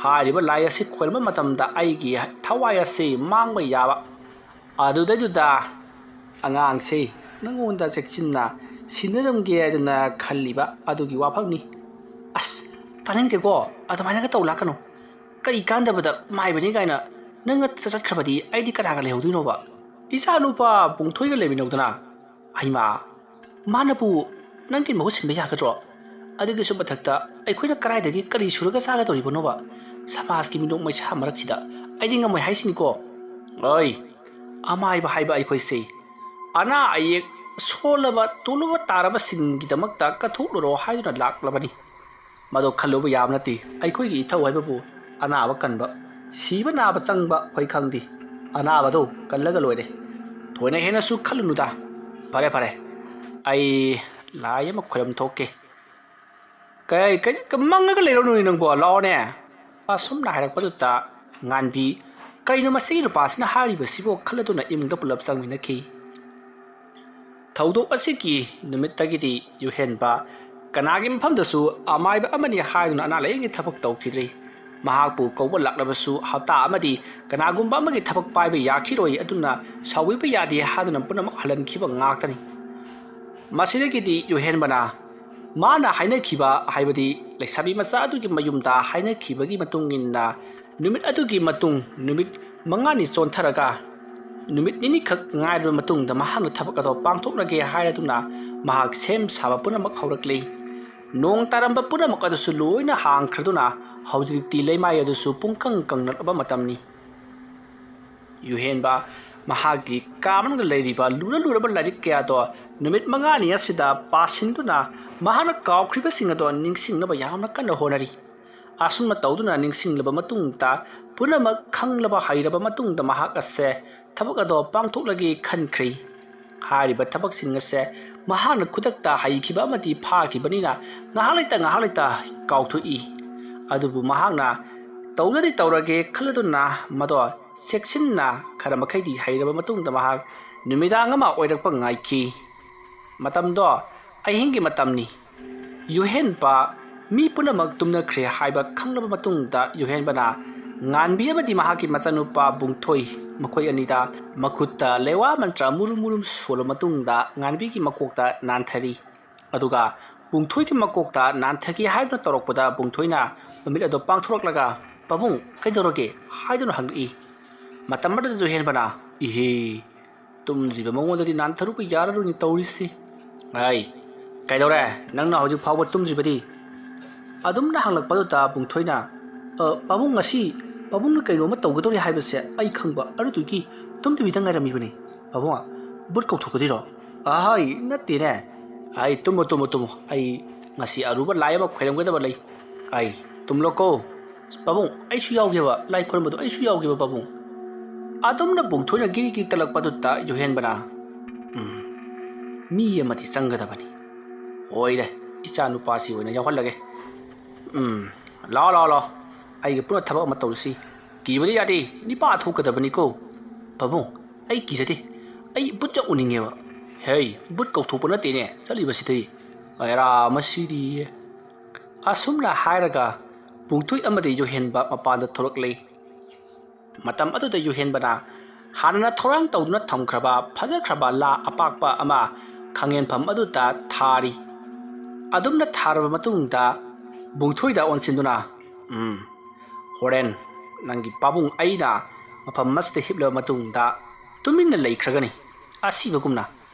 ꯍꯥꯏꯔꯤꯕ ꯂꯥꯏ ꯑꯁꯤ ꯈꯣꯏꯔꯝꯕ ꯃꯇꯝꯗ ꯑꯩꯒꯤ ꯊꯋꯥꯏ ꯑꯁꯤ ꯃꯥꯡꯕ ꯌꯥꯕ꯫ ꯑꯗꯨꯗꯩꯗꯨꯗ ꯑꯉꯥꯡꯁꯤ ꯅꯪꯉꯣꯟꯗ ꯆꯦꯛꯁꯤꯟꯅ ꯁꯤꯟꯅꯔꯝꯒꯦ ꯍꯥꯏꯗꯅ ꯈꯜꯂꯤꯕ ꯑꯗꯨꯒꯤ ꯋꯥꯐꯝꯅꯤ꯫ ꯑꯁ, ꯇꯥꯅꯤꯡꯗꯦꯀꯣ, ꯑꯗꯨꯃꯥꯏꯅꯒ ꯇꯧ ꯂꯥꯛꯀꯅꯨ꯫ ꯀꯔꯤ ꯀꯥꯟꯗꯕꯗ ꯃꯥꯏꯕꯅꯤ ꯀꯥꯏꯅ ꯅꯪ ꯆꯠꯈ꯭ꯔꯕꯗꯤ ꯑꯩꯗꯤ ꯀꯅꯥꯒ ꯂꯩꯍꯧꯗꯣꯏꯅꯣꯕ? ꯏꯆꯥ ꯅꯨꯄꯥ ꯄꯨꯡꯊꯣꯏꯒ ꯂꯩꯃꯤꯟꯅꯧꯗꯅ꯫ ꯍꯩꯃꯥ, ꯃꯥꯅꯕꯨ ꯅꯪꯒꯤ ꯃꯍꯨꯠ ꯁꯤꯟꯕ ꯌꯥꯒꯗ꯭ꯔꯣ? ꯑꯗꯨꯒꯤꯁꯨ ꯃꯊꯛꯇ ꯑꯩꯈꯣꯏꯅ ꯀꯗꯥꯏꯗꯒꯤ ꯀꯔꯤ ꯁꯨꯔꯒ ꯆꯥꯒꯗꯧꯔꯤꯕꯅꯣꯕ? ꯁꯃꯥꯖꯀꯤ ꯃꯤꯅꯣꯛ ꯃꯩꯁꯥ ꯃꯔꯛꯁꯤꯗ ꯑꯩꯗꯤ ꯉꯝꯃꯣꯏ ꯍꯥꯏꯁꯤꯅꯤꯀꯣ꯫ ꯑꯣꯏ, ꯑꯃꯥꯏꯕ ꯍꯥꯏꯕ ꯑꯩꯈꯣꯏꯁꯦ ꯑꯅꯥ ꯑꯌꯦꯛ, ꯁꯣꯜꯂꯕ ꯇꯨꯂꯨꯕ ꯇꯥꯔꯕꯁꯤꯡꯒꯤꯗꯃꯛꯇ ꯀꯠꯊꯣꯛꯂꯨꯔꯣ ꯍꯥꯏꯗꯨꯅ ꯂꯥꯛꯂꯕꯅꯤ꯫ ꯃꯗꯨ ꯈꯜꯂꯨꯕ ꯌꯥꯕ ꯅꯠꯇꯦ꯫ ꯑꯩꯈꯣꯏꯒꯤ ꯏꯊꯧ ꯍꯥꯏꯕꯕꯨ ꯑꯅꯥꯕ ꯀꯟꯕ, ꯁꯤꯕ ꯅꯥꯕ ꯆꯪꯕ ꯑꯩꯈꯣꯏ ꯈꯪꯗꯦ꯫ ꯑꯅꯥꯕꯗꯣ ꯀꯜꯂꯒ ꯂꯣꯏꯔꯦ꯫ ꯊꯣꯏꯅ ꯍꯦꯟꯅꯁꯨ ꯈꯜꯂꯨꯅꯨꯗ꯫ ꯐꯔꯦ, ꯐꯔꯦ, ꯑꯩ ꯂꯥꯏ ꯑꯃ ꯈꯣꯏꯔꯝ ꯊꯣꯛꯀꯦ꯫ ꯀꯩ, ꯀꯩ, ꯀ-, ꯃꯪꯉꯒ ꯂꯩꯔꯣ ꯅꯣꯏ ꯅꯪꯕꯣ, ꯂꯥꯛꯑꯣꯅꯦ꯫ ꯑꯁꯨꯝꯅ ꯍꯥꯏꯔꯛꯄꯗꯨꯗ ꯉꯥꯟꯕꯤ, "ꯀꯔꯤꯅꯣ ꯃꯁꯤꯒꯤ ꯅꯨꯄꯥꯁꯤꯅ ꯍꯥꯏꯔꯤꯕꯁꯤꯕꯣ?" ꯈꯜꯂꯗꯨꯅ ꯏꯃꯨꯡꯗ ꯄꯨꯂꯞ ꯆꯪꯃꯤꯟꯅꯈꯤ꯫ ꯊꯧꯗꯣꯛ ꯑꯁꯤꯒꯤ ꯅꯨꯃꯤꯠꯇꯒꯤꯗꯤ ꯌꯨꯍꯦꯟꯕ ꯀꯅꯥꯒꯤ ꯃꯐꯝꯗꯁꯨ ꯑꯃꯥꯏꯕ ꯑꯃꯅꯤ ꯍꯥꯏꯗꯨꯅ ꯑꯅꯥ ꯂꯥꯌꯦꯡꯒꯤ ꯊꯕꯛ ꯇꯧꯈꯤꯗ꯭ꯔꯤ꯫ ꯃꯍꯥꯛꯄꯨ ꯀꯧꯕ ꯂꯥꯛꯂꯕꯁꯨ ꯍꯞꯇꯥ ꯑꯃꯗꯤ ꯀꯅꯥꯒꯨꯝꯕ ꯑꯃꯒꯤ ꯊꯕꯛ ꯄꯥꯏꯕ ꯌꯥꯈꯤꯔꯣꯏ, ꯑꯗꯨꯅ ꯁꯥꯎꯕꯤꯕ ꯌꯥꯗꯦ ꯍꯥꯏꯗꯨꯅ ꯄꯨꯝꯅꯃꯛ ꯍꯜꯍꯟꯈꯤꯕ ꯉꯥꯛꯇꯅꯤ꯫ ꯃꯁꯤꯗꯒꯤꯗꯤ ꯌꯨꯍꯦꯟꯕꯅ ꯃꯥꯅ ꯍꯥꯏꯅꯈꯤꯕ, ꯍꯥꯏꯕꯗꯤ ꯂꯩꯁꯥꯕꯤ ꯃꯆꯥ ꯑꯗꯨꯒꯤ ꯃꯌꯨꯝꯗ ꯍꯥꯏꯅꯈꯤꯕꯒꯤ ꯃꯇꯨꯡ ꯏꯟꯅ, ꯅꯨꯃꯤꯠ ꯑꯗꯨꯒꯤ ꯃꯇꯨꯡ ꯅꯨꯃꯤꯠ ꯃꯉꯥꯅꯤ ꯆꯣꯟꯊꯔꯒ, ꯅꯨꯃꯤꯠ ꯅꯤꯅꯤꯈꯛ ꯉꯥꯏꯔꯕ ꯃꯇꯨꯡꯗ ꯃꯍꯥꯛꯅ ꯊꯕꯛ ꯑꯗꯣ ꯄꯥꯡꯊꯣꯛꯂꯒꯦ ꯍꯥꯏꯔꯗꯨꯅ ꯃꯍꯥꯛ ꯁꯦꯝ ꯁꯥꯕ ꯄꯨꯝꯅꯃꯛ ꯍꯧꯔꯛꯂꯤ꯫ ꯅꯣꯡ ꯇꯥꯔꯝꯕ ꯄꯨꯝꯅꯃꯛ ꯑꯗꯨꯁꯨ ꯂꯣꯏꯅ ꯍꯥꯡꯈ꯭ꯔꯗꯨꯅ ꯍꯧꯖꯤꯛꯇꯤ ꯂꯩꯃꯥꯏ ꯑꯗꯨꯁꯨ ꯄꯨꯡꯀꯪ ꯀꯪꯅꯔꯕ ꯃꯇꯝꯅꯤ꯫ ꯌꯨꯍꯦꯟꯕ ꯃꯍꯥꯛꯀꯤ ꯀꯥ ꯃꯅꯨꯡꯗ ꯂꯩꯔꯤꯕ ꯂꯨꯔ ꯂꯨꯔꯕ ꯂꯥꯏꯔꯤꯛ ꯀꯌꯥꯗꯣ ꯅꯨꯃꯤꯠ ꯃꯉꯥꯅꯤ ꯑꯁꯤꯗ ꯄꯥꯁꯤꯟꯗꯨꯅ ꯃꯍꯥꯛꯅ ꯀꯥꯎꯈ꯭ꯔꯤꯕꯁꯤꯡ ꯑꯗꯣ ꯅꯤꯡꯁꯤꯡꯅꯕ ꯌꯥꯝꯅ ꯀꯟꯅ ꯍꯣꯠꯅꯔꯤ꯫ ꯑꯁꯨꯝꯅ ꯇꯧꯗꯨꯅ ꯅꯤꯡꯁꯤꯡꯂꯕ ꯃꯇꯨꯡꯗ, ꯄꯨꯝꯅꯃꯛ ꯈꯪꯂꯕ ꯍꯩꯔꯕ ꯃꯇꯨꯡꯗ ꯃꯍꯥꯛ ꯑꯁꯦ ꯊꯕꯛ ꯑꯗꯣ ꯄꯥꯡꯊꯣꯛꯂꯒꯦ ꯈꯟꯈ꯭ꯔꯤ꯫ ꯍꯥꯏꯔꯤꯕ ꯊꯕꯛꯁꯤꯡ ꯑꯁꯦ ꯃꯍꯥꯛꯅ ꯈꯨꯗꯛꯇ ꯍꯩꯈꯤꯕ ꯑꯃꯗꯤ ꯐꯥꯈꯤꯕꯅꯤꯅ ꯉꯥꯏꯍꯥꯛ ꯂꯩꯇ ꯉꯥꯏꯍꯥꯛ ꯂꯩꯇ ꯀꯥꯎꯊꯣꯛꯏ꯫ ꯑꯗꯨꯕꯨ ꯃꯍꯥꯛꯅ ꯇꯧꯗꯗꯤ ꯇꯧꯔꯒꯦ ꯈꯜꯂꯗꯨꯅ ꯃꯗꯣ ꯆꯦꯛꯁꯤꯟꯅ ꯈꯔ ꯃꯈꯩꯗꯤ ꯍꯩꯔꯕ ꯃꯇꯨꯡꯗ ꯃꯍꯥꯛ ꯅꯨꯃꯤꯗꯥꯡ ꯑꯃ ꯑꯣꯏꯔꯛꯄ ꯉꯥꯏꯈꯤ꯫ ꯃꯇꯝꯗꯣ ꯑꯍꯤꯡꯒꯤ ꯃꯇꯝꯅꯤ꯫ ꯌꯨꯍꯦꯟꯕ ꯃꯤ ꯄꯨꯝꯅꯃꯛ ꯇꯨꯝꯅꯈ꯭ꯔꯦ ꯍꯥꯏꯕ ꯈꯪꯂꯕ ꯃꯇꯨꯡꯗ ꯌꯨꯍꯦꯟꯕꯅ ꯉꯥꯟꯕꯤ ꯑꯃꯗꯤ ꯃꯍꯥꯛꯀꯤ ꯃꯆꯥꯅꯨꯄꯥ ꯕꯨꯡꯊꯣꯏ ꯃꯈꯣꯏ ꯑꯅꯤꯗ ꯃꯈꯨꯠꯇ ꯂꯩꯋꯥ ꯃꯟꯇ꯭ꯔ ꯃꯨꯔꯨꯝ ꯃꯨꯔꯨꯝ ꯁꯣꯜꯂ ꯃꯇꯨꯡꯗ ꯉꯥꯟꯕꯤꯒꯤ ꯃꯀꯣꯛꯇ ꯅꯥꯟꯊꯔꯤ꯫ ꯑꯗꯨꯒ ꯕꯨꯡꯊꯣꯏꯒꯤ ꯃꯀꯣꯛꯇ ꯅꯥꯟꯊꯒꯦ ꯍꯥꯏꯗꯨꯅ ꯇꯧꯔꯛꯄꯗ ꯕꯨꯡꯊꯣꯏꯅ ꯃꯃꯤꯠ ꯑꯗꯨ ꯄꯥꯡꯊꯣꯔꯛꯂꯒ, "ꯄꯥꯕꯨꯡ, ꯀꯩꯗꯧꯔꯒꯦ?" ꯍꯥꯏꯗꯨꯅ ꯍꯪꯂꯛꯏ꯫ ꯃꯇꯝ ꯑꯗꯨꯗ ꯌꯨꯍꯦꯟꯕꯅ, "ꯏꯍꯦ, ꯇꯨꯝꯗ꯭ꯔꯤꯕ ꯃꯉꯣꯟꯗꯗꯤ ꯅꯥꯟꯊꯔꯨꯕ ꯌꯥꯔꯔꯣꯏꯅꯦ ꯇꯧꯔꯤꯁꯤ꯫ ꯑꯩ, ꯀꯩꯗꯧꯔꯦ? ꯅꯪꯅ ꯍꯧꯖꯤꯛ ꯐꯥꯎꯕ ꯇꯨꯝꯗ꯭ꯔꯤꯕꯗꯤ?" ꯑꯗꯨꯝꯅ ꯍꯪꯂꯛꯄꯗꯨꯗ ꯕꯨꯡꯊꯣꯏꯅ, "ꯑ, ꯄꯥꯕꯨꯡ, ꯉꯁꯤ ꯄꯥꯕꯨꯡꯅ ꯀꯩꯅꯣꯝꯃ ꯇꯧꯒꯗꯧꯔꯤ ꯍꯥꯏꯕꯁꯦ ꯑꯩ ꯈꯪꯕ, ꯑꯗꯨꯗꯨꯒꯤ ꯇꯨꯝꯗꯕꯤꯗ ꯉꯥꯏꯔꯝꯃꯤꯕꯅꯤ꯫ ꯄꯥꯕꯨꯡ, ꯕꯨꯠ ꯀꯧꯊꯣꯛꯀꯗꯣꯏꯔꯣ?" "ꯑꯍꯥꯏ, ꯅꯠꯇꯦꯅꯦ꯫ ꯑꯩ, ꯇꯨꯝꯃꯣ, ꯇꯨꯝꯃꯣ, ꯇꯨꯝꯃꯣ꯫ ꯑꯩ ꯉꯁꯤ ꯑꯔꯨꯕ ꯂꯥꯏ ꯑꯃ ꯈꯣꯏꯔꯝꯒꯗꯕ ꯂꯩ꯫ ꯑꯩ, ꯇꯨꯝꯂꯣꯀꯣ꯫ ꯄꯥꯕꯨꯡ, ꯑꯩꯁꯨ ꯌꯥꯎꯒꯦꯕ꯫ ꯂꯥꯏ ꯈꯣꯏꯔꯝꯕꯗꯣ ꯑꯩꯁꯨ ꯌꯥꯎꯒꯦꯕ, ꯄꯥꯕꯨꯡ꯫" ꯑꯗꯨꯝꯅ ꯕꯨꯡꯊꯣꯏꯅ ꯒꯤꯔꯤ ꯒꯤꯔꯤ ꯇꯛꯂꯛꯄꯗꯨꯗ ꯌꯨꯍꯦꯟꯕꯅ, "ꯎꯝ, ꯃꯤ ꯑꯃꯗꯤ ꯆꯪꯒꯗꯕꯅꯤ꯫ ꯍꯣꯏꯔꯦ, ꯏꯆꯥ ꯅꯨꯄꯥꯁꯤ ꯑꯣꯏꯅ ꯌꯥꯎꯍꯜꯂꯒꯦ꯫ ꯎꯝ, ꯂꯥꯛꯑꯣ, ꯂꯥꯛꯑꯣ, ꯂꯥꯛꯑꯣ꯫ ꯑꯩꯒ ꯄꯨꯟꯅ ꯊꯕꯛ ꯑꯃ ꯇꯧꯔꯁꯤ꯫ ꯀꯤꯕꯗꯤ ꯌꯥꯗꯦ, ꯅꯤꯄꯥ ꯊꯣꯛꯀꯗꯕꯅꯤꯀꯣ꯫ ꯄꯥꯕꯨꯡ, ꯑꯩ ꯀꯤꯖꯗꯦ꯫ ꯑꯩ ꯕꯨꯠ ꯌꯥꯝ ꯎꯅꯤꯡꯉꯦꯕ꯫" "ꯍꯦ, ꯕꯨꯠ ꯀꯧꯊꯣꯛꯄ ꯅꯠꯇꯦꯅꯦ ꯆꯠꯂꯤꯕꯁꯤꯗꯤ꯫ ꯑꯦꯔꯥ, ꯃꯁꯤꯗꯤ꯫" ꯑꯁꯨꯝꯅ ꯍꯥꯏꯔꯒ ꯕꯨꯡꯊꯣꯏ ꯑꯃꯗꯤ ꯌꯨꯍꯦꯟꯕ ꯃꯄꯥꯟꯗ ꯊꯣꯛꯂꯛꯂꯦ꯫ ꯃꯇꯝ ꯑꯗꯨꯗ ꯌꯨꯍꯦꯟꯕꯅ ꯍꯥꯟꯅꯅ ꯊꯧꯔꯥꯡ ꯇꯧꯗꯨꯅ ꯊꯝꯈ꯭ꯔꯕ ꯐꯖꯈ꯭ꯔꯕ ꯂꯥ ꯑꯄꯥꯛꯄ ꯑꯃ ꯈꯥꯡꯉꯦꯟꯐꯝ ꯑꯗꯨꯗ ꯊꯥꯔꯤ꯫ ꯑꯗꯨꯝꯅ ꯊꯥꯔꯕ ꯃꯇꯨꯡꯗ ꯕꯨꯡꯊꯣꯏꯗ ꯑꯣꯟꯁꯤꯟꯗꯨꯅ, "ꯎꯝ, ꯍꯣꯔꯦꯟ ꯅꯪꯒꯤ ꯄꯥꯕꯨꯡ ꯑꯩꯅ ꯃꯐꯝ ꯑꯁꯤꯗ ꯍꯤꯞꯂꯕ ꯃꯇꯨꯡꯗ ꯇꯨꯃꯤꯟꯅ ꯂꯩꯈ꯭ꯔꯒꯅꯤ꯫ ꯑꯁꯤꯕꯒꯨꯝꯅ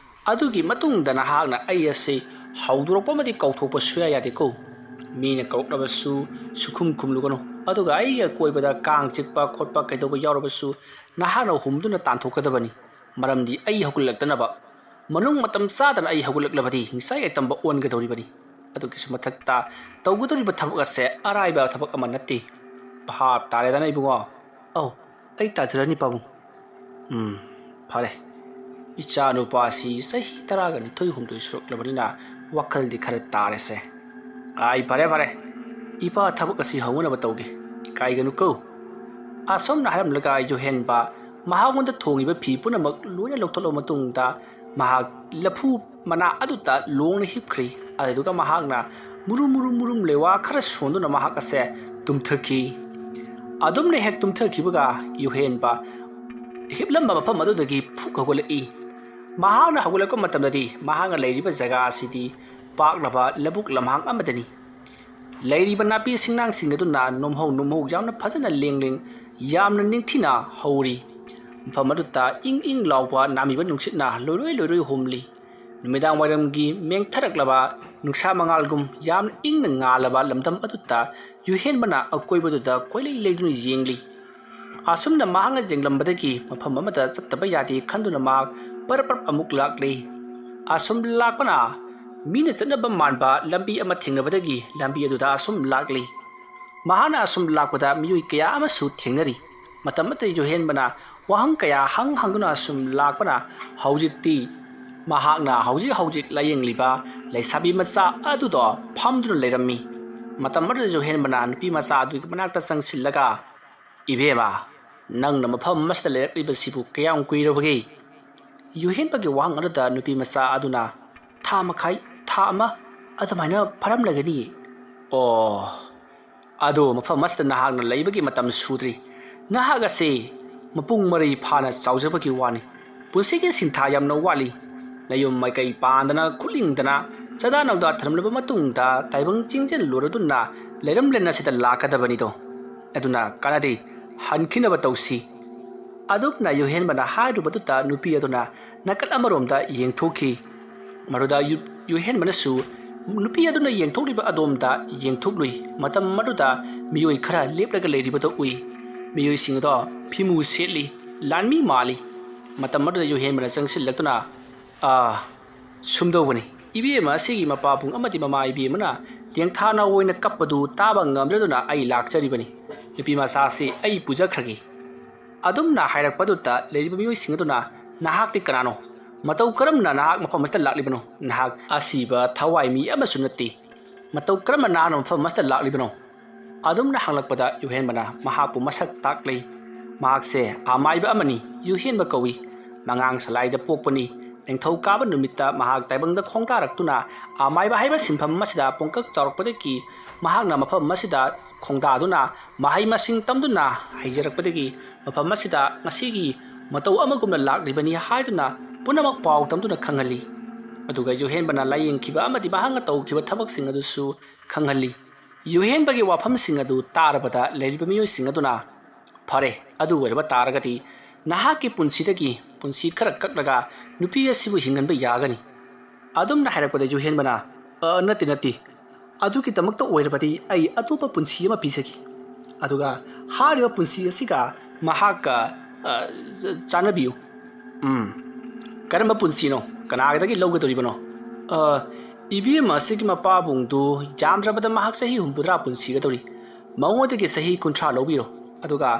ꯑꯗꯨꯒꯤ ꯃꯇꯨꯡꯗ ꯅꯍꯥꯛꯅ ꯑꯩ ꯑꯁꯤ ꯍꯧꯗꯣꯔꯛꯄ ꯑꯃꯗꯤ ꯀꯧꯊꯣꯛꯄ ꯁꯨꯌꯥ ꯌꯥꯗꯦꯀꯣ꯫ ꯃꯤꯅ ꯀꯧꯔꯛꯂꯕꯁꯨ, ꯁꯨꯈꯨꯝ ꯈꯨꯝꯂꯨꯒꯅꯨ꯫ ꯑꯗꯨꯒ ꯑꯩꯒꯤ ꯑꯀꯣꯏꯕꯗ ꯀꯥꯡ ꯆꯤꯛꯄ ꯈꯣꯠꯄ ꯀꯩꯗꯧꯕ ꯌꯥꯎꯔꯕꯁꯨ ꯅꯍꯥꯛꯅ ꯍꯨꯝꯗꯨꯅ ꯇꯥꯟꯊꯣꯛꯀꯗꯕꯅꯤ꯫ ꯃꯔꯝꯗꯤ ꯑꯩ ꯍꯧꯒꯠꯂꯛꯇꯅꯕ꯫ ꯃꯅꯨꯡ ꯃꯇꯝ ꯆꯥꯗꯅ ꯑꯩ ꯍꯧꯒꯠꯂꯛꯂꯕꯗꯤ ꯍꯤꯡꯆꯥꯏ ꯌꯥꯏꯇꯝꯕ ꯑꯣꯟꯒꯗꯧꯔꯤꯕꯅꯤ꯫ ꯑꯗꯨꯒꯤꯁꯨ ꯃꯊꯛꯇ ꯇꯧꯒꯗꯧꯔꯤꯕ ꯊꯕꯛ ꯑꯁꯦ ꯑꯔꯥꯏꯕ ꯊꯕꯛ ꯑꯃ ꯅꯠꯇꯦ꯫ ꯚꯥꯞ ꯇꯥꯔꯦꯗꯅ ꯏꯕꯨꯡꯉꯣ?" "ꯑꯧ, ꯑꯩ ꯇꯥꯖꯔꯅꯤ ꯄꯥꯕꯨꯡ꯫" "ꯎꯝ, ꯐꯔꯦ꯫ ꯏꯆꯥ ꯅꯨꯄꯥꯁꯤ ꯆꯍꯤ ꯇꯔꯥꯒ ꯅꯤꯊꯣꯏ ꯍꯨꯝꯗꯣꯏ ꯁꯨꯔꯛꯂꯕꯅꯤꯅ ꯋꯥꯈꯜꯗꯤ ꯈꯔ ꯇꯥꯔꯦꯁꯦ꯫ ꯑꯥꯏ, ꯐꯔꯦ, ꯐꯔꯦ꯫ ꯏꯄꯥ ꯊꯕꯛ ꯑꯁꯤ ꯍꯧꯅꯅꯕ ꯇꯧꯒꯦ꯫ ꯏꯀꯥꯏꯒꯅꯨꯀꯣ꯫" ꯑꯁꯨꯝꯅ ꯍꯥꯏꯔꯝꯂꯒ ꯌꯨꯍꯦꯟꯕ ꯃꯍꯥꯛꯉꯣꯟꯗ ꯊꯣꯡꯉꯤꯕ ꯐꯤ ꯄꯨꯝꯅꯃꯛ ꯂꯣꯏꯅ ꯂꯧꯊꯣꯛꯂꯕ ꯃꯇꯨꯡꯗ ꯃꯍꯥꯛ ꯂꯐꯨ ꯃꯅꯥ ꯑꯗꯨꯗ ꯂꯣꯡꯅ ꯍꯤꯞꯈ꯭ꯔꯤ꯫ ꯑꯗꯨꯗꯨꯒ ꯃꯍꯥꯛꯅ ꯃꯨꯔꯨꯝ ꯃꯨꯔꯨꯝ ꯃꯨꯔꯨꯝ ꯂꯩꯋꯥ ꯈꯔ ꯁꯣꯟꯗꯨꯅ ꯃꯍꯥꯛ ꯑꯁꯦ ꯇꯨꯝꯊꯈꯤ꯫ ꯑꯗꯨꯝꯅ ꯍꯦꯛ ꯇꯨꯝꯊꯈꯤꯕꯒ ꯌꯨꯍꯦꯟꯕ ꯍꯤꯞꯂꯝꯕ ꯃꯐꯝ ꯑꯗꯨꯗꯒꯤ ꯐꯨꯛ ꯍꯧꯒꯠꯂꯛꯏ꯫ ꯃꯍꯥꯛꯅ ꯍꯧꯒꯠꯂꯛꯄ ꯃꯇꯝꯗꯗꯤ ꯃꯍꯥꯛꯅ ꯂꯩꯔꯤꯕ ꯖꯒꯥ ꯑꯁꯤꯗꯤ ꯄꯥꯛꯂꯕ ꯂꯧꯕꯨꯛ ꯂꯝꯍꯥꯡ ꯑꯃꯗꯅꯤ꯫ ꯂꯩꯔꯤꯕ ꯅꯥꯄꯤ ꯁꯤꯡꯅꯥꯡꯁꯤꯡ ꯑꯗꯨꯅ ꯅꯣꯝꯍꯧ ꯅꯣꯝꯍꯧ ꯌꯥꯝꯅ ꯐꯖꯅ ꯂꯦꯡ ꯂꯦꯡ ꯌꯥꯝꯅ ꯅꯤꯡꯊꯤꯅ ꯍꯧꯔꯤ꯫ ꯃꯐꯝ ꯑꯗꯨꯗ ꯏꯪ ꯏꯪ ꯂꯥꯎꯕ ꯅꯥꯃꯤꯕ ꯅꯨꯡꯁꯤꯠꯅ ꯂꯣꯏꯔꯣꯏ ꯂꯣꯏꯔꯣꯏ ꯍꯨꯝꯂꯤ꯫ ꯅꯨꯃꯤꯗꯥꯡ ꯋꯥꯏꯔꯝꯒꯤ ꯃꯦꯡꯊꯔꯛꯂꯕ ꯅꯨꯡꯁꯥ ꯃꯉꯥꯜꯒꯨꯝ ꯌꯥꯝꯅ ꯏꯪꯅ ꯉꯥꯜꯂꯕ ꯂꯝꯗꯝ ꯑꯗꯨꯗ ꯌꯨꯍꯦꯟꯕꯅ ꯑꯀꯣꯏꯕꯗꯨꯗ ꯀꯣꯏꯂꯩ ꯂꯩꯗꯨꯅ ꯌꯦꯡꯂꯤ꯫ ꯑꯁꯨꯝꯅ ꯃꯍꯥꯛꯅ ꯌꯦꯡꯂꯝꯕꯗꯒꯤ ꯃꯐꯝ ꯑꯃꯗ ꯆꯠꯇꯕ ꯌꯥꯗꯦ ꯈꯟꯗꯨꯅ ꯃꯍꯥꯛ ꯄꯔꯞ ꯄꯔꯞ ꯑꯃꯨꯛ ꯂꯥꯛꯂꯤ꯫ ꯑꯁꯨꯝ ꯂꯥꯛꯄꯅ ꯃꯤꯅ ꯆꯠꯅꯕ ꯃꯥꯟꯕ ꯂꯝꯕꯤ ꯑꯃ ꯊꯦꯡꯅꯕꯗꯒꯤ ꯂꯝꯕꯤ ꯑꯗꯨꯗ ꯑꯁꯨꯝ ꯂꯥꯛꯂꯤ꯫ ꯃꯍꯥꯛꯅ ꯑꯁꯨꯝ ꯂꯥꯛꯄꯗ ꯃꯤꯑꯣꯏ ꯀꯌꯥ ꯑꯃꯁꯨ ꯊꯦꯡꯅꯔꯤ꯫ ꯃꯇꯝ ꯑꯃꯗ ꯌꯨꯍꯦꯟꯕꯅ ꯋꯥꯍꯪ ꯀꯌꯥ ꯍꯪ ꯍꯪꯗꯨꯅ ꯑꯁꯨꯝ ꯂꯥꯛꯄꯅ ꯍꯧꯖꯤꯛꯇꯤ ꯃꯍꯥꯛꯅ ꯍꯧꯖꯤꯛ ꯍꯧꯖꯤꯛ ꯂꯥꯌꯦꯡꯂꯤꯕ ꯂꯩꯁꯥꯕꯤ ꯃꯆꯥ ꯑꯗꯨꯗꯣ ꯐꯝꯗꯨꯅ ꯂꯩꯔꯝꯃꯤ꯫ ꯃꯇꯝ ꯑꯗꯨꯗ ꯌꯨꯍꯦꯟꯕꯅ ꯅꯨꯄꯤ ꯃꯆꯥ ꯑꯗꯨꯒꯤ ꯃꯅꯥꯛꯇ ꯆꯪꯁꯤꯜꯂꯒ, "ꯏꯕꯦꯝꯃ, ꯅꯪꯅ ꯃꯐꯝ ꯑꯃꯁꯤꯗ ꯂꯩꯔꯛꯂꯤꯕꯁꯤꯕꯨ ꯀꯌꯥꯝ ꯀꯨꯏꯔꯕꯒꯦ?" ꯌꯨꯍꯦꯟꯕꯒꯤ ꯋꯥꯍꯪ ꯑꯗꯨꯗ ꯅꯨꯄꯤ ꯃꯆꯥ ꯑꯗꯨꯅ, "ꯊꯥ ꯃꯈꯥꯏ, ꯊꯥ ꯑꯃ ꯑꯗꯨꯃꯥꯏꯅ ꯐꯥꯔꯝꯂꯒꯅꯤ꯫" "ꯑꯣ, ꯑꯗꯣ ꯃꯐꯝ ꯑꯁꯤꯗ ꯅꯍꯥꯛꯅ ꯂꯩꯕꯒꯤ ꯃꯇꯝ ꯁꯨꯗ꯭ꯔꯤ꯫ ꯅꯍꯥꯛ ꯑꯁꯤ ꯃꯄꯨꯡ ꯃꯔꯩ ꯐꯥꯅ ꯆꯥꯎꯖꯕꯒꯤ ꯋꯥꯅꯤ꯫ ꯄꯨꯟꯁꯤꯒꯤ ꯁꯤꯟꯊꯥ ꯌꯥꯝꯅ ꯋꯥꯠꯂꯤ꯫ ꯅꯌꯨꯝ ꯃꯥꯏꯀꯩ ꯄꯥꯟꯗꯅ ꯈꯨꯠꯂꯤꯡꯗꯅ ꯆꯥꯗꯥ ꯅꯧꯗꯥ ꯊꯝꯂꯕ ꯃꯇꯨꯡꯗ ꯇꯥꯏꯕꯪ ꯆꯤꯡꯖꯦꯜ ꯂꯣꯏꯔꯗꯨꯅ ꯂꯩꯔꯝꯂꯦꯟ ꯑꯁꯤꯗ ꯂꯥꯛꯀꯗꯕꯅꯤꯗꯣ꯫ ꯑꯗꯨꯅ ꯀꯥꯟꯅꯗꯦ, ꯍꯟꯈꯤꯅꯕ ꯇꯧꯁꯤ꯫" ꯑꯗꯨꯝꯅ ꯌꯨꯍꯦꯟꯕꯅ ꯍꯥꯏꯔꯨꯕꯗꯨꯗ ꯅꯨꯄꯤ ꯑꯗꯨꯅ ꯅꯥꯀꯜ ꯑꯃꯔꯣꯝꯗ ꯌꯦꯡꯊꯣꯛꯈꯤ꯫ ꯃꯗꯨꯗ ꯌꯨ-, ꯌꯨꯍꯦꯟꯕꯅꯁꯨ ꯅꯨꯄꯤ ꯑꯗꯨꯅ ꯌꯦꯡꯊꯣꯛꯂꯤꯕ ꯑꯗꯣꯝꯗ ꯌꯦꯡꯊꯣꯛꯂꯨꯏ꯫ ꯃꯇꯝ ꯑꯗꯨꯗ ꯃꯤꯑꯣꯏ ꯈꯔ ꯂꯦꯞꯂꯒ ꯂꯩꯔꯤꯕꯗꯨ ꯎꯏ꯫ ꯃꯤꯑꯣꯏꯁꯤꯡ ꯑꯗꯣ ꯐꯤꯃꯨ ꯁꯦꯠꯂꯤ, ꯂꯥꯟꯃꯤ ꯃꯥꯜꯂꯤ꯫ ꯃꯇꯝ ꯑꯗꯨꯗ ꯌꯨꯍꯦꯟꯕꯅ ꯆꯪꯁꯤꯜꯂꯛꯇꯨꯅ, "ꯑꯥ, ꯁꯨꯝꯗꯧꯕꯅꯤ꯫ ꯏꯕꯦꯝꯃ ꯑꯁꯤꯒꯤ ꯃꯄꯥꯕꯨꯡ ꯑꯃꯗꯤ ꯃꯃꯥ ꯏꯕꯦꯝꯃꯅ ꯇꯦꯡꯊꯥꯅ ꯑꯣꯏꯅ ꯀꯞꯄꯗꯨ ꯇꯥꯕ ꯉꯝꯗ꯭ꯔꯗꯨꯅ ꯑꯩ ꯂꯥꯛꯆꯔꯤꯕꯅꯤ꯫ ꯅꯨꯄꯤ ꯃꯆꯥꯁꯤ ꯑꯩ ꯄꯨꯖꯈ꯭ꯔꯒꯦ꯫" ꯑꯗꯨꯝꯅ ꯍꯥꯏꯔꯛꯄꯗꯨꯗ ꯂꯩꯔꯤꯕ ꯃꯤꯑꯣꯏꯁꯤꯡ ꯑꯗꯨꯅ, "ꯅꯍꯥꯛꯇꯤ ꯀꯅꯥꯅꯣ? ꯃꯇꯧ ꯀꯔꯝꯅ ꯅꯍꯥꯛ ꯃꯐꯝ ꯑꯁꯤꯗ ꯂꯥꯛꯂꯤꯕꯅꯣ? ꯅꯍꯥꯛ ꯑꯁꯤꯕ ꯊꯋꯥꯏ ꯃꯤ ꯑꯃꯁꯨ ꯅꯠꯇꯦ꯫ ꯃꯇꯧ ꯀꯔꯝꯅ ꯅꯍꯥꯛꯅ ꯃꯐꯝ ꯑꯁꯤꯗ ꯂꯥꯛꯂꯤꯕꯅꯣ?" ꯑꯗꯨꯝꯅ ꯍꯪꯂꯛꯄꯗ ꯌꯨꯍꯦꯟꯕꯅ ꯃꯍꯥꯛꯄꯨ ꯃꯁꯛ ꯇꯥꯛꯂꯤ꯫ ꯃꯍꯥꯛꯁꯦ ꯑꯃꯥꯏꯕ ꯑꯃꯅꯤ, ꯌꯨꯍꯦꯟꯕ ꯀꯧꯏ꯫ ꯃꯉꯥꯡ ꯁꯂꯥꯏꯗ ꯄꯣꯛꯄꯅꯤ꯫ ꯅꯤꯡꯊꯧꯀꯥꯕ ꯅꯨꯃꯤꯠꯇ ꯃꯍꯥꯛ ꯇꯥꯏꯕꯪꯗ ꯈꯣꯡꯗꯥꯔꯛꯇꯨꯅ ꯑꯃꯥꯏꯕ ꯍꯥꯏꯕ ꯁꯤꯟꯐꯝ ꯑꯁꯤꯗ ꯄꯨꯡꯀꯛ ꯆꯥꯎꯔꯛꯄꯗꯒꯤ ꯃꯍꯥꯛꯅ ꯃꯐꯝ ꯑꯁꯤꯗ ꯈꯣꯡꯗꯥꯗꯨꯅ ꯃꯍꯩ ꯃꯁꯤꯡ ꯇꯝꯗꯨꯅ ꯍꯩꯖꯔꯛꯄꯗꯒꯤ ꯃꯐꯝ ꯑꯁꯤꯗ ꯉꯁꯤꯒꯤ ꯃꯇꯧ ꯑꯃꯒꯨꯝꯅ ꯂꯥꯛꯂꯤꯕꯅꯤ ꯍꯥꯏꯗꯨꯅ ꯄꯨꯝꯅꯃꯛ ꯄꯥꯎ ꯇꯝꯗꯨꯅ ꯈꯪꯍꯜꯂꯤ꯫ ꯑꯗꯨꯒ ꯌꯨꯍꯦꯟꯕꯅ ꯂꯥꯏꯌꯦꯡꯈꯤꯕ ꯑꯃꯗꯤ ꯃꯍꯥꯛꯅ ꯇꯧꯈꯤꯕ ꯊꯕꯛꯁꯤꯡ ꯑꯗꯨꯁꯨ ꯈꯪꯍꯜꯂꯤ꯫ ꯌꯨꯍꯦꯟꯕꯒꯤ ꯋꯥꯐꯝꯁꯤꯡ ꯑꯗꯨ ꯇꯥꯔꯕꯗ ꯂꯩꯔꯤꯕ ꯃꯤꯑꯣꯏꯁꯤꯡ ꯑꯗꯨꯅ, "ꯐꯔꯦ, ꯑꯗꯨ ꯑꯣꯏꯔꯕ ꯇꯥꯔꯒꯗꯤ ꯅꯍꯥꯛꯀꯤ ꯄꯨꯟꯁꯤꯗꯒꯤ ꯄꯨꯟꯁꯤ ꯈꯔ ꯀꯛꯂꯒ ꯅꯨꯄꯤ ꯑꯁꯤꯕꯨ ꯍꯤꯡꯍꯟꯕ ꯌꯥꯒꯅꯤ" ꯑꯗꯨꯝꯅ ꯍꯥꯏꯔꯛꯄꯗ ꯌꯨꯍꯦꯟꯕꯅ, "ꯑ, ꯅꯠꯇꯦ, ꯅꯠꯇꯦ, ꯑꯗꯨꯒꯤꯗꯃꯛꯇ ꯑꯣꯏꯔꯕꯗꯤ ꯑꯩ ꯑꯇꯣꯞꯄ ꯄꯨꯟꯁꯤ ꯑꯃ ꯄꯤꯖꯒꯦ꯫ ꯑꯗꯨꯒ ꯍꯥꯏꯔꯤꯕ ꯄꯨꯟꯁꯤ ꯑꯁꯤꯒ ꯃꯍꯥꯛꯀ, ꯑ, ꯆ-, ꯆꯥꯟꯅꯕꯤꯌꯨ"꯫ "ꯎꯝ, ꯀꯔꯝꯕ ꯄꯨꯟꯁꯤꯅꯣ? ꯀꯅꯥꯗꯒꯤ ꯂꯧꯒꯗꯧꯔꯤꯕꯅꯣ?" "ꯑ, ꯏꯕꯦꯝꯃ ꯑꯁꯤꯒꯤ ꯃꯄꯥꯕꯨꯡꯗꯨ ꯌꯥꯝꯗ꯭ꯔꯕꯗ ꯃꯍꯥꯛ ꯆꯍꯤ ꯍꯨꯝꯐꯨꯇꯔꯥ ꯄꯨꯟꯁꯤꯒꯗꯧꯔꯤ꯫ ꯃꯉꯣꯟꯗꯒꯤ ꯆꯍꯤ ꯀꯨꯟꯊ꯭ꯔꯥ ꯂꯧꯕꯤꯔꯣ, ꯑꯗꯨꯒ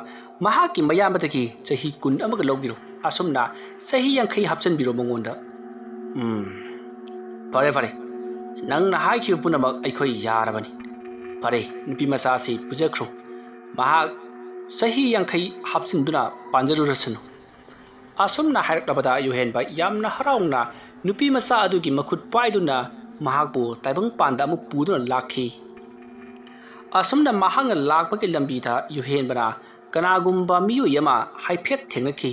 ꯃꯍꯥꯛꯀꯤ ꯃꯌꯥꯝꯕꯗꯒꯤ ꯆꯍꯤ ꯀꯨꯟ ꯑꯃꯒ ꯂꯧꯕꯤꯔꯣ꯫ ꯑꯁꯨꯝꯅ ꯆꯍꯤ ꯌꯥꯡꯈꯩ ꯍꯥꯞꯆꯤꯟꯕꯤꯔꯣ ꯃꯉꯣꯟꯗ"꯫ "ꯎꯝ, ꯐꯔꯦ, ꯐꯔꯦ, ꯅꯪꯅ ꯍꯥꯏꯈꯤꯕ ꯄꯨꯝꯅꯃꯛ ꯑꯩꯈꯣꯏ ꯌꯥꯔꯕꯅꯤ꯫ ꯐꯔꯦ, ꯅꯨꯄꯤ ꯃꯆꯥ ꯑꯁꯤ ꯄꯨꯖꯈ꯭ꯔꯣ꯫ ꯃꯍꯥꯛ ꯆꯍꯤ ꯌꯥꯡꯈꯩ ꯍꯥꯞꯆꯤꯟꯗꯨꯅ ꯄꯥꯟꯖꯔꯨꯔꯁꯅꯨ"꯫ ꯑꯁꯨꯝꯅ ꯍꯥꯏꯔꯛꯂꯕꯗ ꯌꯨꯍꯦꯟꯕ ꯌꯥꯝꯅ ꯍꯔꯥꯎꯅ ꯅꯨꯄꯤ ꯃꯆꯥ ꯑꯗꯨꯒꯤ ꯃꯈꯨꯠ ꯄꯥꯏꯗꯨꯅ ꯃꯍꯥꯛꯄꯨ ꯇꯥꯏꯕꯪꯄꯥꯟꯗ ꯑꯃꯨꯛ ꯄꯨꯗꯨꯅ ꯂꯥꯛꯈꯤ꯫ ꯑꯁꯨꯝꯅ ꯃꯍꯥꯛꯅ ꯂꯥꯛꯄꯒꯤ ꯂꯝꯕꯤꯗ ꯌꯨꯍꯦꯟꯕꯅ ꯀꯅꯥꯒꯨꯝꯕ ꯃꯤꯑꯣꯏ ꯑꯃ ꯍꯥꯏꯐꯦꯠ ꯊꯦꯡꯅꯈꯤ꯫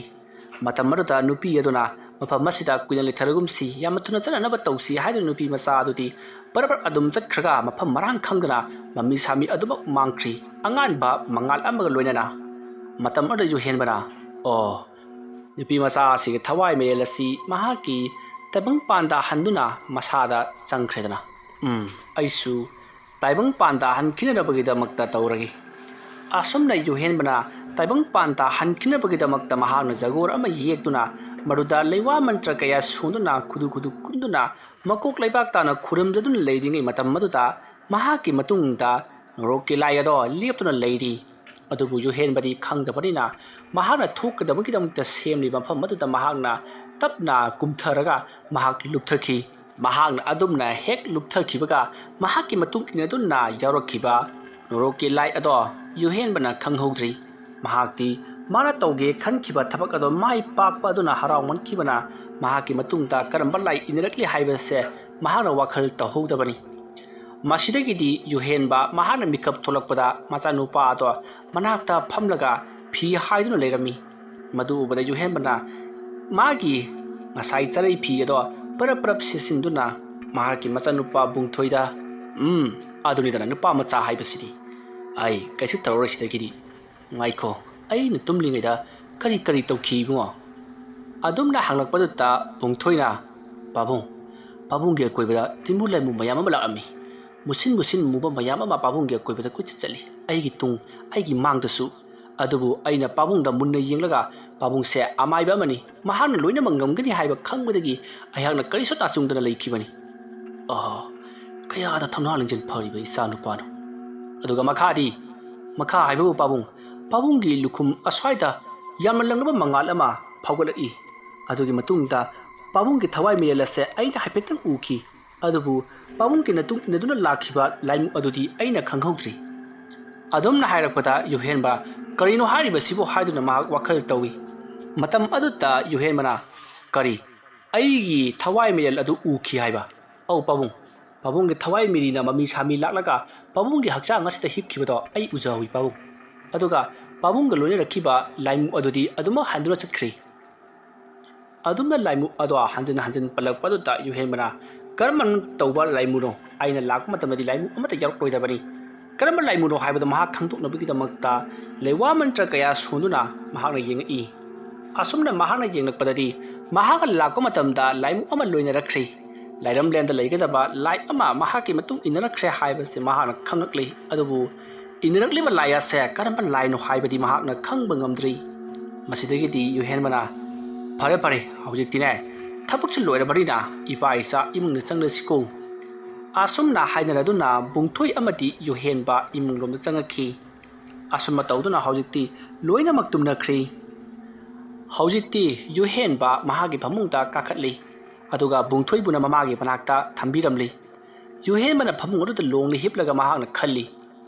ꯃꯇꯝ ꯑꯗꯨꯗ ꯅꯨꯄꯤ ꯑꯗꯨꯅ, "ꯃꯐꯝ ꯑꯁꯤꯗ ꯀꯨꯏꯅ ꯂꯩꯊꯔꯒꯨꯝꯁꯤ, ꯌꯥꯝꯅ ꯊꯨꯅ ꯆꯠꯅꯅꯕ ꯇꯧꯁꯤ" ꯍꯥꯏꯗꯨꯅ ꯅꯨꯄꯤ ꯃꯆꯥ ꯑꯗꯨꯗꯤ ꯕꯔꯕꯔ ꯑꯗꯨꯝ ꯆꯠꯈ꯭ꯔꯒ ꯃꯐꯝ ꯃꯔꯥꯡ ꯈꯪꯗꯅ ꯃꯃꯤ ꯁꯥꯃꯤ ꯑꯗꯨꯃꯛ ꯃꯥꯡꯈ꯭ꯔꯤ, ꯑꯉꯥꯟꯕ ꯃꯉꯥꯜ ꯑꯃꯒ ꯂꯣꯏꯅꯅ꯫ ꯃꯇꯝ ꯑꯗꯨꯗ ꯌꯨꯍꯦꯟꯕꯅ, "ꯑꯣ, ꯅꯨꯄꯤ ꯃꯆꯥ ꯑꯁꯤꯒꯤ ꯊꯋꯥꯏ ꯃꯤꯔꯦꯜ ꯑꯁꯤ ꯃꯍꯥꯛꯀꯤ ꯇꯥꯏꯕꯪꯄꯥꯟꯗ ꯍꯟꯗꯨꯅ ꯃꯁꯥꯗ ꯆꯪꯈ꯭ꯔꯦꯗꯅ꯫ ꯎꯝ, ꯑꯩꯁꯨ ꯇꯥꯏꯕꯪꯄꯥꯟꯗ ꯍꯟꯈꯤꯅꯅꯕꯒꯤꯗꯃꯛꯇ ꯇꯧꯔꯒꯦ"꯫ ꯑꯁꯨꯝꯅ ꯌꯨꯍꯦꯟꯕꯅ ꯇꯥꯏꯕꯪꯄꯥꯟꯗ ꯍꯟꯈꯤꯅꯕꯒꯤꯗꯃꯛꯇ ꯃꯍꯥꯛꯅ ꯖꯒꯣꯔ ꯑꯃ ꯌꯦꯛꯇꯨꯅ ꯃꯗꯨꯗ ꯂꯩꯋꯥ ꯃꯟꯇ꯭ꯔ ꯀꯌꯥ ꯁꯣꯟꯗꯨꯅ ꯈꯨꯗꯨ ꯈꯨꯗꯨ ꯀꯨꯟꯗꯨꯅ ꯃꯀꯣꯛ ꯂꯩꯕꯥꯛ ꯇꯥꯅ ꯈꯨꯔꯨꯝꯖꯗꯨꯅ ꯂꯩꯔꯤꯉꯩ ꯃꯇꯝ ꯑꯗꯨꯗ ꯃꯍꯥꯛꯀꯤ ꯃꯇꯨꯡꯗ ꯅꯣꯔꯣꯛꯀꯤ ꯂꯥꯏ ꯑꯗꯣ ꯂꯦꯞꯇꯨꯅ ꯂꯩꯔꯤ꯫ ꯑꯗꯨꯕꯨ ꯌꯨꯍꯦꯟꯕꯗꯤ ꯈꯪꯗꯕꯅꯤꯅ ꯃꯍꯥꯛꯅ ꯊꯣꯛꯀꯗꯕꯒꯤꯗꯃꯛꯇ ꯁꯦꯝꯂꯤꯕ ꯃꯐꯝ ꯑꯗꯨꯗ ꯃꯍꯥꯛꯅ ꯇꯞꯅ ꯀꯨꯝꯊꯔꯒ ꯃꯍꯥꯛ ꯂꯨꯞꯊꯈꯤ꯫ ꯃꯍꯥꯛꯅ ꯑꯗꯨꯝꯅ ꯍꯦꯛ ꯂꯨꯞꯊꯈꯤꯕꯒ ꯃꯍꯥꯛꯀꯤ ꯃꯇꯨꯡ ꯏꯟꯅꯗꯨꯅ ꯌꯥꯎꯔꯛꯈꯤꯕ ꯅꯣꯔꯣꯛꯀꯤ ꯂꯥꯏ ꯑꯗꯣ ꯌꯨꯍꯦꯟꯕꯅ ꯈꯪꯍꯧꯗ꯭ꯔꯤ꯫ ꯃꯍꯥꯛꯇꯤ ꯃꯥꯅ ꯇꯧꯒꯦ ꯈꯟꯈꯤꯕ ꯊꯕꯛ ꯑꯗꯣ ꯃꯥꯏ ꯄꯥꯛꯄ ꯑꯗꯨꯅ ꯍꯔꯥꯎꯃꯟꯈꯤꯕꯅ ꯃꯍꯥꯛꯀꯤ ꯃꯇꯨꯡꯗ ꯀꯔꯝꯕ ꯂꯥꯏ ꯏꯟꯅꯔꯛꯂꯤ ꯍꯥꯏꯕꯁꯦ ꯃꯍꯥꯛꯅ ꯋꯥꯈꯜ ꯇꯧꯍꯧꯗꯕꯅꯤ꯫ ꯃꯁꯤꯗꯒꯤꯗꯤ ꯌꯨꯍꯦꯟꯕ ꯃꯍꯥꯛꯅ ꯃꯤꯀꯞ ꯊꯣꯛꯂꯛꯄꯗ ꯃꯆꯥꯅꯨꯄꯥ ꯑꯗꯣ ꯃꯅꯥꯛꯇ ꯐꯝꯂꯒ ꯐꯤ ꯍꯥꯏꯗꯨꯅ ꯂꯩꯔꯝꯃꯤ꯫ ꯃꯗꯨ ꯎꯕꯗ ꯌꯨꯍꯦꯟꯕꯅ ꯃꯥꯒꯤ ꯉꯁꯥꯏ ꯆꯔꯩ ꯐꯤ ꯑꯗꯣ ꯄꯔꯞ ꯄꯔꯞ ꯁꯦꯠꯆꯤꯟꯗꯨꯅ ꯃꯍꯥꯛꯀꯤ ꯃꯆꯥꯅꯨꯄꯥ ꯕꯨꯡꯊꯣꯏꯗ, "ꯎꯝ, ꯑꯗꯨꯅꯤꯗꯅ ꯅꯨꯄꯥ ꯃꯆꯥ ꯍꯥꯏꯕꯁꯤꯗꯤ꯫ ꯑꯩ ꯀꯩꯁꯨ ꯇꯧꯔꯔꯣꯏ ꯁꯤꯗꯒꯤꯗꯤ꯫ ꯉꯥꯏꯈꯣ, ꯑꯩꯅ ꯇꯨꯝꯂꯤꯉꯩꯗ ꯀꯔꯤ ꯀꯔꯤ ꯇꯧꯈꯤ ꯏꯕꯨꯡꯉꯣ?" ꯑꯗꯨꯝꯅ ꯍꯪꯂꯛꯄꯗꯨꯗ ꯕꯨꯡꯊꯣꯏꯅ, "ꯄꯥꯕꯨꯡ, ꯄꯥꯕꯨꯡꯒꯤ ꯑꯀꯣꯏꯕꯗ ꯇꯤꯟꯕꯨ ꯂꯥꯏꯃꯨ ꯃꯌꯥꯝ ꯑꯃ ꯂꯥꯛꯂꯝꯃꯤ꯫ ꯃꯨꯁꯤꯟ ꯃꯨꯁꯤꯟ ꯃꯨꯕ ꯃꯌꯥꯝ ꯑꯃ ꯄꯥꯕꯨꯡꯒꯤ ꯑꯀꯣꯏꯕꯗ ꯀꯣꯏꯆꯠ ꯆꯠꯂꯤ꯫ ꯑꯩꯒꯤ ꯇꯨꯡ, ꯑꯩꯒꯤ ꯃꯥꯡꯗꯁꯨ꯫ ꯑꯗꯨꯕꯨ ꯑꯩꯅ ꯄꯥꯕꯨꯡꯗ ꯃꯨꯟꯅ ꯌꯦꯡꯂꯒ ꯄꯥꯕꯨꯡꯁꯦ ꯑꯃꯥꯏꯕ ꯑꯃꯅꯤ, ꯃꯍꯥꯛꯅ ꯂꯣꯏꯅꯃꯛ ꯉꯝꯒꯅꯤ ꯍꯥꯏꯕ ꯈꯪꯕꯗꯒꯤ ꯑꯩꯍꯥꯛꯅ ꯀꯔꯤꯁꯨ ꯇꯥꯆꯨꯡꯗꯅ ꯂꯩꯈꯤꯕꯅꯤ꯫ ꯑꯣꯍꯣ, ꯀꯌꯥꯗ ꯊꯧꯅꯥ ꯂꯤꯡꯖꯦꯜ ꯐꯔꯤꯕ ꯏꯆꯥ ꯅꯨꯄꯥꯅꯣ!" ꯑꯗꯨꯒ ꯃꯈꯥꯗꯤ, ꯃꯈꯥ ꯍꯥꯏꯕꯕꯨ ꯄꯥꯕꯨꯡ, ꯄꯥꯕꯨꯡꯒꯤ ꯂꯨꯈꯨꯝ ꯑꯁ꯭ꯋꯥꯏꯗ ꯌꯥꯝꯅ ꯂꯪꯂꯕ ꯃꯉꯥꯜ ꯑꯃ ꯐꯥꯎꯒꯠꯂꯛꯏ꯫ ꯑꯗꯨꯒꯤ ꯃꯇꯨꯡꯗ ꯄꯥꯕꯨꯡꯒꯤ ꯊꯋꯥꯏ ꯃꯤꯔꯦꯜ ꯑꯁꯦ ꯑꯩꯅ ꯍꯥꯏꯐꯦꯠꯇꯪ ꯎꯈꯤ꯫ ꯑꯗꯨꯕꯨ ꯄꯥꯕꯨꯡꯒꯤ ꯃꯇꯨꯡ ꯏꯟꯅꯗꯨꯅ ꯂꯥꯛꯈꯤꯕ ꯂꯥꯏꯃꯨ ꯑꯗꯨꯗꯤ ꯑꯩꯅ ꯈꯪꯍꯧꯗ꯭ꯔꯤ꯫ ꯑꯗꯨꯝꯅ ꯍꯥꯏꯔꯛꯄꯗ ꯌꯨꯍꯦꯟꯕ, "ꯀꯔꯤꯅꯣ ꯍꯥꯏꯔꯤꯕꯁꯤꯕꯨ?" ꯍꯥꯏꯗꯨꯅ ꯃꯍꯥꯛ ꯋꯥꯈꯜ ꯇꯧꯏ꯫ ꯃꯇꯝ ꯑꯗꯨꯗ ꯌꯨꯍꯦꯟꯕꯅ, "ꯀꯔꯤ? ꯑꯩꯒꯤ ꯊꯋꯥꯏ ꯃꯤꯔꯦꯜ ꯑꯗꯨ ꯎꯈꯤ ꯍꯥꯏꯕ?" "ꯑꯧ ꯄꯥꯕꯨꯡ, ꯄꯥꯕꯨꯡꯒꯤ ꯊꯋꯥꯏ ꯃꯤꯔꯤꯅ ꯃꯃꯤ ꯁꯥꯃꯤ ꯂꯥꯛꯂꯒ ꯄꯥꯕꯨꯡꯒꯤ ꯍꯛꯆꯥꯡ ꯑꯁꯤꯗ ꯍꯤꯞꯈꯤꯕꯗꯣ ꯑꯩ ꯎꯖꯍꯧꯏ ꯄꯥꯕꯨꯡ꯫ ꯑꯗꯨꯒ ꯄꯥꯕꯨꯡꯒ ꯂꯣꯏꯅꯔꯛꯈꯤꯕ ꯂꯥꯏꯃꯨ ꯑꯗꯨꯗꯤ ꯑꯗꯨꯃꯛ ꯍꯟꯗꯨꯅ ꯆꯠꯈ꯭ꯔꯦ꯫" ꯑꯗꯨꯝꯅ ꯂꯥꯏꯃꯨ ꯑꯗꯣ ꯍꯟꯖꯤꯟ ꯍꯟꯖꯤꯟ ꯄꯜꯂꯛꯄꯗꯨꯗ ꯌꯨꯍꯦꯟꯕꯅ, "ꯀꯔꯝꯕ ꯇꯧꯕ ꯂꯥꯏꯃꯨꯅꯣ? ꯑꯩꯅ ꯂꯥꯛꯄ ꯃꯇꯝꯗꯗꯤ ꯂꯥꯏꯃꯨ ꯑꯃꯠꯇ ꯌꯥꯎꯔꯛꯂꯣꯏꯗꯕꯅꯤ꯫" ꯀꯔꯝꯕ ꯂꯥꯏꯃꯨꯅꯣ ꯍꯥꯏꯕꯗꯨ ꯃꯍꯥꯛ ꯈꯪꯗꯣꯛꯅꯕꯒꯤꯗꯃꯛꯇ ꯂꯩꯋꯥ ꯃꯟꯇ꯭ꯔ ꯀꯌꯥ ꯁꯣꯟꯗꯨꯅ ꯃꯍꯥꯛꯅ ꯌꯦꯡꯉꯛꯏ꯫ ꯑꯁꯨꯝꯅ ꯃꯍꯥꯛꯅ ꯌꯦꯡꯂꯛꯄꯗꯗꯤ ꯃꯍꯥꯛꯅ ꯂꯥꯛꯄ ꯃꯇꯝꯗ ꯂꯥꯏꯃꯨ ꯑꯃ ꯂꯣꯏꯅꯔꯛꯈ꯭ꯔꯦ꯫ ꯂꯥꯏꯔꯝꯂꯦꯟꯗ ꯂꯩꯒꯗꯕ ꯂꯥꯏ ꯑꯃ ꯃꯍꯥꯛꯀꯤ ꯃꯇꯨꯡ ꯏꯟꯅꯔꯛꯈ꯭ꯔꯦ ꯍꯥꯏꯕꯁꯤ ꯃꯍꯥꯛꯅ ꯈꯪꯉꯛꯂꯤ꯫ ꯑꯗꯨꯕꯨ ꯏꯟꯅꯔꯛꯂꯤꯕ ꯂꯥꯏ ꯑꯁꯦ ꯀꯔꯝꯕ ꯂꯥꯏꯅꯣ ꯍꯥꯏꯕꯗꯤ ꯃꯍꯥꯛꯅ ꯈꯪꯕ ꯉꯝꯗ꯭ꯔꯤ꯫ ꯃꯁꯤꯗꯒꯤꯗꯤ ꯌꯨꯍꯦꯟꯕꯅ, "ꯐꯔꯦ ꯐꯔꯦ, ꯍꯧꯖꯤꯛꯇꯤꯅꯦ, ꯊꯕꯛꯁꯨ ꯂꯣꯏꯔꯕꯅꯤꯅ ꯏꯄꯥ ꯏꯆꯥ ꯏꯃꯨꯡꯗ ꯆꯪꯂꯁꯤꯀꯣ꯫" ꯑꯁꯨꯝꯅ ꯍꯥꯏꯅꯔꯗꯨꯅ ꯕꯨꯡꯊꯣꯏ ꯑꯃꯗꯤ ꯌꯨꯍꯦꯟꯕ ꯏꯃꯨꯡꯂꯣꯝꯗ ꯆꯪꯉꯛꯈꯤ꯫ ꯑꯁꯨꯝꯅ ꯇꯧꯗꯨꯅ ꯍꯧꯖꯤꯛꯇꯤ ꯂꯣꯏꯅꯃꯛ ꯇꯨꯝꯅꯈ꯭ꯔꯦ꯫ ꯍꯧꯖꯤꯛꯇꯤ ꯌꯨꯍꯦꯟꯕ ꯃꯍꯥꯛꯀꯤ ꯐꯃꯨꯡꯗ ꯀꯥꯈꯠꯂꯤ, ꯑꯗꯨꯒ ꯕꯨꯡꯊꯣꯏꯕꯨꯅ ꯃꯃꯥꯒꯤ ꯃꯅꯥꯛꯇ ꯊꯝꯕꯤꯔꯝꯂꯤ꯫ ꯌꯨꯍꯦꯟꯕꯅ ꯐꯃꯨꯡ ꯑꯗꯨꯗ ꯂꯣꯡꯅ ꯍꯤꯞꯂꯒ ꯃꯍꯥꯛꯅ ꯈꯜꯂꯤ,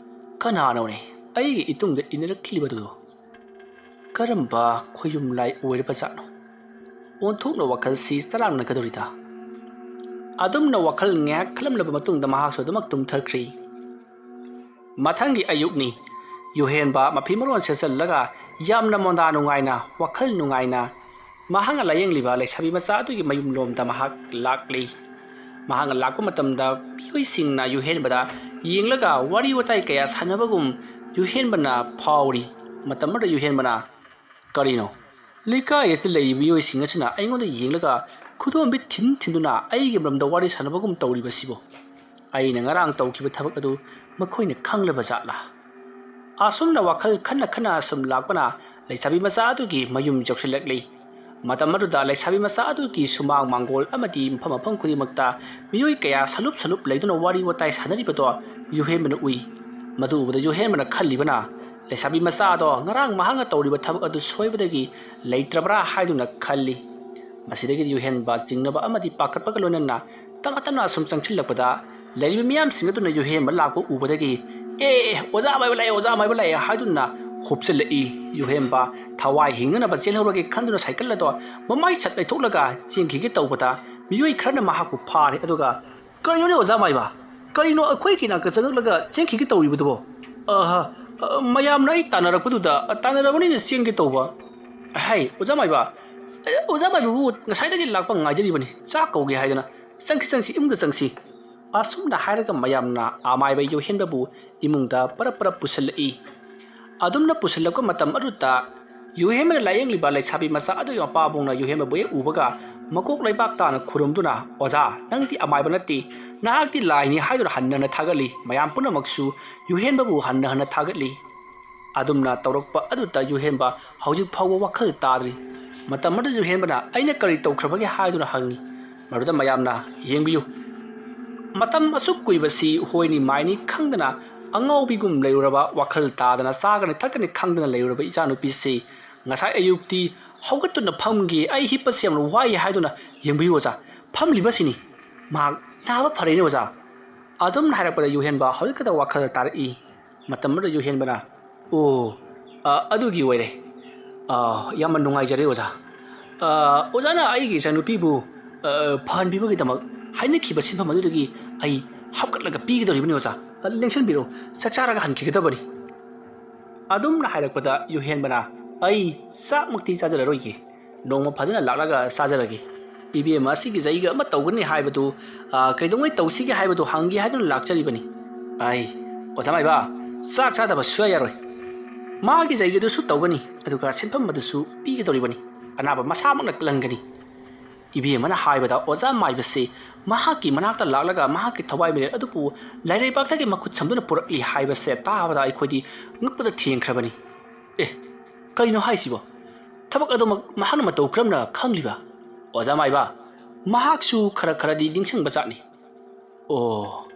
"ꯀꯅꯥꯅꯣꯅꯦ ꯑꯩꯒꯤ ꯏꯇꯨꯡꯗ ꯏꯟꯅꯔꯛꯂꯤꯕꯗꯨ? ꯀꯔꯝꯕ ꯈꯣꯌꯨꯝ ꯂꯥꯏ ꯑꯣꯏꯔꯕꯖꯥꯠꯅꯣ? ꯑꯣꯟꯊꯣꯛꯅ ꯋꯥꯈꯜꯁꯤ ꯆꯔꯥꯡꯅꯒꯗꯧꯔꯤꯗ꯫" ꯑꯗꯨꯝꯅ ꯋꯥꯈꯜ ꯉꯥꯏꯍꯥꯛ ꯈꯜꯂꯝꯂꯕ ꯃꯇꯨꯡꯗ ꯃꯍꯥꯛꯁꯨ ꯑꯗꯨꯃꯛ ꯇꯨꯝꯊꯈ꯭ꯔꯦ꯫ ꯃꯊꯪꯒꯤ ꯑꯌꯨꯛꯅꯤ꯫ ꯌꯨꯍꯦꯟꯕ ꯃꯐꯤ ꯃꯔꯣꯟ ꯁꯦꯠꯆꯜꯂꯒ ꯌꯥꯝꯅ ꯃꯣꯟꯗꯥ ꯅꯨꯡꯉꯥꯏꯅ, ꯋꯥꯈꯜ ꯅꯨꯡꯉꯥꯏꯅ ꯃꯍꯥꯛꯅ ꯂꯥꯌꯦꯡꯂꯤꯕ ꯂꯩꯁꯥꯕꯤ ꯃꯆꯥ ꯑꯗꯨꯒꯤ ꯃꯌꯨꯝꯂꯣꯝꯗ ꯃꯍꯥꯛ ꯂꯥꯛꯂꯤ꯫ ꯃꯍꯥꯛꯅ ꯂꯥꯛꯄ ꯃꯇꯝꯗ ꯃꯤꯑꯣꯏꯁꯤꯡꯅ ꯌꯨꯍꯦꯟꯕꯗ ꯌꯦꯡꯂꯒ ꯋꯥꯔꯤ ꯋꯥꯇꯥꯏ ꯀꯌꯥ ꯁꯥꯟꯅꯕꯒꯨꯝ ꯌꯨꯍꯦꯟꯕꯅ ꯐꯥꯎꯔꯤ꯫ ꯃꯇꯝ ꯑꯗꯨꯗ ꯌꯨꯍꯦꯟꯕꯅ, "ꯀꯔꯤꯅꯣ? ꯂꯩꯀꯥꯏ ꯑꯁꯤꯗ ꯂꯩꯔꯤꯕ ꯃꯤꯑꯣꯏꯁꯤꯡ ꯑꯁꯤꯅ ꯑꯩꯉꯣꯟꯗ ꯌꯦꯡꯂꯒ ꯈꯨꯗꯣꯝꯕꯤ ꯊꯤꯟ ꯊꯤꯟꯗꯨꯅ ꯑꯩꯒꯤ ꯃꯔꯝꯗ ꯋꯥꯔꯤ ꯁꯥꯟꯅꯕꯒꯨꯝ ꯇꯧꯔꯤꯕꯁꯤꯕꯨ? ꯑꯩꯅ ꯉꯔꯥꯡ ꯇꯧꯈꯤꯕ ꯊꯕꯛ ꯑꯗꯨ ꯃꯈꯣꯏꯅ ꯈꯪꯂꯕ ꯖꯥꯠꯂꯥ?" ꯑꯁꯨꯝꯅ ꯋꯥꯈꯜ ꯈꯟꯅ ꯈꯟꯅ ꯑꯁꯨꯝ ꯂꯥꯛꯄꯅ ꯂꯩꯁꯥꯕꯤ ꯃꯆꯥ ꯑꯗꯨꯒꯤ ꯃꯌꯨꯝ ꯌꯧꯁꯤꯜꯂꯛꯂꯤ꯫ ꯃꯇꯝ ꯑꯗꯨꯗ ꯂꯩꯁꯥꯕꯤ ꯃꯆꯥ ꯑꯗꯨꯒꯤ ꯁꯨꯃꯥꯡ ꯃꯥꯡꯒꯣꯜ ꯑꯃꯗꯤ ꯃꯐꯝ ꯃꯐꯝ ꯈꯨꯗꯤꯡꯃꯛꯇ ꯃꯤꯑꯣꯏ ꯀꯌꯥ ꯁꯂꯨꯞ ꯁꯂꯨꯞ ꯂꯩꯗꯨꯅ ꯋꯥꯔꯤ ꯋꯥꯇꯥꯏ ꯁꯥꯟꯅꯔꯤꯕꯗꯣ ꯌꯨꯍꯦꯟꯕꯅ ꯎꯏ꯫ ꯃꯗꯨ ꯎꯕꯗ ꯌꯨꯍꯦꯟꯕꯅ ꯈꯜꯂꯤꯕꯅ, ꯂꯩꯁꯥꯕꯤ ꯃꯆꯥ ꯑꯗꯣ ꯉꯔꯥꯡ ꯃꯍꯥꯛꯅ ꯇꯧꯔꯤꯕ ꯊꯕꯛ ꯑꯗꯨ ꯁꯣꯏꯕꯗꯒꯤ ꯂꯩꯇ꯭ꯔꯕ꯭ꯔꯥ ꯍꯥꯏꯗꯨꯅ ꯈꯜꯂꯤ꯫ ꯃꯁꯤꯗꯒꯤꯗꯤ ꯌꯨꯍꯦꯟꯕ ꯆꯤꯡꯅꯕ ꯑꯃꯗꯤ ꯄꯥꯈꯠꯄꯒ ꯂꯣꯏꯅꯅ ꯇꯞꯅ ꯇꯞꯅ ꯑꯁꯨꯝ ꯆꯪꯁꯤꯜꯂꯛꯄꯗ, ꯂꯩꯔꯤꯕ ꯃꯤꯌꯥꯝꯁꯤꯡ ꯑꯗꯨꯅ ꯌꯨꯍꯦꯟꯕ ꯂꯥꯛꯄ ꯎꯕꯗꯒꯤ, "ꯑꯦ, ꯑꯦ, ꯑꯣꯖꯥ ꯃꯥꯏꯕ ꯂꯥꯛꯑꯦ, ꯑꯣꯖꯥ ꯃꯥꯏꯕ ꯂꯥꯛꯑꯦ" ꯍꯥꯏꯗꯨꯅ ꯍꯨꯞꯆꯤꯜꯂꯛꯏ꯫ ꯌꯨꯍꯦꯟꯕ ꯊꯋꯥꯏ ꯍꯤꯡꯅꯅꯕ ꯆꯦꯜꯍꯧꯔꯒꯦ ꯈꯟꯗꯨꯅ ꯁꯥꯏꯀꯜ ꯑꯗꯣ ꯃꯃꯥꯏ ꯁꯠ ꯂꯩꯊꯣꯛꯂꯒ ꯆꯦꯟꯈꯤꯒꯦ ꯇꯧꯕꯗ, ꯃꯤꯑꯣꯏ ꯈꯔꯅ ꯃꯍꯥꯛꯄꯨ ꯐꯥꯔꯦ꯫ ꯑꯗꯨꯒ, "ꯀꯔꯤꯅꯣꯅꯦ ꯑꯣꯖꯥ ꯃꯥꯏꯕ? ꯀꯔꯤꯅꯣ ꯑꯩꯈꯣꯏꯒꯤ ꯅꯥꯛꯇ ꯆꯪꯉꯛꯂꯒ ꯆꯦꯟꯈꯤꯒꯦ ꯇꯧꯔꯤꯕꯗꯨꯕꯣ?" "ꯑꯍ, ꯑ, ꯃꯌꯥꯝꯅ ꯑꯩ ꯇꯥꯟꯅꯔꯛꯄꯗꯨꯗ, ꯑ, ꯇꯥꯟꯅꯔꯕꯅꯤꯅ ꯆꯦꯟꯒꯦ ꯇꯧꯕ"꯫ "ꯍꯩ, ꯑꯣꯖꯥ ꯃꯥꯏꯕ, ꯑ, ꯑꯣꯖꯥ ꯃꯥꯏꯕꯕꯨ ꯉꯁꯥꯏꯗꯒꯤ ꯂꯥꯛꯄ ꯉꯥꯏꯖꯔꯤꯕꯅꯤ, ꯆꯥꯛ ꯀꯧꯒꯦ ꯍꯥꯏꯗꯅ꯫ ꯆꯪꯁꯤ, ꯆꯪꯁꯤ, ꯏꯃꯨꯡꯗ ꯆꯪꯁꯤ"꯫ ꯑꯁꯨꯝꯅ ꯍꯥꯏꯔꯒ ꯃꯌꯥꯝꯅ ꯑꯃꯥꯏꯕ ꯌꯨꯍꯦꯟꯕꯕꯨ ꯏꯃꯨꯡꯗ ꯄꯔꯞ ꯄꯔꯞ ꯄꯨꯁꯤꯜꯂꯛꯏ꯫ ꯑꯗꯨꯝꯅ ꯄꯨꯁꯤꯜꯂꯛꯄ ꯃꯇꯝ ꯑꯗꯨꯗ ꯌꯨꯍꯦꯟꯕꯅ ꯂꯥꯌꯦꯡꯂꯤꯕ ꯂꯩꯁꯥꯕꯤ ꯃꯆꯥ ꯑꯗꯨꯒꯤ ꯃꯄꯥꯕꯨꯡꯅ ꯌꯨꯍꯦꯟꯕꯕꯨ ꯍꯦꯛ ꯎꯕꯒ ꯃꯀꯣꯛ ꯂꯩꯕꯥꯛ ꯇꯥꯅ ꯈꯨꯔꯨꯝꯗꯨꯅ, "ꯑꯣꯖꯥ, ꯅꯪꯗꯤ ꯑꯃꯥꯏꯕ ꯅꯠꯇꯦ, ꯅꯍꯥꯛꯇꯤ ꯂꯥꯏꯅꯤ" ꯍꯥꯏꯗꯨꯅ ꯍꯟꯅ ꯍꯟꯅ ꯊꯥꯒꯠꯂꯤ꯫ ꯃꯌꯥꯝ ꯄꯨꯝꯅꯃꯛꯁꯨ ꯌꯨꯍꯦꯟꯕꯕꯨ ꯍꯟꯅ ꯍꯟꯅ ꯊꯥꯒꯠꯂꯤ꯫ ꯑꯗꯨꯝꯅ ꯇꯧꯔꯛꯄ ꯑꯗꯨꯗ ꯌꯨꯍꯦꯟꯕ ꯍꯧꯖꯤꯛ ꯐꯥꯎꯕ ꯋꯥꯈꯜ ꯇꯥꯗ꯭ꯔꯤ꯫ ꯃꯇꯝ ꯑꯗꯨꯗ ꯌꯨꯍꯦꯟꯕꯅ, "ꯑꯩꯅ ꯀꯔꯤ ꯇꯧꯈ꯭ꯔꯕꯒꯦ?" ꯍꯥꯏꯗꯨꯅ ꯍꯪꯉꯤ꯫ ꯃꯗꯨꯗ ꯃꯌꯥꯝꯅ, "ꯌꯦꯡꯕꯤꯌꯨ, ꯃꯇꯝ ꯑꯁꯨꯛ ꯀꯨꯏꯕꯁꯤ ꯍꯣꯏꯅꯤ ꯃꯥꯏꯅꯤ ꯈꯪꯗꯅ, ꯑꯉꯥꯎꯕꯤꯒꯨꯝ ꯂꯩꯔꯨꯔꯕ, ꯋꯥꯈꯜ ꯇꯥꯗꯅ, ꯆꯥꯒꯅꯤ ꯊꯛꯀꯅꯤ ꯈꯪꯗꯅ ꯂꯩꯔꯨꯔꯕ ꯏꯆꯥꯅꯨꯄꯤꯁꯤ ꯉꯁꯥꯏ ꯑꯌꯨꯛꯇꯤ ꯍꯧꯒꯠꯇꯨꯅ ꯐꯝꯒꯦ, ꯑꯩ ꯍꯤꯞꯄꯁꯤ ꯌꯥꯝꯅ ꯋꯥꯏ ꯍꯥꯏꯗꯨꯅ, ꯌꯦꯡꯕꯤꯌꯨ ꯑꯣꯖꯥ, ꯐꯝꯂꯤꯕꯁꯤꯅꯤ꯫ ꯃꯍꯥꯛ ꯅꯥꯕ ꯐꯔꯦꯅꯦ ꯑꯣꯖꯥ"꯫ ꯑꯗꯨꯝ ꯍꯥꯏꯔꯛꯄꯗ ꯌꯨꯍꯦꯟꯕ ꯍꯧꯖꯤꯛꯈꯛꯇ ꯋꯥꯈꯜ ꯇꯥꯔꯛꯏ꯫ ꯃꯇꯝ ꯑꯗꯨꯗ ꯌꯨꯍꯦꯟꯕꯅ, "ꯑꯣ, ꯑ, ꯑꯗꯨꯒꯤ ꯑꯣꯏꯔꯦ꯫ ꯑ, ꯌꯥꯝꯅ ꯅꯨꯡꯉꯥꯏꯖꯔꯦ ꯑꯣꯖꯥ꯫ ꯑ, ꯑꯣꯖꯥꯅ ꯑꯩꯒꯤ ꯏꯆꯥꯅꯨꯄꯤꯕꯨ, ꯑ, ꯐꯍꯟꯕꯤꯕꯒꯤꯗꯃꯛ ꯍꯥꯏꯅꯈꯤꯕ ꯁꯤꯟꯐꯝ ꯑꯗꯨꯗꯒꯤ ꯑꯩ ꯍꯥꯞꯀꯠꯂꯒ ꯄꯤꯒꯗꯧꯔꯤꯕꯅꯤ ꯑꯣꯖꯥ꯫ ꯑ, ꯂꯦꯡꯁꯤꯟꯕꯤꯔꯣ, ꯆꯥꯛ ꯆꯥꯔꯒ ꯍꯟꯈꯤꯒꯗꯕꯅꯤ"꯫ ꯑꯗꯨꯝꯅ ꯍꯥꯏꯔꯛꯄꯗ ꯌꯨꯍꯦꯟꯕꯅ, "ꯑꯩ ꯆꯥꯛꯃꯛꯇꯤ ꯆꯥꯖꯔꯔꯣꯏꯒꯦ, ꯅꯣꯡꯃ ꯐꯖꯅ ꯂꯥꯛꯂꯒ ꯆꯥꯖꯔꯒꯦ꯫ ꯏꯕꯦꯝꯃ ꯑꯁꯤꯒꯤ ꯖꯩꯒ ꯑꯃ ꯇꯧꯒꯅꯤ ꯍꯥꯏꯕꯗꯨ, ꯑ, ꯀꯩꯗꯧꯉꯩ ꯇꯧꯁꯤꯒꯦ ꯍꯥꯏꯕꯗꯨ ꯍꯪꯒꯦ ꯍꯥꯏꯗꯨꯅ ꯂꯥꯛꯆꯔꯤꯕꯅꯤ꯫ ꯑꯩ, ꯑꯣꯖꯥ ꯃꯥꯏꯕ, ꯆꯥꯛ ꯆꯥꯗꯕ ꯁꯨꯌꯥ ꯌꯥꯔꯣꯏ꯫ ꯃꯥꯒꯤ ꯖꯩꯒꯗꯨꯁꯨ ꯇꯧꯒꯅꯤ, ꯑꯗꯨꯒ ꯁꯦꯟꯐꯝ ꯑꯗꯨꯁꯨ ꯄꯤꯒꯗꯧꯔꯤꯕꯅꯤ꯫ ꯑꯅꯥꯕ ꯃꯁꯥꯃꯛꯅ ꯀꯜꯍꯟꯒꯅꯤ꯫" ꯏꯕꯦꯝꯃꯅ ꯍꯥꯏꯕꯗ ꯑꯣꯖꯥ ꯃꯥꯏꯕꯁꯤ ꯃꯍꯥꯛꯀꯤ ꯃꯅꯥꯛꯇ ꯂꯥꯛꯂꯒ ꯃꯍꯥꯛꯀꯤ ꯊꯋꯥꯏ ꯃꯤꯔꯦꯜ ꯑꯗꯨꯕꯨ ꯂꯥꯏꯔꯩꯕꯥꯛꯇꯒꯤ ꯃꯈꯨꯠ ꯁꯝꯗꯨꯅ ꯄꯨꯔꯛꯂꯤ ꯍꯥꯏꯕꯁꯦ ꯇꯥꯕꯗ ꯑꯩꯈꯣꯏꯗꯤ ꯉꯛꯄꯗ ꯊꯦꯡꯈ꯭ꯔꯕꯅꯤ꯫ "ꯑꯦ, ꯀꯩꯅꯣ ꯍꯥꯏꯁꯤꯕꯣ? ꯊꯕꯛ ꯑꯗꯨꯃꯛ ꯃꯍꯥꯛꯅ ꯃꯇꯧ ꯀꯔꯝꯅ ꯈꯪꯂꯤꯕ?" "ꯑꯣꯖꯥ ꯃꯥꯏꯕ, ꯃꯍꯥꯛꯁꯨ ꯈꯔ ꯈꯔꯗꯤ ꯅꯤꯡꯁꯤꯡꯕ ꯖꯥꯠꯅꯤ꯫" "ꯑꯣ,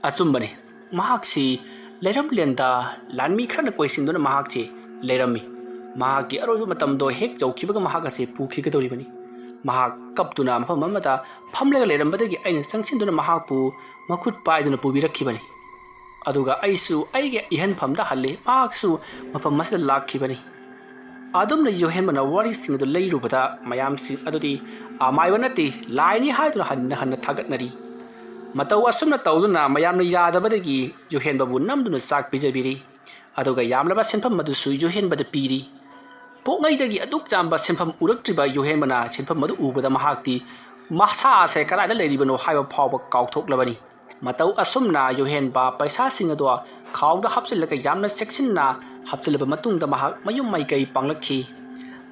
ꯑꯆꯨꯝꯕꯅꯤ꯫ ꯃꯍꯥꯛꯁꯤ ꯂꯩꯔꯝꯂꯦꯟꯗ ꯂꯥꯟꯃꯤ ꯈꯔꯅ ꯀꯣꯏꯁꯤꯟꯗꯨꯅ ꯃꯍꯥꯛꯁꯤ ꯂꯩꯔꯝꯃꯤ꯫ ꯃꯍꯥꯛꯀꯤ ꯑꯔꯣꯏꯕ ꯃꯇꯝꯗꯣ ꯍꯦꯛ ꯌꯧꯈꯤꯕꯒ ꯃꯍꯥꯛ ꯑꯁꯤ ꯄꯨꯈꯤꯒꯗꯧꯔꯤꯕꯅꯤ꯫ ꯃꯍꯥꯛ ꯀꯞꯇꯨꯅ ꯃꯐꯝ ꯑꯃꯗ ꯐꯝꯂꯒ ꯂꯩꯔꯝꯕꯗꯒꯤ ꯑꯩꯅ ꯆꯪꯁꯤꯟꯗꯨꯅ ꯃꯍꯥꯛꯄꯨ ꯃꯈꯨꯠ ꯄꯥꯏꯗꯨꯅ ꯄꯨꯕꯤꯔꯛꯈꯤꯕꯅꯤ꯫ ꯑꯗꯨꯒ ꯑꯩꯁꯨ ꯑꯩꯒꯤ ꯏꯍꯟꯐꯝꯗ ꯍꯜꯂꯤ, ꯃꯍꯥꯛꯁꯨ ꯃꯐꯝ ꯑꯁꯤꯗ ꯂꯥꯛꯈꯤꯕꯅꯤ꯫" ꯑꯗꯨꯝꯅ ꯌꯨꯍꯦꯟꯕꯅ ꯋꯥꯔꯤꯁꯤꯡ ꯑꯗꯨ ꯂꯩꯔꯨꯕꯗ ꯃꯌꯥꯝꯁꯤꯡ ꯑꯗꯨꯗꯤ ꯑꯃꯥꯏꯕ ꯅꯠꯇꯦ, ꯂꯥꯏꯅꯤ ꯍꯥꯏꯗꯨꯅ ꯍꯟꯅ ꯍꯟꯅ ꯊꯥꯒꯠꯅꯔꯤ꯫ ꯃꯇꯧ ꯑꯁꯨꯝꯅ ꯇꯧꯗꯨꯅ ꯃꯌꯥꯝꯅ ꯌꯥꯗꯕꯗꯒꯤ ꯌꯨꯍꯦꯟꯕꯕꯨ ꯅꯝꯗꯨꯅ ꯆꯥꯛ ꯄꯤꯖꯕꯤꯔꯤ꯫ ꯑꯗꯨꯒ ꯌꯥꯝꯂꯕ ꯁꯦꯟꯐꯝ ꯑꯗꯨꯁꯨ ꯌꯨꯍꯦꯟꯕꯗ ꯄꯤꯔꯤ꯫ ꯄꯣꯛꯉꯩꯗꯒꯤ ꯑꯗꯨꯛ ꯌꯥꯝꯕ ꯁꯦꯟꯐꯝ ꯎꯔꯛꯇ꯭ꯔꯤꯕ ꯌꯨꯍꯦꯟꯕꯅ ꯁꯦꯟꯐꯝ ꯑꯗꯨ ꯎꯕꯗ ꯃꯍꯥꯛꯇꯤ ꯃꯁꯥ ꯑꯁꯦ ꯀꯗꯥꯏꯗ ꯂꯩꯔꯤꯕꯅꯣ ꯍꯥꯏꯕ ꯐꯥꯎꯕ ꯀꯥꯎꯊꯣꯛꯂꯕꯅꯤ꯫ ꯃꯇꯧ ꯑꯁꯨꯝꯅ ꯌꯨꯍꯦꯟꯕ ꯄꯩꯁꯥꯁꯤꯡ ꯑꯗꯣ ꯈꯥꯎꯗ ꯍꯥꯞꯆꯤꯜꯂꯒ ꯌꯥꯝꯅ ꯆꯦꯛꯁꯤꯟꯅ ꯍꯥꯞꯆꯤꯜꯂꯕ ꯃꯇꯨꯡꯗ ꯃꯍꯥꯛ ꯃꯌꯨꯝ ꯃꯥꯏꯀꯩ ꯄꯥꯡꯂꯛꯈꯤ꯫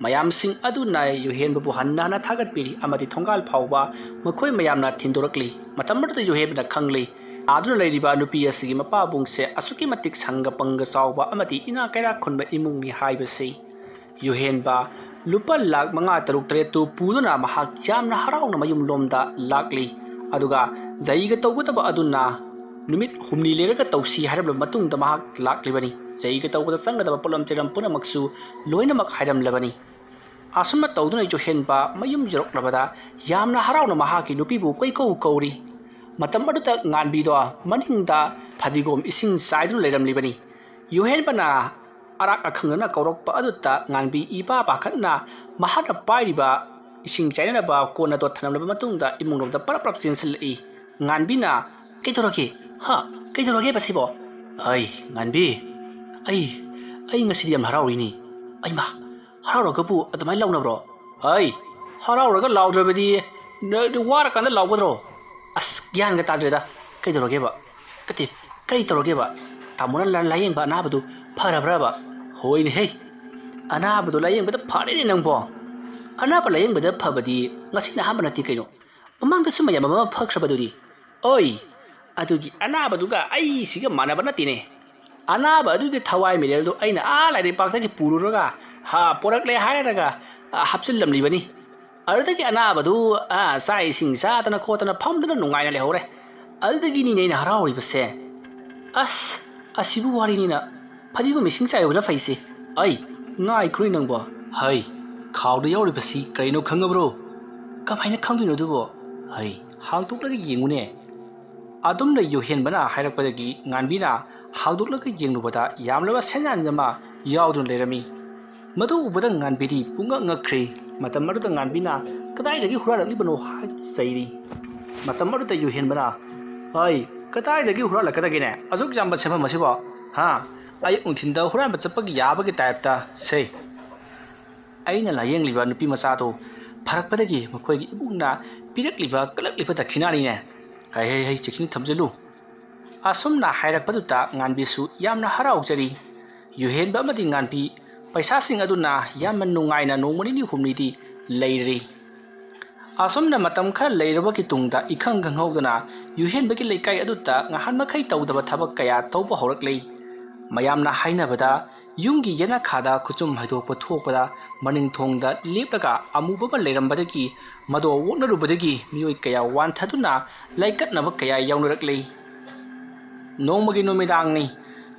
ꯃꯌꯥꯝꯁꯤꯡ ꯑꯗꯨꯅ ꯌꯨꯍꯦꯟꯕꯕꯨ ꯍꯟꯅ ꯍꯟꯅ ꯊꯥꯒꯠꯄꯤꯔꯤ ꯑꯃꯗꯤ ꯊꯣꯡꯒꯥꯜ ꯐꯥꯎꯕ ꯃꯈꯣꯏ ꯃꯌꯥꯝꯅ ꯊꯤꯟꯗꯣꯔꯛꯂꯤ꯫ ꯃꯇꯝ ꯑꯗꯨꯗ ꯌꯨꯍꯦꯟꯕꯅ ꯈꯪꯂꯤ, ꯑꯗꯨꯅ ꯂꯩꯔꯤꯕ ꯅꯨꯄꯤ ꯑꯁꯤꯒꯤ ꯃꯄꯥꯕꯨꯡꯁꯦ ꯑꯁꯨꯛꯀꯤ ꯃꯇꯤꯛ ꯁꯪꯒ ꯄꯪꯒ ꯆꯥꯎꯕ ꯑꯃꯗꯤ ꯏꯅꯥ ꯀꯩꯔꯥꯛ ꯈꯨꯟꯕ ꯏꯃꯨꯡꯅꯤ ꯍꯥꯏꯕꯁꯤ꯫ ꯌꯨꯍꯦꯟꯕ ꯂꯨꯄꯥ ꯂꯥꯈ ꯃꯉꯥ, ꯇꯔꯨꯛ, ꯇꯔꯦꯠꯇꯨ ꯄꯨꯗꯨꯅ ꯃꯍꯥꯛ ꯌꯥꯝꯅ ꯍꯔꯥꯎꯅ ꯃꯌꯨꯝꯂꯣꯝꯗ ꯂꯥꯛꯂꯤ꯫ ꯑꯗꯨꯒ ꯖꯩꯒ ꯇꯧꯒꯗꯕ ꯑꯗꯨꯅ ꯅꯨꯃꯤꯠ ꯍꯨꯝꯅꯤ ꯂꯩꯔꯒ ꯇꯧꯁꯤ ꯍꯥꯏꯔꯕ ꯃꯇꯨꯡꯗ ꯃꯍꯥꯛ ꯂꯥꯛꯂꯤꯕꯅꯤ꯫ ꯖꯩꯒ ꯇꯧꯕꯗ ꯆꯪꯒꯗꯕ ꯄꯣꯠꯂꯝ ꯆꯩꯔꯝ ꯄꯨꯝꯅꯃꯛꯁꯨ ꯂꯣꯏꯅꯃꯛ ꯍꯥꯏꯔꯝꯂꯕꯅꯤ꯫ ꯑꯁꯨꯝꯅ ꯇꯧꯗꯨꯅ ꯌꯨꯍꯦꯟꯕ ꯃꯌꯨꯝ ꯌꯧꯔꯛꯂꯕꯗ ꯌꯥꯝꯅ ꯍꯔꯥꯎꯅ ꯃꯍꯥꯛꯀꯤ ꯅꯨꯄꯤꯕꯨ ꯀꯣꯏꯀꯧ ꯀꯧꯔꯤ꯫ ꯃꯇꯝ ꯑꯗꯨꯗ ꯉꯥꯟꯕꯤꯗꯣ ꯃꯅꯤꯡꯗ ꯐꯗꯤꯒꯣꯝ ꯏꯁꯤꯡ ꯆꯥꯏꯗꯨꯅ ꯂꯩꯔꯝꯂꯤꯕꯅꯤ꯫ ꯌꯨꯍꯦꯟꯕꯅ ꯑꯔꯥꯛ ꯑꯈꯪꯅꯅ ꯀꯧꯔꯛꯄ ꯑꯗꯨꯗ ꯉꯥꯟꯕꯤ ꯏꯄꯥ ꯄꯥꯈꯠꯅ ꯃꯍꯥꯛꯅ ꯄꯥꯏꯔꯤꯕ ꯏꯁꯤꯡ ꯆꯥꯏꯅꯅꯕ ꯀꯣꯟ ꯑꯗꯨ ꯊꯅꯝꯂꯕ ꯃꯇꯨꯡꯗ ꯏꯃꯨꯡꯂꯣꯝꯗ ꯄꯔꯞ ꯄꯔꯞ ꯆꯦꯟꯁꯤꯜꯂꯛꯏ꯫ ꯉꯥꯟꯕꯤꯅ, "ꯀꯩꯗꯧꯔꯒꯦ? ꯍꯥ? ꯀꯩꯗꯧꯔꯒꯦ ꯃꯁꯤꯕꯣ?" "ꯑꯩ, ꯉꯥꯟꯕꯤ, ꯑꯩ, ꯑꯩ ꯉꯁꯤꯗꯤ ꯌꯥꯝ ꯍꯔꯥꯎꯔꯤꯅꯤ꯫ ꯑꯩꯃ, ꯍꯔꯥꯎꯔꯒꯕꯨ ꯑꯗꯨꯃꯥꯏꯅ ꯂꯥꯎꯅꯕ꯭ꯔꯣ? ꯍꯩ, ꯍꯔꯥꯎꯔꯒ ꯂꯥꯎꯗ꯭ꯔꯕꯗꯤ ꯅ-, ꯅ-, ꯋꯥꯔꯀꯥꯟꯗ ꯂꯥꯎꯒꯗ꯭ꯔꯣ? ꯑꯁ, ꯒ꯭ꯌꯥꯟꯒ ꯇꯥꯗ꯭ꯔꯦꯗ꯫ ꯀꯩꯗꯧꯔꯒꯦꯕ? ꯅꯠꯇꯦ, ꯀꯩ ꯇꯧꯔꯒꯦꯕ? ꯇꯥꯃꯣꯅ ꯂꯥ-, ꯂꯥꯌꯦꯡꯕ ꯑꯅꯥꯕꯗꯨ ꯐꯔꯕ꯭ꯔꯕ? ꯍꯣꯏꯅꯦ ꯍꯦ, ꯑꯅꯥꯕꯗꯨ ꯂꯥꯌꯦꯡꯕꯗ ꯐꯔꯦꯅꯦ ꯅꯪꯕꯣ꯫ ꯑꯅꯥꯕ ꯂꯥꯌꯦꯡꯕꯗ ꯐꯕꯗꯤ ꯉꯁꯤꯅ ꯑꯍꯥꯟꯕ ꯅꯠꯇꯦ ꯀꯩꯅꯣ꯫ ꯃꯃꯥꯡꯗꯁꯨ ꯃꯌꯥꯝ ꯑꯃ ꯐꯈ꯭ꯔꯕꯗꯨꯗꯤ꯫ ꯑꯣꯏ, ꯑꯗꯨꯒꯤ ꯑꯅꯥꯕꯗꯨꯒ ꯑꯩꯁꯤꯒ ꯃꯥꯟꯅꯕ ꯅꯠꯇꯦꯅꯦ꯫ ꯑꯅꯥꯕ ꯑꯗꯨꯒꯤ ꯊꯋꯥꯏ ꯃꯤꯔꯦꯜꯗꯨ ꯑꯩꯅ ꯑꯥ ꯂꯥꯏꯔꯩꯄꯥꯛꯇꯒꯤ ꯄꯨꯔꯨꯔꯒ, ꯍꯥ, ꯄꯣꯔꯛꯂꯦ ꯍꯥꯏꯔꯒ, ꯑ, ꯍꯥꯞꯆꯤꯜꯂꯝꯂꯤꯕꯅꯤ꯫ ꯑꯗꯨꯗꯒꯤ ꯑꯅꯥꯕꯗꯨ, ꯑ, ꯆꯥꯛ ꯏꯁꯤꯡ ꯆꯥꯗꯅ ꯈꯣꯠꯇꯅ ꯐꯝꯗꯨꯅ ꯅꯨꯡꯉꯥꯏꯅ ꯂꯩꯍꯧꯔꯦ꯫ ꯑꯗꯨꯗꯒꯤꯅꯤꯅꯦ ꯑꯩꯅ ꯍꯔꯥꯎꯔꯤꯕꯁꯦ꯫ ꯑꯁ, ꯑꯁꯤꯕꯨ ꯋꯥꯔꯤꯅꯤꯅ꯫ ꯐꯗꯤꯒꯣꯝ ꯏꯁꯤꯡ ꯆꯥꯏꯕꯅ ꯐꯩꯁꯦ꯫ ꯑꯩ, ꯉꯥꯏꯈꯣꯏ ꯅꯪꯕꯣ꯫ ꯍꯩ, ꯈꯥꯎꯗ ꯌꯥꯎꯔꯤꯕꯁꯤ ꯀꯔꯤꯅꯣ ꯈꯪꯉꯕ꯭ꯔꯣ? ꯀꯃꯥꯏꯅ ꯈꯪꯗꯣꯏꯅꯣ ꯑꯗꯨꯕꯣ? ꯍꯩ, ꯍꯥꯡꯗꯣꯛꯂꯒ ꯌꯦꯡꯉꯨꯅꯦ꯫ ꯑꯗꯨꯝꯅ ꯌꯨꯍꯦꯟꯕꯅ ꯍꯥꯏꯔꯛꯄꯗꯒꯤ ꯉꯥꯟꯕꯤꯅ ꯍꯥꯡꯗꯣꯛꯂꯒ ꯌꯦꯡꯂꯨꯕꯗ ꯌꯥꯝꯂꯕ ꯁꯦꯟꯌꯥꯝ ꯑꯃ ꯌꯥꯎꯗꯨꯅ ꯂꯩꯔꯝꯃꯤ꯫ ꯃꯗꯨ ꯎꯕꯗ ꯉꯥꯟꯕꯤꯗꯤ ꯄꯨꯡꯉꯛ ꯉꯛꯈ꯭ꯔꯦ꯫ ꯃꯇꯝ ꯑꯗꯨꯗ ꯉꯥꯟꯕꯤꯅ ꯀꯗꯥꯏꯗꯒꯤ ꯍꯨꯔꯥꯜꯂꯛꯂꯤꯕꯅꯣ ꯍꯥꯏꯅ ꯆꯩꯔꯤ꯫ ꯃꯇꯝ ꯑꯗꯨꯗ ꯌꯨꯍꯦꯟꯕꯅ, "ꯑꯩ ꯀꯗꯥꯏꯗꯒꯤ ꯍꯨꯔꯥꯜꯂꯛꯀꯗꯒꯦꯅꯦ? ꯑꯁꯨꯛ ꯌꯥꯝꯕ ꯁꯦꯟꯐꯝ ꯑꯁꯤꯕꯣ? ꯍꯥ? ꯑꯌꯨꯛ ꯅꯨꯡꯊꯤꯟꯗ ꯍꯨꯔꯥꯟꯕ ꯆꯠꯄꯒꯤ ꯌꯥꯕꯒꯤ ꯇꯥꯏꯞꯇ꯫ ꯁꯦ, ꯑꯩꯅ ꯂꯥꯌꯦꯡꯂꯤꯕ ꯅꯨꯄꯤ ꯃꯆꯥꯗꯣ ꯐꯔꯛꯄꯗꯒꯤ ꯃꯈꯣꯏꯒꯤ ꯏꯃꯨꯡꯅ ꯄꯤꯔꯛꯂꯤꯕ, ꯀꯠꯂꯛꯂꯤꯕ ꯗꯈꯤꯅꯥꯅꯤꯅꯦ꯫ ꯍꯩ, ꯍꯩ, ꯍꯩ, ꯆꯦꯛꯁꯤꯟꯅ ꯊꯝꯖꯤꯜꯂꯨ"꯫ ꯑꯁꯨꯝꯅ ꯍꯥꯏꯔꯛꯄꯗꯨꯗ ꯉꯥꯟꯕꯤꯁꯨ ꯌꯥꯝꯅ ꯍꯔꯥꯎꯖꯔꯤ꯫ ꯌꯨꯍꯦꯟꯕ ꯑꯃꯗꯤ ꯉꯥꯟꯕꯤ ꯄꯩꯁꯥꯁꯤꯡ ꯑꯗꯨꯅ ꯌꯥꯝꯅ ꯅꯨꯡꯉꯥꯏꯅ ꯅꯣꯡꯃ ꯅꯤꯅꯤ ꯍꯨꯝꯅꯤꯗꯤ ꯂꯩꯔꯤ꯫ ꯑꯁꯨꯝꯅ ꯃꯇꯝ ꯈꯔ ꯂꯩꯔꯕꯒꯤ ꯇꯨꯡꯗ ꯏꯈꯪ ꯈꯪꯍꯧꯗꯅ ꯌꯨꯍꯦꯟꯕꯒꯤ ꯂꯩꯀꯥꯏ ꯑꯗꯨꯗ ꯉꯍꯥꯟ ꯃꯈꯩ ꯇꯧꯗꯕ ꯊꯕꯛ ꯀꯌꯥ ꯇꯧꯕ ꯍꯧꯔꯛꯂꯤ꯫ ꯃꯌꯥꯝꯅ ꯍꯥꯏꯅꯕꯗ ꯌꯨꯝꯒꯤ ꯌꯦꯅꯈꯥꯗ ꯈꯨꯆꯨꯝ ꯍꯩꯗꯣꯛꯄ ꯊꯣꯛꯄꯗ ꯃꯅꯤꯡ ꯊꯣꯡꯗ ꯂꯦꯞꯂꯒ ꯑꯃꯨꯕ ꯑꯃ ꯂꯩꯔꯝꯕꯗꯒꯤ ꯃꯗꯨ ꯑꯣꯛꯅꯔꯨꯕꯗꯒꯤ ꯃꯤꯑꯣꯏ ꯀꯌꯥ ꯋꯥꯟꯊꯗꯨꯅ ꯂꯥꯏꯀꯠꯅꯕ ꯀꯌꯥ ꯌꯥꯎꯅꯔꯛꯂꯤ꯫ ꯅꯣꯡꯃꯒꯤ ꯅꯨꯃꯤꯗꯥꯡꯅꯤ꯫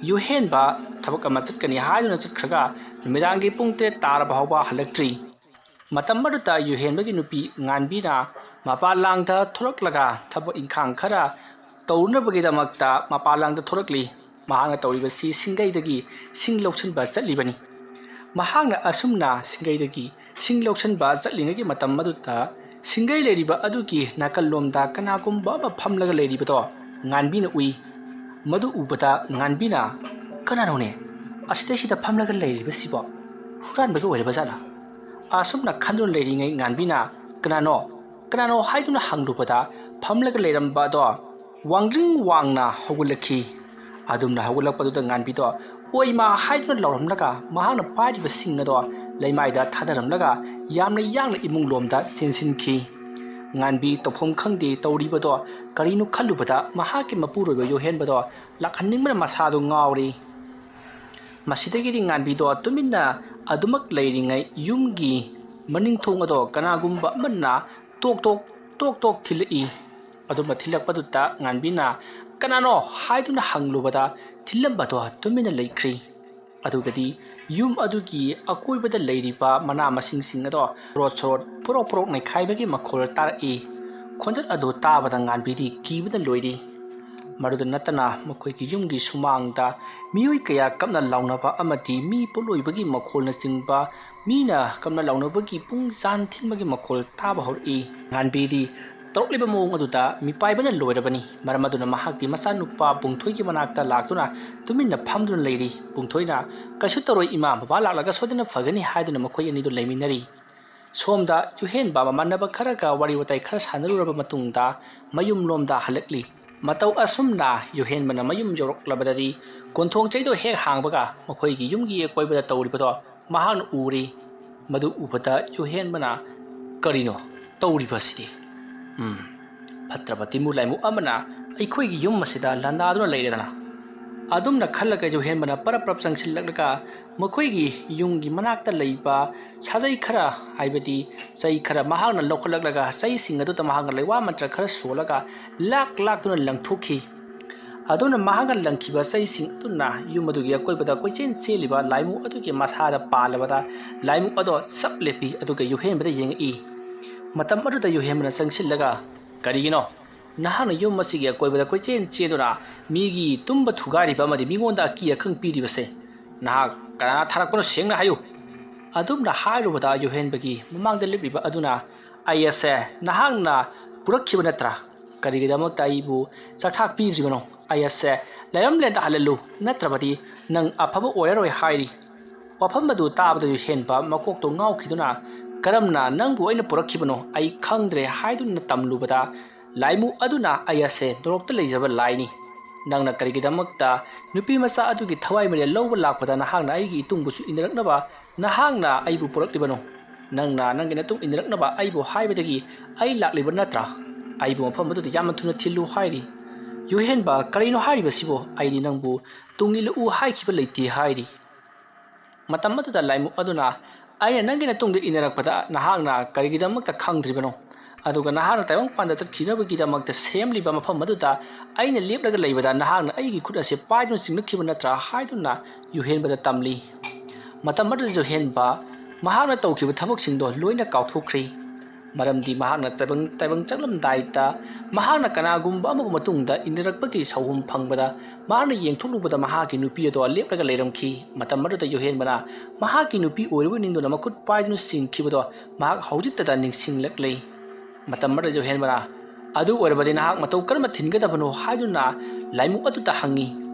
ꯌꯨꯍꯦꯟꯕ ꯊꯕꯛ ꯑꯃ ꯆꯠꯀꯅꯤ ꯍꯥꯏꯗꯨꯅ ꯆꯠꯈ꯭ꯔꯒ ꯅꯨꯃꯤꯗꯥꯡꯒꯤ ꯄꯨꯡ ꯇꯔꯦꯠ ꯇꯥꯔꯕ ꯐꯥꯎꯕ ꯍꯜꯂꯛꯇ꯭ꯔꯤ꯫ ꯃꯇꯝ ꯑꯗꯨꯗ ꯌꯨꯍꯦꯟꯕꯒꯤ ꯅꯨꯄꯤ ꯉꯥꯟꯕꯤꯅ ꯃꯄꯥꯟ ꯂꯥꯡꯗ ꯊꯣꯛꯂꯛꯂꯒ ꯊꯕꯛ ꯏꯪꯈꯥꯡ ꯈꯔ ꯇꯧꯅꯕꯒꯤꯗꯃꯛꯇ ꯃꯄꯥꯟ ꯂꯥꯡꯗ ꯊꯣꯛꯂꯛꯂꯤ꯫ ꯃꯍꯥꯛꯅ ꯇꯧꯔꯤꯕꯁꯤ ꯁꯤꯡꯒꯩꯗꯒꯤ ꯁꯤꯡ ꯂꯧꯁꯤꯟꯕ ꯆꯠꯂꯤꯕꯅꯤ꯫ ꯃꯍꯥꯛꯅ ꯑꯁꯨꯝꯅ ꯁꯤꯡꯒꯩꯗꯒꯤ ꯁꯤꯡ ꯂꯧꯁꯤꯟꯕ ꯆꯠꯂꯤꯉꯩꯒꯤ ꯃꯇꯝ ꯑꯗꯨꯗ ꯁꯤꯡꯒꯩ ꯂꯩꯔꯤꯕ ꯑꯗꯨꯒꯤ ꯅꯥꯀꯜꯂꯣꯝꯗ ꯀꯅꯥꯒꯨꯝꯕ ꯑꯃ ꯐꯝꯂꯒ ꯂꯩꯔꯤꯕꯗꯣ ꯉꯥꯟꯕꯤꯅ ꯎꯏ꯫ ꯃꯗꯨ ꯎꯕꯗ ꯉꯥꯟꯕꯤꯅ, "ꯀꯅꯥꯅꯣꯅꯦ? ꯑꯁꯤꯗꯩꯁꯤꯗ ꯐꯝꯂꯒ ꯂꯩꯔꯤꯕꯁꯤꯕꯣ ꯍꯨꯔꯥꯟꯕꯒ ꯑꯣꯏꯔꯕ ꯖꯥꯠꯂꯥ? ꯑꯁꯨꯝꯅ ꯈꯟꯗꯨꯅ ꯂꯩꯔꯤꯉꯩ ꯉꯥꯟꯕꯤꯅ "ꯀꯅꯥꯅꯣ? ꯀꯅꯥꯅꯣ?" ꯍꯥꯏꯗꯨꯅ ꯍꯪꯂꯨꯕꯗ, ꯐꯝꯂꯒ ꯂꯩꯔꯝꯕ ꯑꯗꯣ ꯋꯥꯡꯗ꯭ꯔꯤꯡ ꯋꯥꯡꯅ ꯍꯧꯒꯠꯂꯛꯈꯤ꯫ ꯑꯗꯨꯝꯅ ꯍꯧꯒꯠꯂꯛꯄꯗꯨꯗ ꯉꯥꯟꯕꯤꯗꯣ "ꯑꯣꯏꯃꯥ" ꯍꯥꯏꯗꯨꯅ ꯂꯥꯎꯔꯝꯂꯒ, ꯃꯍꯥꯛꯅ ꯄꯥꯏꯔꯤꯕ ꯁꯤꯡ ꯑꯗꯣ ꯂꯩꯃꯥꯏꯗ ꯊꯥꯗꯔꯝꯂꯒ, ꯌꯥꯝꯅ ꯌꯥꯡꯅ ꯏꯃꯨꯡ ꯂꯣꯝꯗ ꯆꯦꯟꯁꯤꯟꯈꯤ꯫ ꯉꯥꯟꯕꯤ ꯇꯧꯐꯝ ꯈꯪꯗꯦ ꯇꯧꯔꯤꯕꯗꯣ ꯀꯔꯤꯅꯣ ꯈꯜꯂꯨꯕꯗ, ꯃꯍꯥꯛꯀꯤ ꯃꯄꯨꯔꯣꯏꯕ ꯌꯣꯍꯦꯟꯕꯗꯣ ꯂꯥꯛꯍꯟꯅꯤꯡꯕꯅ ꯃꯁꯥꯗꯨ ꯉꯥꯎꯔꯤ꯫ ꯃꯁꯤꯗꯒꯤꯗꯤ ꯉꯥꯟꯕꯤꯗꯣ ꯇꯨꯃꯤꯟꯅ ꯑꯗꯨꯃꯛ ꯂꯩꯔꯤꯉꯩ ꯌꯨꯝꯒꯤ ꯃꯅꯤꯡ ꯊꯣꯡ ꯑꯗꯣ ꯀꯅꯥꯒꯨꯝꯕ ꯑꯃꯅ ꯇꯣꯛ ꯇꯣꯛ, ꯇꯣꯛ ꯇꯣꯛ ꯊꯤꯜꯂꯛꯏ꯫ ꯑꯗꯨꯝꯅ ꯊꯤꯜꯂꯛꯄꯗꯨꯗ ꯉꯥꯟꯕꯤꯅ "ꯀꯅꯥꯅꯣ?" ꯍꯥꯏꯗꯨꯅ ꯍꯪꯂꯨꯕꯗ, ꯊꯤꯜꯂꯝꯕꯗꯣ ꯇꯨꯃꯤꯟꯅ ꯂꯩꯈ꯭ꯔꯤ꯫ ꯑꯗꯨꯒꯗꯤ ꯌꯨꯝ ꯑꯗꯨꯒꯤ ꯑꯀꯣꯏꯕꯗ ꯂꯩꯔꯤꯕ ꯃꯅꯥ ꯃꯁꯤꯡꯁꯤꯡ ꯑꯗꯣ ꯁꯣꯔꯣꯠ ꯁꯣꯔꯣꯠ, ꯄꯣꯔꯣꯛ ꯄꯣꯔꯣꯛ ꯅꯩꯈꯥꯏꯕꯒꯤ ꯃꯈꯣꯜ ꯇꯥꯔꯛꯏ꯫ ꯈꯣꯟꯖꯦꯜ ꯑꯗꯨ ꯇꯥꯕꯗ ꯉꯥꯟꯕꯤꯗꯤ ꯀꯤꯕꯅ ꯂꯣꯏꯔꯤ꯫ ꯃꯗꯨꯗ ꯅꯠꯇꯅ ꯃꯈꯣꯏꯒꯤ ꯌꯨꯝꯒꯤ ꯁꯨꯃꯥꯡꯗ ꯃꯤꯑꯣꯏ ꯀꯌꯥ ꯀꯞꯅ ꯂꯥꯎꯅꯕ ꯑꯃꯗꯤ ꯃꯤ ꯄꯣꯠꯂꯣꯏꯕꯒꯤ ꯃꯈꯣꯜꯅꯆꯤꯡꯕ, ꯃꯤꯅ ꯀꯞꯅ ꯂꯥꯎꯅꯕꯒꯤ ꯄꯨꯡ ꯖꯥꯟ ꯊꯤꯟꯕꯒꯤ ꯃꯈꯣꯜ ꯇꯥꯕ ꯍꯧꯔꯛꯏ꯫ ꯉꯥꯟꯕꯤꯗꯤ ꯇꯧꯔꯛꯂꯤꯕ ꯃꯑꯣꯡ ꯑꯗꯨꯗ ꯃꯤꯄꯥꯏꯕꯅ ꯂꯣꯏꯔꯕꯅꯤ꯫ ꯃꯔꯝ ꯑꯗꯨꯅ ꯃꯍꯥꯛꯇꯤ ꯃꯆꯥꯅꯨꯄꯥ ꯄꯨꯡꯊꯣꯏꯒꯤ ꯃꯅꯥꯛꯇ ꯂꯥꯛꯇꯨꯅ ꯇꯨꯃꯤꯟꯅ ꯐꯝꯗꯨꯅ ꯂꯩꯔꯤ꯫ ꯄꯨꯡꯊꯣꯏꯅ "ꯀꯩꯁꯨ ꯇꯧꯔꯣꯏ ꯏꯃꯥ, ꯕꯕꯥ ꯂꯥꯛꯂꯒ ꯁꯣꯏꯗꯅ ꯐꯒꯅꯤ" ꯍꯥꯏꯗꯨꯅ ꯃꯈꯣꯏ ꯑꯅꯤꯗꯨ ꯂꯩꯃꯤꯟꯅꯔꯤ꯫ ꯁꯣꯝꯗ ꯌꯨꯍꯦꯟꯕ ꯃꯃꯥꯟꯅꯕ ꯈꯔꯒ ꯋꯥꯔꯤ ꯋꯥꯇꯥꯏ ꯈꯔ ꯁꯥꯟꯅꯔꯨꯔꯕ ꯃꯇꯨꯡꯗ ꯃꯌꯨꯝꯂꯣꯝꯗ ꯍꯜꯂꯛꯂꯤ꯫ ꯃꯇꯧ ꯑꯁꯨꯝꯅ ꯌꯨꯍꯦꯟꯕꯅ ꯃꯌꯨꯝ ꯌꯧꯔꯛꯂꯕꯗꯗꯤ, ꯀꯣꯟꯊꯣꯡ ꯆꯩꯗꯣ ꯍꯦꯛ ꯍꯥꯡꯕꯒ ꯃꯈꯣꯏꯒꯤ ꯌꯨꯝꯒꯤ ꯑꯀꯣꯏꯕꯗ ꯇꯧꯔꯤꯕꯗꯣ ꯃꯍꯥꯛꯅ ꯎꯔꯤ꯫ ꯃꯗꯨ ꯎꯕꯗ ꯌꯨꯍꯦꯟꯕꯅ "ꯀꯔꯤꯅꯣ ꯇꯧꯔꯤꯕꯁꯤꯗꯤ? ꯎꯝ, ꯐꯠꯇ꯭ꯔꯕ ꯇꯤꯟꯃꯨ ꯂꯥꯏꯃꯨ ꯑꯃꯅ ꯑꯩꯈꯣꯏꯒꯤ ꯌꯨꯝ ꯑꯁꯤꯗ ꯂꯥꯟꯗꯥꯗꯨꯅ ꯂꯩꯔꯦꯗꯅ?" ꯑꯗꯨꯝꯅ ꯈꯜꯂꯒ ꯌꯨꯍꯦꯟꯕꯅ ꯄꯔꯞ ꯄꯔꯞ ꯆꯪꯁꯤꯜꯂꯛꯂꯒ ꯃꯈꯣꯏꯒꯤ ꯌꯨꯝꯒꯤ ꯃꯅꯥꯛꯇ ꯂꯩꯕ ꯁꯥꯖꯩ ꯈꯔ, ꯍꯥꯏꯕꯗꯤ ꯆꯩ ꯈꯔ ꯃꯍꯥꯛꯅ ꯂꯧꯈꯠꯂꯛꯂꯒ ꯆꯩꯁꯤꯡ ꯑꯗꯨꯗ ꯃꯍꯥꯛꯅ ꯂꯩꯋꯥ ꯃꯟꯇ꯭ꯔ ꯈꯔ ꯁꯣꯜꯂꯒ ꯂꯥꯛ ꯂꯥꯛꯇꯨꯅ ꯂꯪꯊꯣꯛꯈꯤ꯫ ꯑꯗꯨꯅ ꯃꯍꯥꯛꯅ ꯂꯪꯈꯤꯕ ꯆꯩꯁꯤꯡ ꯑꯗꯨꯅ ꯌꯨꯝ ꯑꯗꯨꯒꯤ ꯑꯀꯣꯏꯕꯗ ꯀꯣꯏꯆꯦꯟ ꯆꯦꯜꯂꯤꯕ ꯂꯥꯏꯃꯨ ꯑꯗꯨꯒꯤ ꯃꯁꯥꯗ ꯄꯥꯜꯂꯕꯗ ꯂꯥꯏꯃꯨ ꯑꯗꯣ ꯆꯞ ꯂꯦꯞꯄꯤ, ꯑꯗꯨꯒ ꯌꯨꯍꯦꯟꯕꯗ ꯌꯦꯡꯉꯛꯏ꯫ ꯃꯇꯝ ꯑꯗꯨꯗ ꯌꯨꯍꯦꯟꯕꯅ ꯆꯪꯁꯤꯜꯂꯒ, "ꯀꯔꯤꯒꯤꯅꯣ? ꯅꯍꯥꯛꯅ ꯌꯨꯝ ꯑꯁꯤꯒꯤ ꯑꯀꯣꯏꯕꯗ ꯀꯣꯏꯆꯦꯟ ꯆꯦꯟꯗꯨꯅ ꯃꯤꯒꯤ ꯇꯨꯝꯕ ꯊꯨꯒꯥꯏꯔꯤꯕ ꯑꯃꯗꯤ ꯃꯤꯉꯣꯟꯗ ꯑꯀꯤ ꯑꯈꯪ ꯄꯤꯔꯤꯕꯁꯦ? ꯅꯍꯥꯛ ꯀꯅꯥꯅ ꯊꯥꯔꯛꯄꯅꯣ? ꯁꯦꯡꯅ ꯍꯥꯏꯌꯨ!" ꯑꯗꯨꯝꯅ ꯍꯥꯏꯔꯨꯕꯗ ꯌꯨꯍꯦꯟꯕꯒꯤ ꯃꯃꯥꯡꯗ ꯂꯦꯞꯂꯤꯕ ꯑꯗꯨꯅ, "ꯑꯩ ꯑꯁꯦ ꯅꯍꯥꯛꯅ ꯄꯨꯔꯛꯈꯤꯕ ꯅꯠꯇ꯭ꯔꯥ? ꯀꯔꯤꯒꯤꯗꯃꯛꯇ ꯑꯩꯕꯨ ꯆꯥꯛꯊꯥꯛ ꯄꯤꯗ꯭ꯔꯤꯕꯅꯣ? ꯑꯩ ꯑꯁꯦ ꯂꯩꯔꯝꯂꯦꯟꯗ ꯍꯜꯍꯜꯂꯨ, ꯅꯠꯇ꯭ꯔꯕꯗꯤ ꯅꯪ ꯑꯐꯕ ꯑꯣꯏꯔꯔꯣꯏ ꯍꯥꯏꯔꯤ꯫ ꯋꯥꯐꯝ ꯑꯗꯨ ꯇꯥꯕꯗ ꯌꯨꯍꯦꯟꯕ ꯃꯀꯣꯛꯇꯣ ꯉꯥꯎꯈꯤꯗꯨꯅ, "ꯀꯔꯝꯅ ꯅꯪꯕꯨ ꯑꯩꯅ ꯄꯨꯔꯛꯈꯤꯕꯅꯣ ꯑꯩ ꯈꯪꯗ꯭ꯔꯦ" ꯍꯥꯏꯗꯨꯅ ꯇꯝꯂꯨꯕꯗ, ꯂꯥꯏꯃꯨ ꯑꯗꯨꯅ, "ꯑꯩ ꯑꯁꯦ ꯅꯣꯔꯣꯛꯇ ꯂꯩꯖꯕ ꯂꯥꯏꯅꯤ꯫ ꯅꯪꯅ ꯀꯔꯤꯒꯤꯗꯃꯛꯇ ꯅꯨꯄꯤ ꯃꯆꯥ ꯑꯗꯨꯒꯤ ꯊꯋꯥꯏ ꯃꯔꯦꯜ ꯂꯧꯕ ꯂꯥꯛꯄꯗ ꯅꯍꯥꯛꯅ ꯑꯩꯒꯤ ꯏꯇꯨꯡꯕꯨꯁꯨ ꯏꯟꯅꯔꯛꯅꯕ ꯅꯍꯥꯛꯅ ꯑꯩꯕꯨ ꯄꯨꯔꯛꯂꯤꯕꯅꯣ? ꯅꯪꯅ ꯅꯪꯒꯤ ꯅꯇꯨꯡ ꯏꯟꯅꯔꯛꯅꯕ ꯑꯩꯕꯨ ꯍꯥꯏꯕꯗꯒꯤ ꯑꯩ ꯂꯥꯛꯂꯤꯕ ꯅꯠꯇ꯭ꯔꯥ? ꯑꯩꯕꯨ ꯃꯐꯝ ꯑꯗꯨꯗ ꯌꯥꯝꯅ ꯊꯨꯅ ꯊꯤꯜꯂꯨ" ꯍꯥꯏꯔꯤ꯫ ꯌꯨꯍꯦꯟꯕ, "ꯀꯔꯤꯅꯣ ꯍꯥꯏꯔꯤꯕꯁꯤꯕꯣ? ꯑꯩꯗꯤ ꯅꯪꯕꯨ ꯇꯨꯡ ꯏꯜꯂꯛꯎ ꯍꯥꯏꯈꯤꯕ ꯂꯩꯇꯦ" ꯍꯥꯏꯔꯤ꯫ ꯃꯇꯝ ꯑꯗꯨꯗ ꯂꯥꯏꯃꯨ ꯑꯗꯨꯅ, "ꯑꯩꯅ ꯅꯪꯒꯤ ꯅꯇꯨꯡꯗ ꯏꯟꯅꯔꯛꯄꯗ ꯅꯍꯥꯛꯅ ꯀꯔꯤꯒꯤꯗꯃꯛꯇ ꯈꯪꯗ꯭ꯔꯤꯕꯅꯣ? ꯑꯗꯨꯒ ꯅꯍꯥꯛꯅ ꯇꯥꯏꯕꯪꯄꯥꯟꯗ ꯆꯠꯈꯤꯅꯕꯒꯤꯗꯃꯛꯇ ꯁꯦꯝꯂꯤꯕ ꯃꯐꯝ ꯑꯗꯨꯗ ꯑꯩꯅ ꯂꯦꯞꯂꯒ ꯂꯩꯕꯗ ꯅꯍꯥꯛꯅ ꯑꯩꯒꯤ ꯈꯨꯠ ꯑꯁꯤ ꯄꯥꯏꯗꯨꯅ ꯆꯤꯡꯂꯛꯈꯤꯕ ꯅꯠꯇ꯭ꯔꯥ?" ꯍꯥꯏꯗꯨꯅ ꯌꯨꯍꯦꯟꯕꯗ ꯇꯝꯂꯤ꯫ ꯃꯇꯝ ꯑꯗꯨꯗ ꯌꯨꯍꯦꯟꯕ ꯃꯍꯥꯛꯅ ꯇꯧꯈꯤꯕ ꯊꯕꯛꯁꯤꯡꯗꯣ ꯂꯣꯏꯅ ꯀꯥꯎꯊꯣꯛꯈ꯭ꯔꯤ꯫ ꯃꯔꯝꯗꯤ ꯃꯍꯥꯛꯅ ꯇꯥꯏꯕꯪ, ꯇꯥꯏꯕꯪ ꯆꯠꯂꯝꯗꯥꯏꯗ ꯃꯍꯥꯛꯅ ꯀꯅꯥꯒꯨꯝꯕ ꯑꯃꯕꯨ ꯃꯇꯨꯡꯗ ꯏꯟꯅꯔꯛꯄꯒꯤ ꯁꯥꯎꯍꯨꯝ ꯐꯪꯕꯗ ꯃꯍꯥꯛꯅ ꯌꯦꯡꯊꯣꯛꯂꯨꯕꯗ ꯃꯍꯥꯛꯀꯤ ꯅꯨꯄꯤ ꯑꯗꯣ ꯂꯦꯞꯂꯒ ꯂꯩꯔꯝꯈꯤ꯫ ꯃꯇꯝ ꯑꯗꯨꯗ ꯌꯨꯍꯦꯟꯕꯅ ꯃꯍꯥꯛꯀꯤ ꯅꯨꯄꯤ ꯑꯣꯏꯔꯤꯕ ꯅꯤꯡꯗꯨꯅ ꯃꯈꯨꯠ ꯄꯥꯏꯗꯨꯅ ꯆꯤꯡꯈꯤꯕꯗꯣ ꯃꯍꯥꯛ ꯍꯧꯖꯤꯛꯇꯗ ꯅꯤꯡꯁꯤꯡꯂꯛꯂꯤ꯫ ꯃꯇꯝ ꯑꯗꯨꯗ ꯌꯨꯍꯦꯟꯕꯅ, "ꯑꯗꯨ ꯑꯣꯏꯔꯕꯗꯤ ꯅꯍꯥꯛ ꯃꯇꯧ ꯀꯔꯝꯅ ꯊꯤꯟꯒꯗꯕꯅꯣ?" ꯍꯥꯏꯗꯨꯅ ꯂꯥꯏꯃꯨ ꯑꯗꯨꯗ ꯍꯪꯉꯤ꯫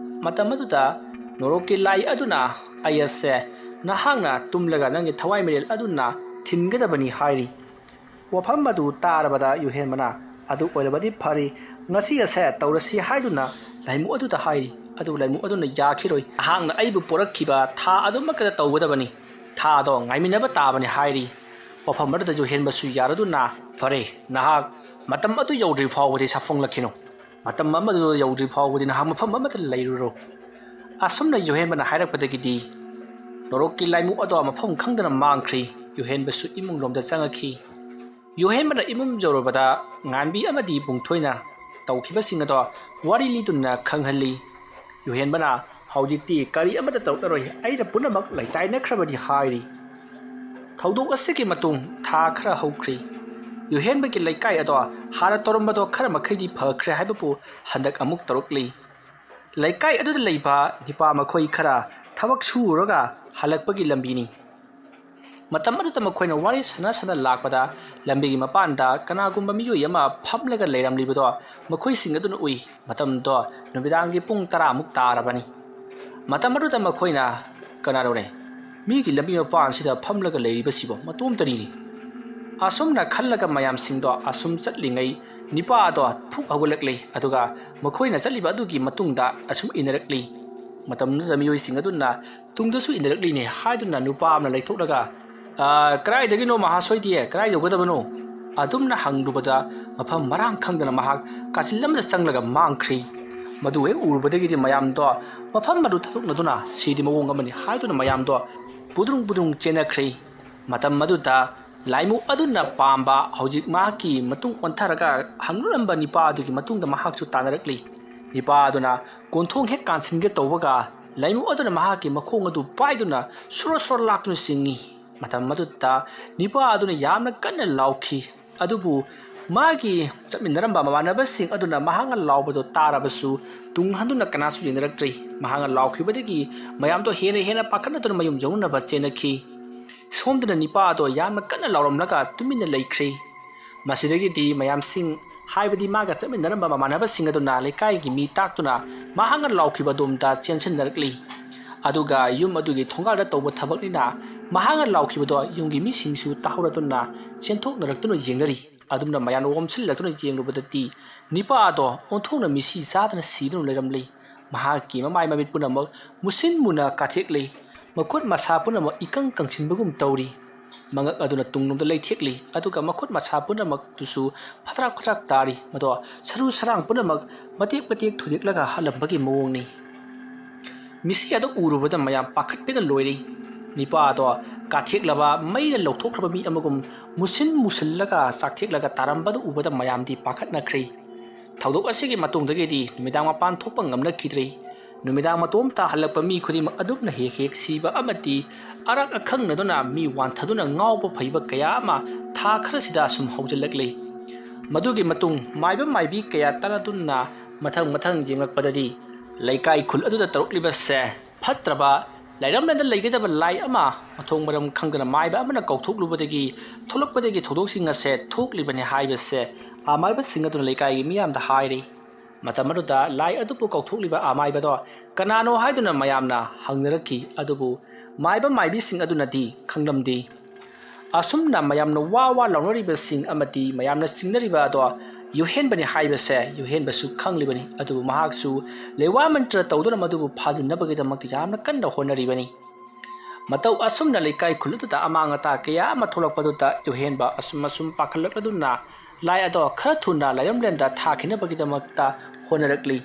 ꯃꯇꯝ ꯑꯗꯨꯗ ꯅꯣꯔꯣꯛꯀꯤ ꯂꯥꯏ ꯑꯗꯨꯅ, "ꯑꯩ ꯑꯁꯦ ꯅꯍꯥꯛꯅ ꯇꯨꯝꯂꯒ ꯅꯪꯒꯤ ꯊꯋꯥꯏ ꯃꯔꯦꯜ ꯑꯗꯨꯅ ꯊꯤꯟꯒꯗꯕꯅꯤ" ꯍꯥꯏꯔꯤ꯫ ꯋꯥꯐꯝ ꯑꯗꯨ ꯇꯥꯔꯕꯗ ꯌꯨꯍꯦꯟꯕꯅ, "ꯑꯗꯨ ꯑꯣꯏꯔꯕꯗꯤ ꯐꯔꯤ, ꯉꯁꯤ ꯑꯁꯦ ꯇꯧꯔꯁꯤ" ꯍꯥꯏꯗꯨꯅ ꯂꯥꯏꯃꯨ ꯑꯗꯨꯗ ꯍꯥꯏꯔꯤ꯫ ꯑꯗꯨꯕꯨ ꯂꯥꯏꯃꯨ ꯑꯗꯨꯅ, "ꯌꯥꯈꯤꯔꯣꯏ, ꯅꯍꯥꯛꯅ ꯑꯩꯕꯨ ꯄꯣꯔꯛꯈꯤꯕ ꯊꯥ ꯑꯗꯨꯃꯛꯇꯗ ꯇꯧꯒꯗꯕꯅꯤ, ꯊꯥ ꯑꯗꯣ ꯉꯥꯏꯃꯤꯟꯅꯕ ꯇꯥꯕꯅꯤ" ꯍꯥꯏꯔꯤ꯫ ꯋꯥꯐꯝ ꯑꯗꯨꯗ ꯌꯨꯍꯦꯟꯕꯁꯨ ꯌꯥꯔꯗꯨꯅ, "ꯐꯔꯦ, ꯅꯍꯥꯛ ꯃꯇꯝ ꯑꯗꯨ ꯌꯧꯗ꯭ꯔꯤ ꯐꯥꯎꯕꯗꯤ ꯁꯥꯐꯣꯡꯂꯛꯈꯤꯅꯨ꯫ ꯃꯇꯝ ꯑꯃꯗꯨ ꯌꯧꯗ꯭ꯔꯤ ꯐꯥꯎꯕꯗꯤ ꯅꯍꯥꯛ ꯃꯐꯝ ꯑꯃꯗ ꯂꯩꯔꯨꯔꯣ"꯫ ꯑꯁꯨꯝꯅ ꯌꯨꯍꯦꯟꯕꯅ ꯍꯥꯏꯔꯛꯄꯗꯒꯤꯗꯤ ꯅꯣꯔꯣꯛꯀꯤ ꯂꯥꯏꯃꯨ ꯑꯗꯣ ꯃꯐꯝ ꯈꯪꯗꯅ ꯃꯥꯡꯈ꯭ꯔꯤ꯫ ꯌꯨꯍꯦꯟꯕꯁꯨ ꯏꯃꯨꯡꯂꯣꯝꯗ ꯆꯪꯉꯛꯈꯤ꯫ ꯌꯨꯍꯦꯟꯕꯅ ꯏꯃꯨꯡ ꯌꯧꯔꯕꯗ ꯉꯥꯟꯕꯤ ꯑꯃꯗꯤ ꯕꯨꯡꯊꯣꯏꯅ ꯇꯧꯈꯤꯕꯁꯤꯡ ꯑꯗꯣ ꯋꯥꯔꯤ ꯂꯤꯗꯨꯅ ꯈꯪꯍꯜꯂꯤ꯫ ꯌꯨꯍꯦꯟꯕꯅ, "ꯍꯧꯖꯤꯛꯇꯤ ꯀꯔꯤ ꯑꯃꯠꯇ ꯇꯧꯔꯛꯂꯔꯣꯏ, ꯑꯩꯅ ꯄꯨꯝꯅꯃꯛ ꯂꯩꯇꯥꯏꯅꯈ꯭ꯔꯕꯅꯤ" ꯍꯥꯏꯔꯤ꯫ ꯊꯧꯗꯣꯛ ꯑꯁꯤꯒꯤ ꯃꯇꯨꯡ ꯊꯥ ꯈꯔ ꯍꯧꯈ꯭ꯔꯤ꯫ ꯌꯨꯍꯦꯟꯕꯒꯤ ꯂꯩꯀꯥꯏ ꯑꯗꯣ ꯍꯥꯟꯅ ꯇꯧꯔꯝꯕꯗꯣ ꯈꯔ ꯃꯈꯩꯗꯤ ꯐꯈ꯭ꯔꯦ ꯍꯥꯏꯕꯕꯨ ꯍꯟꯗꯛ ꯑꯃꯨꯛ ꯇꯧꯔꯛꯂꯤ꯫ ꯂꯩꯀꯥꯏ ꯑꯗꯨꯗ ꯂꯩꯕ ꯅꯤꯄꯥ ꯃꯈꯣꯏ ꯈꯔ ꯊꯕꯛ ꯁꯨꯔꯨꯔꯒ ꯍꯜꯂꯛꯄꯒꯤ ꯂꯝꯕꯤꯅꯤ꯫ ꯃꯇꯝ ꯑꯗꯨꯗ ꯃꯈꯣꯏꯅ ꯋꯥꯔꯤ ꯁꯥꯟꯅ ꯁꯥꯟꯅ ꯂꯥꯛꯄꯗ ꯂꯝꯕꯤꯒꯤ ꯃꯄꯥꯟꯗ ꯀꯅꯥꯒꯨꯝꯕ ꯃꯤꯑꯣꯏ ꯑꯃ ꯐꯝꯂꯒ ꯂꯩꯔꯝꯂꯤꯕꯗꯣ ꯃꯈꯣꯏꯁꯤꯡ ꯑꯗꯨꯅ ꯎꯏ꯫ ꯃꯇꯝꯗꯣ ꯅꯨꯃꯤꯗꯥꯡꯒꯤ ꯄꯨꯡ ꯇꯔꯥꯃꯨꯛ ꯇꯥꯔꯕꯅꯤ꯫ ꯃꯇꯝ ꯑꯗꯨꯗ ꯃꯈꯣꯏꯅ, "ꯀꯅꯥꯅꯣꯅꯦ ꯃꯤꯒꯤ ꯂꯝꯕꯤ ꯃꯄꯥꯟꯁꯤꯗ ꯐꯝꯂꯒ ꯂꯩꯔꯤꯕꯁꯤꯕꯣ? ꯃꯇꯣꯝꯇꯅꯤꯅꯦ"꯫ ꯑꯁꯨꯝꯅ ꯈꯜꯂꯒ ꯃꯌꯥꯝꯁꯤꯡꯗꯣ ꯑꯁꯨꯝ ꯆꯠꯂꯤꯉꯩ ꯅꯤꯄꯥ ꯑꯗꯣ ꯐꯨꯛ ꯍꯧꯒꯠꯂꯛꯂꯤ꯫ ꯑꯗꯨꯒ ꯃꯈꯣꯏꯅ ꯆꯠꯂꯤꯕ ꯑꯗꯨꯒꯤ ꯃꯇꯨꯡꯗ ꯑꯁꯨꯝ ꯏꯟꯅꯔꯛꯂꯤ꯫ ꯃꯇꯝꯗꯨꯗ ꯃꯤꯑꯣꯏꯁꯤꯡ ꯑꯗꯨꯅ ꯇꯨꯡꯗꯁꯨ ꯏꯟꯅꯔꯛꯂꯤꯅꯦ ꯍꯥꯏꯗꯨꯅ ꯅꯨꯄꯥ ꯑꯃꯅ ꯂꯩꯊꯣꯛꯂꯒ, "ꯑ, ꯀꯗꯥꯏꯗꯒꯤꯅꯣ ꯃꯍꯥꯁꯣꯏꯗꯤ? ꯀꯗꯥꯏ ꯌꯧꯒꯗꯕꯅꯣ?" ꯑꯗꯨꯝꯅ ꯍꯪꯂꯨꯕꯗ ꯃꯐꯝ ꯃꯔꯥꯡ ꯈꯪꯗꯅ ꯃꯍꯥꯛ ꯀꯥꯆꯤꯜ ꯑꯃꯗ ꯆꯪꯂꯒ ꯃꯥꯡꯈ꯭ꯔꯤ꯫ ꯃꯗꯨ ꯍꯦꯛ ꯎꯔꯨꯕꯗꯒꯤꯗꯤ ꯃꯌꯥꯝꯗꯣ ꯃꯐꯝ ꯑꯗꯨ ꯊꯥꯗꯣꯛꯅꯗꯨꯅ "ꯁꯤꯗꯤ ꯃꯑꯣꯡ ꯑꯃꯅꯤ" ꯍꯥꯏꯗꯨꯅ ꯃꯌꯥꯝꯗꯣ ꯄꯨꯗ꯭ꯔꯨꯡ ꯄꯨꯗ꯭ꯔꯨꯡ ꯆꯦꯟꯅꯈ꯭ꯔꯤ꯫ ꯃꯇꯝ ꯑꯗꯨꯗ ꯂꯥꯏꯃꯨ ꯑꯗꯨꯅ ꯄꯥꯝꯕ ꯍꯧꯖꯤꯛ ꯃꯍꯥꯛꯀꯤ ꯃꯇꯨꯡ ꯑꯣꯟꯊꯔꯒ ꯍꯪꯂꯨꯔꯝꯕ ꯅꯤꯄꯥ ꯑꯗꯨꯒꯤ ꯃꯇꯨꯡꯗ ꯃꯍꯥꯛꯁꯨ ꯇꯥꯟꯅꯔꯛꯂꯤ꯫ ꯅꯤꯄꯥ ꯑꯗꯨꯅ ꯀꯣꯟꯊꯣꯡ ꯍꯦꯛ ꯀꯥꯟꯁꯤꯟꯒꯦ ꯇꯧꯕꯒ ꯂꯥꯏꯃꯨ ꯑꯗꯨꯅ ꯃꯍꯥꯛꯀꯤ ꯃꯈꯣꯡ ꯑꯗꯨ ꯄꯥꯏꯗꯨꯅ ꯁꯣꯔꯣ ꯁꯣꯔꯣ ꯂꯥꯛꯇꯨꯅ ꯆꯤꯡꯏ꯫ ꯃꯇꯝ ꯑꯗꯨꯗ ꯅꯤꯄꯥ ꯑꯗꯨꯅ ꯌꯥꯝꯅ ꯀꯟꯅ ꯂꯥꯎꯈꯤ꯫ ꯑꯗꯨꯕꯨ ꯃꯥꯒꯤ ꯆꯠꯃꯤꯟꯅꯔꯝꯕ ꯃꯃꯥꯟꯅꯕꯁꯤꯡ ꯑꯗꯨꯅ ꯃꯍꯥꯛꯅ ꯂꯥꯎꯕꯗꯨ ꯇꯥꯔꯕꯁꯨ ꯇꯨꯡ ꯍꯟꯗꯨꯅ ꯀꯅꯥꯁꯨ ꯌꯦꯡꯅꯔꯛꯇ꯭ꯔꯤ꯫ ꯃꯍꯥꯛꯅ ꯂꯥꯎꯈꯤꯕꯗꯒꯤ ꯃꯌꯥꯝꯗꯣ ꯍꯦꯟꯅ ꯍꯦꯟꯅ ꯄꯥꯈꯠꯅꯗꯨꯅ ꯃꯌꯨꯝ ꯌꯧꯅꯅꯕ ꯆꯦꯟꯅꯈꯤ꯫ ꯁꯣꯝꯗꯅ ꯅꯤꯄꯥ ꯑꯗꯣ ꯌꯥꯝꯅ ꯀꯟꯅ ꯂꯥꯎꯔꯝꯂꯒ ꯇꯨꯃꯤꯟꯅ ꯂꯩꯈ꯭ꯔꯦ꯫ ꯃꯁꯤꯗꯒꯤꯗꯤ ꯃꯌꯥꯝꯁꯤꯡ, ꯍꯥꯏꯕꯗꯤ ꯃꯥꯒ ꯆꯠꯃꯤꯟꯅꯔꯝꯕ ꯃꯃꯥꯟꯅꯕꯁꯤꯡ ꯑꯗꯨꯅ ꯂꯩꯀꯥꯏꯒꯤ ꯃꯤ ꯇꯥꯛꯇꯨꯅ ꯃꯍꯥꯛꯅ ꯂꯥꯎꯈꯤꯕ ꯑꯗꯣꯝꯗ ꯆꯦꯟꯁꯤꯟꯅꯔꯛꯂꯤ꯫ ꯑꯗꯨꯒ ꯌꯨꯝ ꯑꯗꯨꯒꯤ ꯊꯣꯡꯒꯥꯜꯗ ꯇꯧꯕ ꯊꯕꯛꯅꯤꯅ ꯃꯍꯥꯛꯅ ꯂꯥꯎꯈꯤꯕꯗꯣ ꯌꯨꯝꯒꯤ ꯃꯤꯁꯤꯡꯁꯨ ꯇꯥꯍꯧꯔꯗꯨꯅ ꯆꯦꯟꯊꯣꯛꯅꯔꯛꯇꯨꯅ ꯌꯦꯡꯅꯔꯤ꯫ ꯑꯗꯨꯝꯅ ꯃꯌꯥꯝꯅ ꯑꯣꯝꯁꯤꯜꯂꯛꯇꯨꯅ ꯌꯦꯡꯂꯨꯕꯗꯗꯤ ꯅꯤꯄꯥ ꯑꯗꯣ ꯑꯣꯟꯊꯣꯛꯅ ꯃꯤꯁꯤ ꯆꯥꯗꯅ ꯁꯤꯗꯨꯅ ꯂꯩꯔꯝꯂꯤ꯫ ꯃꯍꯥꯛꯀꯤ ꯃꯃꯥꯏ ꯃꯃꯤꯠ ꯄꯨꯝꯅꯃꯛ ꯃꯨꯁꯤꯟ ꯃꯨꯅ ꯀꯥꯊꯦꯛꯂꯤ꯫ ꯃꯈꯨꯠ ꯃꯁꯥ ꯄꯨꯝꯅꯃꯛ ꯏꯀꯪ ꯀꯪꯁꯤꯟꯕꯒꯨꯝ ꯇꯧꯔꯤ꯫ ꯃꯉꯛ ꯑꯗꯨꯅ ꯇꯨꯡꯂꯣꯝꯗ ꯂꯩꯊꯦꯛꯂꯤ, ꯑꯗꯨꯒ ꯃꯈꯨꯠ ꯃꯁꯥ ꯄꯨꯝꯅꯃꯛꯇꯨꯁꯨ ꯐꯗ꯭ꯔꯥꯛ ꯐꯗ꯭ꯔꯥꯛ ꯇꯥꯔꯤ꯫ ꯃꯗꯣ ꯁꯔꯨ ꯁꯔꯥꯡ ꯄꯨꯝꯅꯃꯛ ꯃꯇꯦꯛ ꯃꯇꯦꯛ ꯊꯨꯗꯦꯛꯂꯒ ꯍꯜꯂꯝꯕꯒꯤ ꯃꯑꯣꯡꯅꯤ꯫ ꯃꯤꯁꯤ ꯑꯗꯨ ꯎꯔꯨꯕꯗ ꯃꯌꯥꯝ ꯄꯥꯈꯠꯄꯅ ꯂꯣꯏꯔꯤ꯫ ꯅꯤꯄꯥ ꯑꯗꯣ ꯀꯥꯊꯦꯛꯂꯕ ꯃꯩꯅ ꯂꯧꯊꯣꯛꯈ꯭ꯔꯕ ꯃꯤ ꯑꯃꯒꯨꯝ ꯃꯨꯁꯤꯟ ꯃꯨꯁꯤꯜꯂꯒ ꯆꯥꯛꯊꯦꯛꯂꯒ ꯇꯥꯔꯝꯕꯗꯨ ꯎꯕꯗ ꯃꯌꯥꯝꯗꯤ ꯄꯥꯈꯠꯅꯈ꯭ꯔꯦ꯫ ꯊꯧꯗꯣꯛ ꯑꯁꯤꯒꯤ ꯃꯇꯨꯡꯗꯒꯤꯗꯤ ꯅꯨꯃꯤꯗꯥꯡ ꯃꯄꯥꯟ ꯊꯣꯛꯄ ꯉꯝꯅꯈꯤꯗ꯭ꯔꯦ꯫ ꯅꯨꯃꯤꯗꯥꯡ ꯃꯇꯣꯝꯇ ꯍꯜꯂꯛꯄ ꯃꯤ ꯈꯨꯗꯤꯡꯃꯛ ꯑꯗꯨꯝꯅ ꯍꯦꯛ ꯍꯦꯛ ꯁꯤꯕ ꯑꯃꯗꯤ ꯑꯔꯛ ꯑꯈꯪꯅꯗꯨꯅ ꯃꯤ ꯋꯥꯟꯊꯗꯨꯅ ꯉꯥꯎꯕ ꯐꯩꯕ ꯀꯌꯥ ꯑꯃ ꯊꯥ ꯈꯔꯁꯤꯗ ꯑꯁꯨꯝ ꯍꯧꯖꯤꯜꯂꯛꯂꯤ꯫ ꯃꯗꯨꯒꯤ ꯃꯇꯨꯡ ꯃꯥꯏꯕ ꯃꯥꯏꯕꯤ ꯀꯌꯥ ꯇꯥꯟꯅꯗꯨꯅ ꯃꯊꯪ ꯃꯊꯪ ꯌꯦꯡꯂꯛꯄꯗꯗꯤ ꯂꯩꯀꯥꯏ ꯈꯨꯜ ꯑꯗꯨꯗ ꯇꯧꯔꯛꯂꯤꯕꯁꯦ ꯐꯠꯇ꯭ꯔꯕ ꯂꯥꯏꯔꯝꯂꯦꯟꯗ ꯂꯩꯒꯗꯕ ꯂꯥꯏ ꯑꯃ ꯃꯊꯣꯡ ꯃꯔꯝ ꯈꯪꯗꯅ ꯃꯥꯏꯕ ꯑꯃꯅ ꯀꯧꯊꯣꯛꯂꯨꯕꯗꯒꯤ ꯊꯣꯛꯂꯛꯄꯗꯒꯤ ꯊꯧꯗꯣꯛꯁꯤꯡ ꯑꯁꯦ ꯊꯣꯛꯂꯤꯕꯅꯤ ꯍꯥꯏꯕꯁꯦ ꯑꯃꯥꯏꯕꯁꯤꯡ ꯑꯗꯨꯅ ꯂꯩꯀꯥꯏꯒꯤ ꯃꯤꯌꯥꯝꯗ ꯍꯥꯏꯔꯤ꯫ ꯃꯇꯝ ꯑꯗꯨꯗ ꯂꯥꯏ ꯑꯗꯨꯕꯨ ꯀꯧꯊꯣꯛꯂꯤꯕ ꯑꯃꯥꯏꯕꯗꯣ ꯀꯅꯥꯅꯣ ꯍꯥꯏꯗꯨꯅ ꯃꯌꯥꯝꯅ ꯍꯪꯅꯔꯛꯈꯤ꯫ ꯑꯗꯨꯕꯨ ꯃꯥꯏꯕ ꯃꯥꯏꯕꯤꯁꯤꯡ ꯑꯗꯨꯅꯗꯤ ꯈꯪꯂꯝꯗꯦ꯫ ꯑꯁꯨꯝꯅ ꯃꯌꯥꯝꯅ ꯋꯥ ꯋꯥ ꯂꯥꯎꯅꯔꯤꯕꯁꯤꯡ ꯑꯃꯗꯤ ꯃꯌꯥꯝꯅ ꯆꯤꯡꯅꯔꯤꯕ ꯑꯗꯣ ꯌꯨꯍꯦꯟꯕꯅꯤ ꯍꯥꯏꯕꯁꯦ ꯌꯨꯍꯦꯟꯕꯁꯨ ꯈꯪꯂꯤꯕꯅꯤ꯫ ꯑꯗꯨꯕꯨ ꯃꯍꯥꯛꯁꯨ ꯂꯩꯋꯥ ꯃꯟꯇ꯭ꯔ ꯇꯧꯗꯨꯅ ꯃꯗꯨꯕꯨ ꯐꯥꯖꯤꯟꯅꯕꯒꯤꯗꯃꯛꯇ ꯌꯥꯝꯅ ꯀꯟꯅ ꯍꯣꯠꯅꯔꯤꯕꯅꯤ꯫ ꯃꯇꯧ ꯑꯁꯨꯝꯅ ꯂꯩꯀꯥꯏ ꯈꯨꯜ ꯑꯗꯨꯗ ꯑꯃꯥꯡ ꯑꯇꯥ ꯀꯌꯥ ꯑꯃ ꯊꯣꯛꯂꯛꯄꯗꯨꯗ ꯌꯨꯍꯦꯟꯕ ꯑꯁꯨꯝ ꯑꯁꯨꯝ ꯄꯥꯈꯠꯂꯛꯂꯗꯨꯅ ꯂꯥꯏ ꯑꯗꯣ ꯈꯔ ꯊꯨꯅ ꯂꯥꯏꯔꯝꯂꯦꯟꯗ ꯊꯥꯈꯤꯅꯕꯒꯤꯗꯃꯛꯇ ꯍꯣꯠꯅꯔꯛꯂꯤ꯫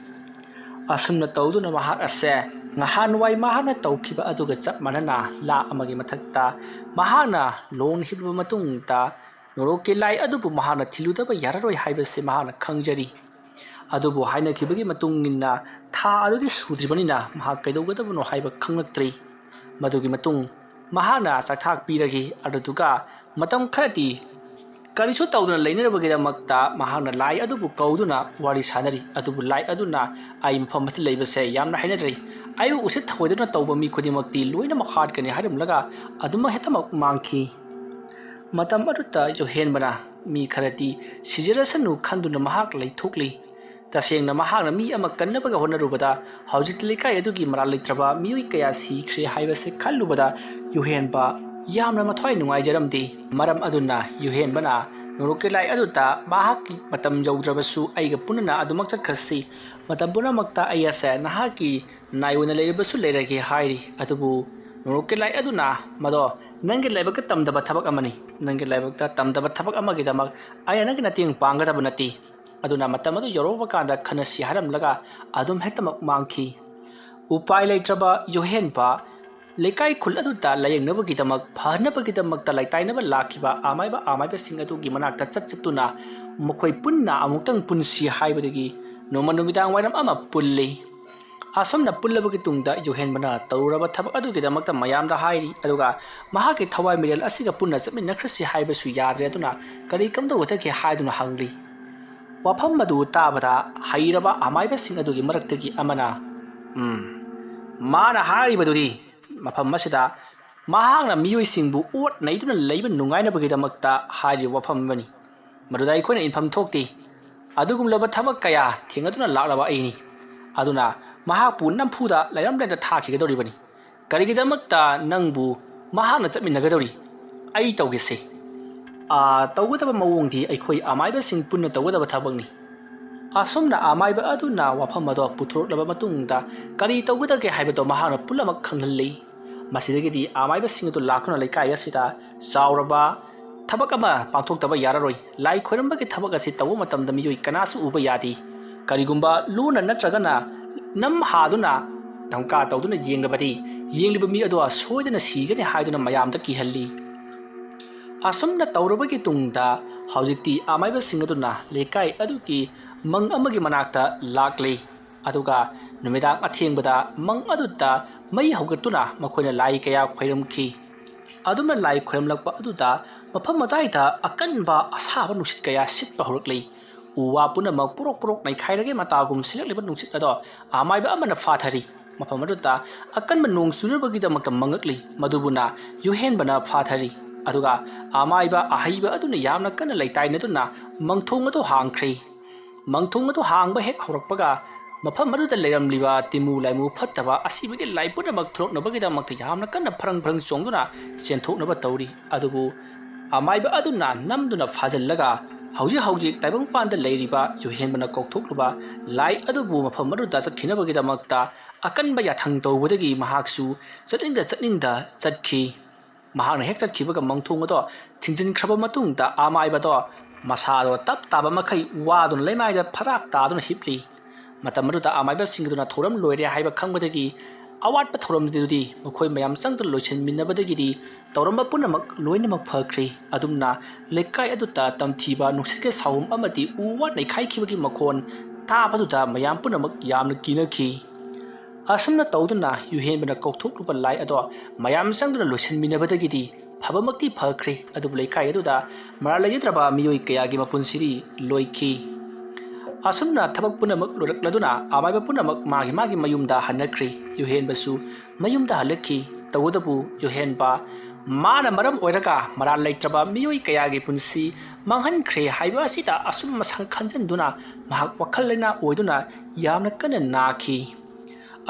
ꯑꯁꯨꯝꯅ ꯇꯧꯗꯨꯅ ꯃꯍꯥꯛ ꯑꯁꯦ ꯅꯍꯥꯟꯋꯥꯏ ꯃꯍꯥꯛꯅ ꯇꯧꯈꯤꯕ ꯑꯗꯨꯒ ꯆꯞ ꯃꯥꯟꯅꯅ ꯂꯥ ꯑꯃꯒꯤ ꯃꯊꯛꯇ ꯃꯍꯥꯛꯅ ꯂꯣꯡ ꯍꯤꯞꯂꯕ ꯃꯇꯨꯡꯗ ꯅꯣꯔꯣꯛꯀꯤ ꯂꯥꯏ ꯑꯗꯨꯕꯨ ꯃꯍꯥꯛꯅ ꯊꯤꯜꯂꯨꯗꯕ ꯌꯥꯔꯔꯣꯏ ꯍꯥꯏꯕꯁꯤ ꯃꯍꯥꯛꯅ ꯈꯪꯖꯔꯤ꯫ ꯑꯗꯨꯕꯨ ꯍꯥꯏꯅꯈꯤꯕꯒꯤ ꯃꯇꯨꯡ ꯏꯟꯅ ꯊꯥ ꯑꯗꯨꯗꯤ ꯁꯨꯗ꯭ꯔꯤꯕꯅꯤꯅ ꯃꯍꯥꯛ ꯀꯩꯗꯧꯒꯗꯕꯅꯣ ꯍꯥꯏꯕ ꯈꯪꯂꯛꯇ꯭ꯔꯤ꯫ ꯃꯗꯨꯒꯤ ꯃꯇꯨꯡ ꯃꯍꯥꯛꯅ ꯆꯥꯛꯊꯥꯛ ꯄꯤꯔꯈꯤ꯫ ꯑꯗꯨꯗꯨꯒ ꯃꯇꯝ ꯈꯔꯗꯤ ꯀꯔꯤꯁꯨ ꯇꯧꯗꯅ ꯂꯩꯅꯅꯕꯒꯤꯗꯃꯛꯇ ꯃꯍꯥꯛꯅ ꯂꯥꯏ ꯑꯗꯨꯕꯨ ꯀꯧꯗꯨꯅ ꯋꯥꯔꯤ ꯁꯥꯅꯔꯤ꯫ ꯑꯗꯨꯕꯨ ꯂꯥꯏ ꯑꯗꯨꯅ "ꯑꯩ ꯃꯐꯝ ꯑꯁꯤꯗ ꯂꯩꯕꯁꯦ ꯌꯥꯝꯅ ꯍꯩꯅꯗ꯭ꯔꯦ꯫ ꯑꯩꯕꯨ ꯎꯁꯤꯠ ꯊꯑꯣꯏꯗꯅ ꯇꯧꯕ ꯃꯤ ꯈꯨꯗꯤꯡꯃꯛꯇꯤ ꯂꯣꯏꯅꯃꯛ ꯍꯥꯠꯀꯅꯤ" ꯍꯥꯏꯔꯝꯂꯒ ꯑꯗꯨꯃꯛ ꯍꯦꯛꯇꯃꯛ ꯃꯥꯡꯈꯤ꯫ ꯃꯇꯝ ꯑꯗꯨꯗ ꯌꯨꯍꯦꯟꯕꯅ ꯃꯤ ꯈꯔꯗꯤ ꯁꯤꯖꯔꯁꯅꯨ ꯈꯟꯗꯨꯅ ꯃꯍꯥꯛ ꯂꯩꯊꯣꯛꯂꯤ꯫ ꯇꯁꯦꯡꯅ ꯃꯍꯥꯛꯅ ꯃꯤ ꯑꯃ ꯀꯟꯅꯕꯒ ꯍꯣꯠꯅꯔꯨꯕꯗ ꯍꯧꯖꯤꯛꯇꯤ ꯂꯩꯀꯥꯏ ꯑꯗꯨꯒꯤ ꯃꯔꯥꯜ ꯂꯩꯇ꯭ꯔꯕ ꯃꯤꯑꯣꯏ ꯀꯌꯥ ꯁꯤꯈ꯭ꯔꯦ ꯍꯥꯏꯕꯁꯤ ꯈꯜꯂꯨꯕꯗ ꯌꯨꯍꯦꯟꯕ ꯌꯥꯝꯅ ꯃꯊ꯭ꯋꯥꯏ ꯅꯨꯡꯉꯥꯏꯖꯔꯝꯗꯦ꯫ ꯃꯔꯝ ꯑꯗꯨꯅ ꯌꯨꯍꯦꯟꯕꯅ ꯅꯣꯔꯣꯛꯀꯤ ꯂꯥꯏ ꯑꯗꯨꯗ "ꯃꯍꯥꯛꯀꯤ ꯃꯇꯝ ꯌꯧꯗ꯭ꯔꯕꯁꯨ ꯑꯩꯒ ꯄꯨꯟꯅ ꯑꯗꯨꯃꯛ ꯆꯠꯈ꯭ꯔꯁꯤ꯫ ꯃꯇꯝ ꯄꯨꯝꯅꯃꯛꯇ ꯑꯩ ꯑꯁꯦ ꯅꯍꯥꯛꯀꯤ ꯅꯥꯏ ꯑꯣꯏꯅ ꯂꯩꯔꯕꯁꯨ ꯂꯩꯔꯒꯦ" ꯍꯥꯏꯔꯤ꯫ ꯑꯗꯨꯕꯨ ꯅꯣꯔꯣꯛꯀꯤ ꯂꯥꯏ ꯑꯗꯨꯅ "ꯃꯗꯣ ꯅꯪꯒꯤ ꯂꯥꯏꯕꯛꯇ ꯇꯝꯗꯕ ꯊꯕꯛ ꯑꯃꯅꯤ꯫ ꯅꯪꯒꯤ ꯂꯥꯏꯕꯛꯇ ꯇꯝꯗꯕ ꯊꯕꯛ ꯑꯃꯒꯤꯗꯃꯛ ꯑꯩꯅ ꯅꯪꯒꯤ ꯃꯇꯦꯡ ꯄꯥꯡꯒꯗꯕ ꯅꯠꯇꯦ꯫ ꯑꯗꯨꯅ ꯃꯇꯝ ꯑꯗꯨ ꯌꯧꯔꯛꯄ ꯀꯥꯟꯗ ꯈꯟꯅꯁꯤ" ꯍꯥꯏꯔꯝꯂꯒ ꯑꯗꯨꯝ ꯍꯦꯛꯇꯃꯛ ꯃꯥꯡꯈꯤ꯫ ꯎꯄꯥꯏ ꯂꯩꯇ꯭ꯔꯕ ꯌꯨꯍꯦꯟꯕ ꯂꯩꯀꯥꯏ ꯈꯨꯜ ꯑꯗꯨꯗ ꯂꯥꯌꯦꯡꯅꯕꯒꯤꯗꯃꯛ, ꯐꯍꯟꯅꯕꯒꯤꯗꯃꯛꯇ ꯂꯩꯇꯥꯏꯅꯕ ꯂꯥꯛꯈꯤꯕ ꯑꯃꯥꯏꯕ ꯑꯃꯥꯏꯕꯁꯤꯡ ꯑꯗꯨꯒꯤ ꯃꯅꯥꯛꯇ ꯆꯠ ꯆꯠꯇꯨꯅ ꯃꯈꯣꯏ ꯄꯨꯟꯅ ꯑꯃꯨꯛꯇꯪ ꯄꯨꯟꯁꯤ ꯍꯥꯏꯕꯗꯒꯤ ꯅꯣꯡꯃ ꯅꯨꯃꯤꯗꯥꯡ ꯋꯥꯏꯔꯝ ꯑꯃ ꯄꯨꯜꯂꯤ꯫ ꯑꯁꯨꯝꯅ ꯄꯨꯜꯂꯕꯒꯤ ꯇꯨꯡꯗ ꯌꯨꯍꯦꯟꯕꯅ ꯇꯧꯔꯨꯔꯕ ꯊꯕꯛ ꯑꯗꯨꯒꯤꯗꯃꯛꯇ ꯃꯌꯥꯝꯗ ꯍꯥꯏꯔꯤ꯫ ꯑꯗꯨꯒ ꯃꯍꯥꯛꯀꯤ ꯊꯋꯥꯏ ꯃꯤꯔꯦꯜ ꯑꯁꯤꯒ ꯄꯨꯟꯅ ꯆꯠꯃꯤꯟꯅꯈ꯭ꯔꯁꯤ ꯍꯥꯏꯕꯁꯨ ꯌꯥꯗ꯭ꯔꯦ꯫ ꯑꯗꯨꯅ "ꯀꯔꯤ ꯀꯝꯗꯧꯒꯗꯒꯦ?" ꯍꯥꯏꯗꯨꯅ ꯍꯪꯂꯤ꯫ ꯋꯥꯐꯝ ꯑꯗꯨ ꯇꯥꯕꯗ ꯍꯩꯔꯕ ꯑꯃꯥꯏꯕꯁꯤꯡ ꯑꯗꯨꯒꯤ ꯃꯔꯛꯇꯒꯤ ꯑꯃꯅ, "ꯎꯝ, ꯃꯥꯅ ꯍꯥꯏꯔꯤꯕꯗꯨꯗꯤ ꯃꯐꯝ ꯑꯁꯤꯗ ꯃꯍꯥꯛꯅ ꯃꯤꯑꯣꯏꯁꯤꯡꯕꯨ ꯑꯣꯠ ꯅꯩꯗꯨꯅ ꯂꯩꯕ ꯅꯨꯡꯉꯥꯏꯅꯕꯒꯤꯗꯃꯛꯇ ꯍꯥꯏꯔꯤꯕ ꯋꯥꯐꯝ ꯑꯃꯅꯤ꯫ ꯃꯗꯨꯗ ꯑꯩꯈꯣꯏꯅ ꯏꯟꯐꯝ ꯊꯣꯛꯇꯦ꯫ ꯑꯗꯨꯒꯨꯝꯂꯕ ꯊꯕꯛ ꯀꯌꯥ ꯊꯦꯡꯅꯗꯨꯅ ꯂꯥꯛꯂꯕ ꯑꯩꯅꯤ꯫ ꯑꯗꯨꯅ ꯃꯍꯥꯛꯄꯨ ꯅꯝꯐꯨꯗ ꯂꯩꯔꯝꯂꯦꯟꯗ ꯊꯥꯈꯤꯒꯗꯧꯔꯤꯕꯅꯤ꯫ ꯀꯔꯤꯒꯤꯗꯃꯛꯇ ꯅꯪꯕꯨ ꯃꯍꯥꯛꯅ ꯆꯠꯃꯤꯟꯅꯒꯗꯧꯔꯤ? ꯑꯩ ꯇꯧꯒꯦꯁꯦ꯫ ꯑꯥ, ꯇꯧꯒꯗꯕ ꯃꯑꯣꯡꯗꯤ ꯑꯩꯈꯣꯏ ꯑꯃꯥꯏꯕꯁꯤꯡ ꯄꯨꯟꯅ ꯇꯧꯒꯗꯕ ꯊꯕꯛꯅꯤ꯫ ꯑꯁꯨꯝꯅ ꯑꯃꯥꯏꯕ ꯑꯗꯨꯅ ꯋꯥꯐꯝ ꯑꯗꯣ ꯄꯨꯊꯣꯔꯛꯂꯕ ꯃꯇꯨꯡꯗ ꯀꯔꯤ ꯇꯧꯒꯗꯒꯦ ꯍꯥꯏꯕꯗꯣ ꯃꯍꯥꯛꯅ ꯄꯨꯝꯅꯃꯛ ꯈꯪꯍꯜꯂꯤ꯫ ꯃꯁꯤꯗꯒꯤꯗꯤ ꯑꯃꯥꯏꯕꯁꯤꯡ ꯑꯗꯨ ꯂꯥꯛꯇꯨꯅ ꯂꯩꯀꯥꯏ ꯑꯁꯤꯗ ꯆꯥꯎꯔꯕ ꯊꯕꯛ ꯑꯃ ꯄꯥꯡꯊꯣꯛꯇꯕ ꯌꯥꯔꯔꯣꯏ꯫ ꯂꯥꯏ ꯈꯣꯏꯔꯝꯕꯒꯤ ꯊꯕꯛ ꯑꯁꯤ ꯇꯧꯕ ꯃꯇꯝꯗ ꯃꯤꯑꯣꯏ ꯀꯅꯥꯁꯨ ꯎꯕ ꯌꯥꯗꯦ꯫ ꯀꯔꯤꯒꯨꯝꯕ ꯂꯨꯅ ꯅꯠꯇ꯭ꯔꯒꯅ ꯅꯝ ꯍꯥꯗꯨꯅ ꯙꯝꯀꯥ ꯇꯧꯗꯨꯅ ꯌꯦꯡꯂꯕꯗꯤ ꯌꯦꯡꯂꯤꯕ ꯃꯤ ꯑꯗꯣ ꯁꯣꯏꯗꯅ ꯁꯤꯒꯅꯤ ꯍꯥꯏꯗꯨꯅ ꯃꯌꯥꯝꯗ ꯀꯤꯍꯜꯂꯤ꯫ ꯑꯁꯨꯝꯅ ꯇꯧꯔꯕꯒꯤ ꯇꯨꯡꯗ ꯍꯧꯖꯤꯛꯇꯤ ꯑꯃꯥꯏꯕꯁꯤꯡ ꯑꯗꯨꯅ ꯂꯩꯀꯥꯏ ꯑꯗꯨꯒꯤ ꯃꯪ ꯑꯃꯒꯤ ꯃꯅꯥꯛꯇ ꯂꯥꯛꯂꯤ꯫ ꯑꯗꯨꯒ ꯅꯨꯃꯤꯗꯥꯡ ꯑꯊꯦꯡꯕꯗ ꯃꯪ ꯑꯗꯨꯗ ꯃꯩ ꯍꯧꯒꯠꯇꯨꯅ ꯃꯈꯣꯏꯅ ꯂꯥꯏ ꯀꯌꯥ ꯈꯣꯏꯔꯝꯈꯤ꯫ ꯑꯗꯨꯝꯅ ꯂꯥꯏ ꯈꯣꯏꯔꯝꯂꯛꯄ ꯑꯗꯨꯗ ꯃꯐꯝ ꯑꯗꯨꯋꯥꯏꯗ ꯑꯀꯟꯕ ꯑꯁꯥꯕ ꯅꯨꯡꯁꯤꯠ ꯀꯌꯥ ꯁꯤꯠꯄ ꯍꯧꯔꯛꯂꯤ꯫ ꯎ ꯋꯥ ꯄꯨꯝꯅꯃꯛ ꯄꯣꯔꯣꯛ ꯄꯣꯔꯣꯛ ꯅꯩꯈꯥꯏꯔꯒꯦ ꯃꯇꯥꯒꯨꯝ ꯁꯤꯠꯂꯛꯂꯤꯕ ꯅꯨꯡꯁꯤꯠ ꯑꯗꯣ ꯑꯃꯥꯏꯕ ꯑꯃꯅ ꯐꯥꯊꯔꯤ꯫ ꯃꯐꯝ ꯑꯗꯨꯗ ꯑꯀꯟꯕ ꯅꯣꯡ ꯆꯨꯅꯕꯒꯤꯗꯃꯛꯇ ꯃꯪꯉꯛꯂꯤ꯫ ꯃꯗꯨꯕꯨꯅ ꯌꯨꯍꯦꯟꯕꯅ ꯐꯥꯊꯔꯤ꯫ ꯑꯗꯨꯒ ꯑꯃꯥꯏꯕ ꯑꯍꯩꯕ ꯑꯗꯨꯅ ꯌꯥꯝꯅ ꯀꯟꯅ ꯂꯩꯇꯥꯏꯅꯗꯨꯅ ꯃꯪꯊꯣꯡ ꯑꯗꯨ ꯍꯥꯡꯈ꯭ꯔꯦ꯫ ꯃꯪꯊꯣꯡ ꯑꯗꯨ ꯍꯥꯡꯕ ꯍꯦꯛ ꯍꯧꯔꯛꯄꯒ ꯃꯐꯝ ꯑꯗꯨꯗ ꯂꯩꯔꯝꯂꯤꯕ ꯇꯤꯃꯨ ꯂꯥꯏꯃꯨ ꯐꯠꯇꯕ ꯑꯁꯤꯕꯒꯤ ꯂꯥꯏ ꯄꯨꯝꯅꯃꯛ ꯊꯣꯔꯛꯅꯕꯒꯤꯗꯃꯛꯇ ꯌꯥꯝꯅ ꯀꯟꯅ ꯐꯔꯪ ꯐꯔꯪ ꯆꯣꯡꯗꯨꯅ ꯆꯦꯟꯊꯣꯛꯅꯕ ꯇꯧꯔꯤ꯫ ꯑꯗꯨꯕꯨ ꯑꯃꯥꯏꯕ ꯑꯗꯨꯅ ꯅꯝꯗꯨꯅ ꯐꯥꯖꯤꯜꯂꯒ ꯍꯧꯖꯤꯛ ꯍꯧꯖꯤꯛ ꯇꯥꯏꯕꯪꯄꯥꯟꯗ ꯂꯩꯔꯤꯕ ꯌꯨꯍꯦꯟꯕꯅ ꯀꯧꯊꯣꯛꯂꯨꯕ ꯂꯥꯏ ꯑꯗꯨꯕꯨ ꯃꯐꯝ ꯑꯗꯨꯗ ꯆꯠꯈꯤꯅꯕꯒꯤꯗꯃꯛꯇ ꯑꯀꯟꯕ ꯌꯥꯊꯪ ꯇꯧꯕꯗꯒꯤ ꯃꯍꯥꯛꯁꯨ ꯆꯠꯅꯤꯡꯗ ꯆꯠꯅꯤꯡꯗ ꯆꯠꯈꯤ꯫ ꯃꯍꯥꯛꯅ ꯍꯦꯛ ꯆꯠꯈꯤꯕꯒ ꯃꯪꯊꯣꯡ ꯑꯗꯣ ꯊꯤꯡꯖꯤꯟꯈ꯭ꯔꯕ ꯃꯇꯨꯡꯗ ꯑꯃꯥꯏꯕꯗꯣ ꯃꯁꯥꯗꯣ ꯇꯞ ꯇꯥꯕ ꯃꯈꯩ ꯋꯥꯗꯨꯅ ꯂꯩꯃꯥꯏꯗ ꯐꯔꯥꯛ ꯇꯥꯗꯨꯅ ꯍꯤꯞꯂꯤ꯫ ꯃꯇꯝ ꯑꯗꯨꯗ ꯑꯃꯥꯏꯕꯁꯤꯡ ꯑꯗꯨꯅ ꯊꯧꯔꯝ ꯂꯣꯏꯔꯦ ꯍꯥꯏꯕ ꯈꯪꯕꯗꯒꯤ ꯑꯋꯥꯠꯄ ꯊꯧꯔꯝꯗꯨꯗꯤ ꯃꯈꯣꯏ ꯃꯌꯥꯝ ꯆꯪꯗꯨꯅ ꯂꯣꯏꯁꯤꯟꯃꯤꯟꯅꯕꯗꯒꯤꯗꯤ ꯇꯧꯔꯝꯕ ꯄꯨꯝꯅꯃꯛ ꯂꯣꯏꯅꯃꯛ ꯐꯈ꯭ꯔꯦ꯫ ꯑꯗꯨꯝꯅ ꯂꯩꯀꯥꯏ ꯑꯗꯨꯗ ꯇꯝꯊꯤꯕ ꯅꯨꯡꯁꯤꯠꯀꯤ ꯁꯥꯎꯍꯨꯝ ꯑꯃꯗꯤ ꯎ ꯋꯥ ꯅꯩꯈꯥꯏꯈꯤꯕꯒꯤ ꯃꯈꯣꯟ ꯇꯥꯕꯗꯨꯗ ꯃꯌꯥꯝ ꯄꯨꯝꯅꯃꯛ ꯌꯥꯝꯅ ꯀꯤꯅꯈꯤ꯫ ꯑꯁꯨꯝꯅ ꯇꯧꯗꯨꯅ ꯌꯨꯍꯦꯟꯕꯅ ꯀꯧꯊꯣꯛꯂꯨꯕ ꯂꯥꯏ ꯑꯗꯣ ꯃꯌꯥꯝ ꯆꯪꯗꯨꯅ ꯂꯣꯏꯁꯤꯟꯃꯤꯟꯅꯕꯗꯒꯤꯗꯤ ꯐꯕꯃꯛꯇꯤ ꯐꯈ꯭ꯔꯦ꯫ ꯑꯗꯨꯕꯨ ꯂꯩꯀꯥꯏ ꯑꯗꯨꯗ ꯃꯔꯥꯜ ꯂꯩꯖꯗ꯭ꯔꯕ ꯃꯤꯑꯣꯏ ꯀꯌꯥꯒꯤ ꯃꯄꯨꯟꯁꯤꯗꯤ ꯂꯣꯏꯈꯤ꯫ ꯑꯁꯨꯝꯅ ꯊꯕꯛ ꯄꯨꯝꯅꯃꯛ ꯂꯣꯏꯔꯛꯂꯗꯨꯅ ꯑꯃꯥꯏꯕ ꯄꯨꯝꯅꯃꯛ ꯃꯥꯒꯤ ꯃꯥꯒꯤ ꯃꯌꯨꯝꯗ ꯍꯟꯅꯈ꯭ꯔꯤ꯫ ꯌꯨꯍꯦꯟꯕꯁꯨ ꯃꯌꯨꯝꯗ ꯍꯜꯂꯛꯈꯤ꯫ ꯇꯧꯕꯇꯕꯨ ꯌꯨꯍꯦꯟꯕ ꯃꯥꯅ ꯃꯔꯝ ꯑꯣꯏꯔꯒ ꯃꯔꯥꯜ ꯂꯩꯇ꯭ꯔꯕ ꯃꯤꯑꯣꯏ ꯀꯌꯥꯒꯤ ꯄꯨꯟꯁꯤ ꯃꯥꯡꯍꯟꯈ꯭ꯔꯦ ꯍꯥꯏꯕ ꯑꯁꯤꯗ ꯑꯁꯨꯝ ꯃꯁꯥ ꯈꯟꯖꯟꯗꯨꯅ ꯃꯍꯥꯛ ꯋꯥꯈꯜ ꯂꯩꯅꯥ ꯑꯣꯏꯗꯨꯅ ꯌꯥꯝꯅ ꯀꯟꯅ ꯅꯥꯈꯤ꯫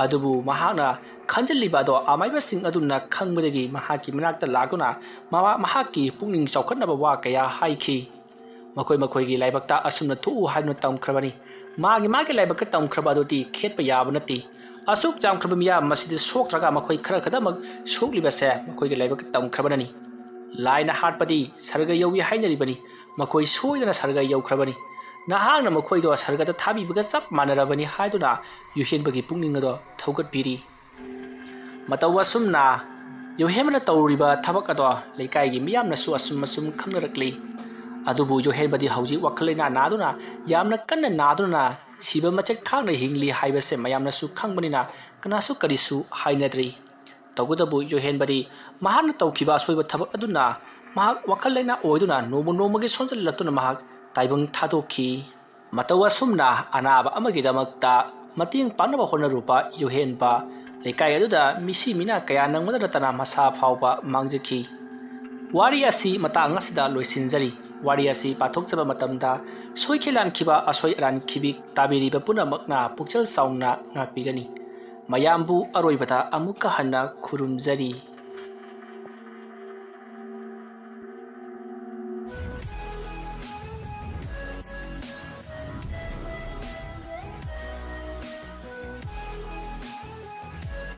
ꯑꯗꯨꯕꯨ ꯃꯍꯥꯛꯅ ꯈꯟꯖꯤꯜꯂꯤꯕ ꯑꯗꯣ ꯑꯃꯥꯏꯕꯁꯤꯡ ꯑꯗꯨꯅ ꯈꯪꯕꯗꯒꯤ ꯃꯍꯥꯛꯀꯤ ꯃꯅꯥꯛꯇ ꯂꯥꯛꯇꯨꯅ ꯃꯍꯥꯛ ꯃꯍꯥꯛꯀꯤ ꯄꯨꯛꯅꯤꯡ ꯆꯥꯎꯈꯠꯅꯕ ꯋꯥ ꯀꯌꯥ ꯍꯥꯏꯈꯤ꯫ ꯃꯈꯣꯏ ꯃꯈꯣꯏꯒꯤ ꯂꯥꯏꯕꯛꯇ ꯑꯁꯨꯝꯅ ꯊꯣꯛꯎ ꯍꯥꯏꯗꯨꯅ ꯇꯝꯈ꯭ꯔꯕꯅꯤ꯫ ꯃꯥꯒꯤ ꯃꯥꯒꯤ ꯂꯥꯏꯕꯛꯇ ꯇꯝꯈ꯭ꯔꯕ ꯑꯗꯨꯗꯤ ꯈꯦꯠꯄ ꯌꯥꯕ ꯅꯠꯇꯦ꯫ ꯑꯁꯨꯛ ꯌꯥꯝꯈ꯭ꯔꯕ ꯃꯤꯌꯥꯝ ꯑꯁꯤꯗ ꯁꯣꯛꯇ꯭ꯔꯒ ꯃꯈꯣꯏ ꯈꯔ ꯈꯛꯇꯃꯛ ꯁꯣꯛꯂꯤꯕꯁꯦ ꯃꯈꯣꯏꯒꯤ ꯂꯥꯏꯕꯛꯇ ꯇꯝꯈ꯭ꯔꯕꯅꯅꯤ꯫ ꯂꯥꯏꯅ ꯍꯥꯠꯄꯗꯤ ꯁꯔꯒ ꯌꯧꯏ ꯍꯥꯏꯅꯔꯤꯕꯅꯤ꯫ ꯃꯈꯣꯏ ꯁꯣꯏꯗꯅ ꯁꯔꯒ ꯌꯧꯈ꯭ꯔꯕꯅꯤ꯫ ꯅꯍꯥꯛꯅ ꯃꯈꯣꯏꯗꯣ ꯁꯔꯒꯗ ꯊꯥꯕꯤꯕꯒ ꯆꯞ ꯃꯥꯟꯅꯔꯕꯅꯤ ꯍꯥꯏꯗꯨꯅ ꯌꯨꯍꯦꯟꯕꯒꯤ ꯄꯨꯛꯅꯤꯡ ꯑꯗꯣ ꯊꯧꯒꯠꯄꯤꯔꯤ꯫ ꯃꯇꯧ ꯑꯁꯨꯝꯅ ꯌꯨꯍꯦꯟꯕꯅ ꯇꯧꯔꯤꯕ ꯊꯕꯛ ꯑꯗꯣ ꯂꯩꯀꯥꯏꯒꯤ ꯃꯤꯌꯥꯝꯅꯁꯨ ꯑꯁꯨꯝ ꯑꯁꯨꯝ ꯈꯪꯅꯔꯛꯂꯤ꯫ ꯑꯗꯨꯕꯨ ꯌꯨꯍꯦꯟꯕꯗꯤ ꯍꯧꯖꯤꯛ ꯋꯥꯈꯜ ꯂꯩꯅꯥ ꯅꯥꯗꯨꯅ ꯌꯥꯝꯅ ꯀꯟꯅ ꯅꯥꯗꯨꯅ ꯁꯤꯕ ꯃꯆꯦꯠ ꯈꯥꯛꯅ ꯍꯤꯡꯂꯤ ꯍꯥꯏꯕꯁꯦ ꯃꯌꯥꯝꯅꯁꯨ ꯈꯪꯕꯅꯤꯅ ꯀꯅꯥꯁꯨ ꯀꯔꯤꯁꯨ ꯍꯥꯏꯅꯗ꯭ꯔꯤ꯫ ꯇꯧꯕꯇꯕꯨ ꯌꯨꯍꯦꯟꯕꯗꯤ ꯃꯍꯥꯛꯅ ꯇꯧꯈꯤꯕ ꯑꯁꯣꯏꯕ ꯊꯕꯛ ꯑꯗꯨꯅ ꯃꯍꯥꯛ ꯋꯥꯈꯜ ꯂꯩꯅꯥ ꯑꯣꯏꯗꯨꯅ ꯅꯣꯡꯃ ꯅꯣꯡꯃꯒꯤ ꯁꯣꯟꯖꯜꯂꯛꯇꯨꯅ ꯃꯍꯥꯛ ꯇꯥꯏꯕꯪ ꯊꯥꯗꯣꯛꯈꯤ꯫ ꯃꯇꯧ ꯑꯁꯨꯝꯅ ꯑꯅꯥꯕ ꯑꯃꯒꯤꯗꯃꯛꯇ ꯃꯇꯦꯡ ꯄꯥꯡꯅꯕ ꯍꯣꯠꯅꯔꯨꯕ ꯌꯨꯍꯦꯟꯕ ꯂꯩꯀꯥꯏ ꯑꯗꯨꯗ ꯃꯤꯁꯤ ꯃꯤꯅꯥ ꯀꯌꯥ ꯅꯪꯕꯗ ꯅꯠꯇꯅ ꯃꯁꯥ ꯐꯥꯎꯕ ꯃꯥꯡꯖꯈꯤ꯫ ꯋꯥꯔꯤ ꯑꯁꯤ ꯃꯇꯥꯡ ꯑꯁꯤꯗ ꯂꯣꯏꯁꯤꯟꯖꯔꯤ꯫ ꯋꯥꯔꯤ ꯑꯁꯤ ꯄꯥꯊꯣꯛꯆꯕ ꯃꯇꯝꯗ ꯁꯣꯏꯈꯤ ꯂꯥꯟꯈꯤꯕ ꯑꯁꯣꯏ ꯑꯔꯥꯟ ꯈꯤꯕꯤꯛ ꯇꯥꯕꯤꯔꯤꯕ ꯄꯨꯝꯅꯃꯛꯅ ꯄꯨꯛꯆꯦꯜ ꯆꯥꯎꯅ ꯉꯥꯛꯄꯤꯒꯅꯤ꯫ ꯃꯌꯥꯝꯕꯨ ꯑꯔꯣꯏꯕꯗ ꯑꯃꯨꯛꯀ ꯍꯟꯅ ꯈꯨꯔꯨꯝꯖꯔꯤ꯫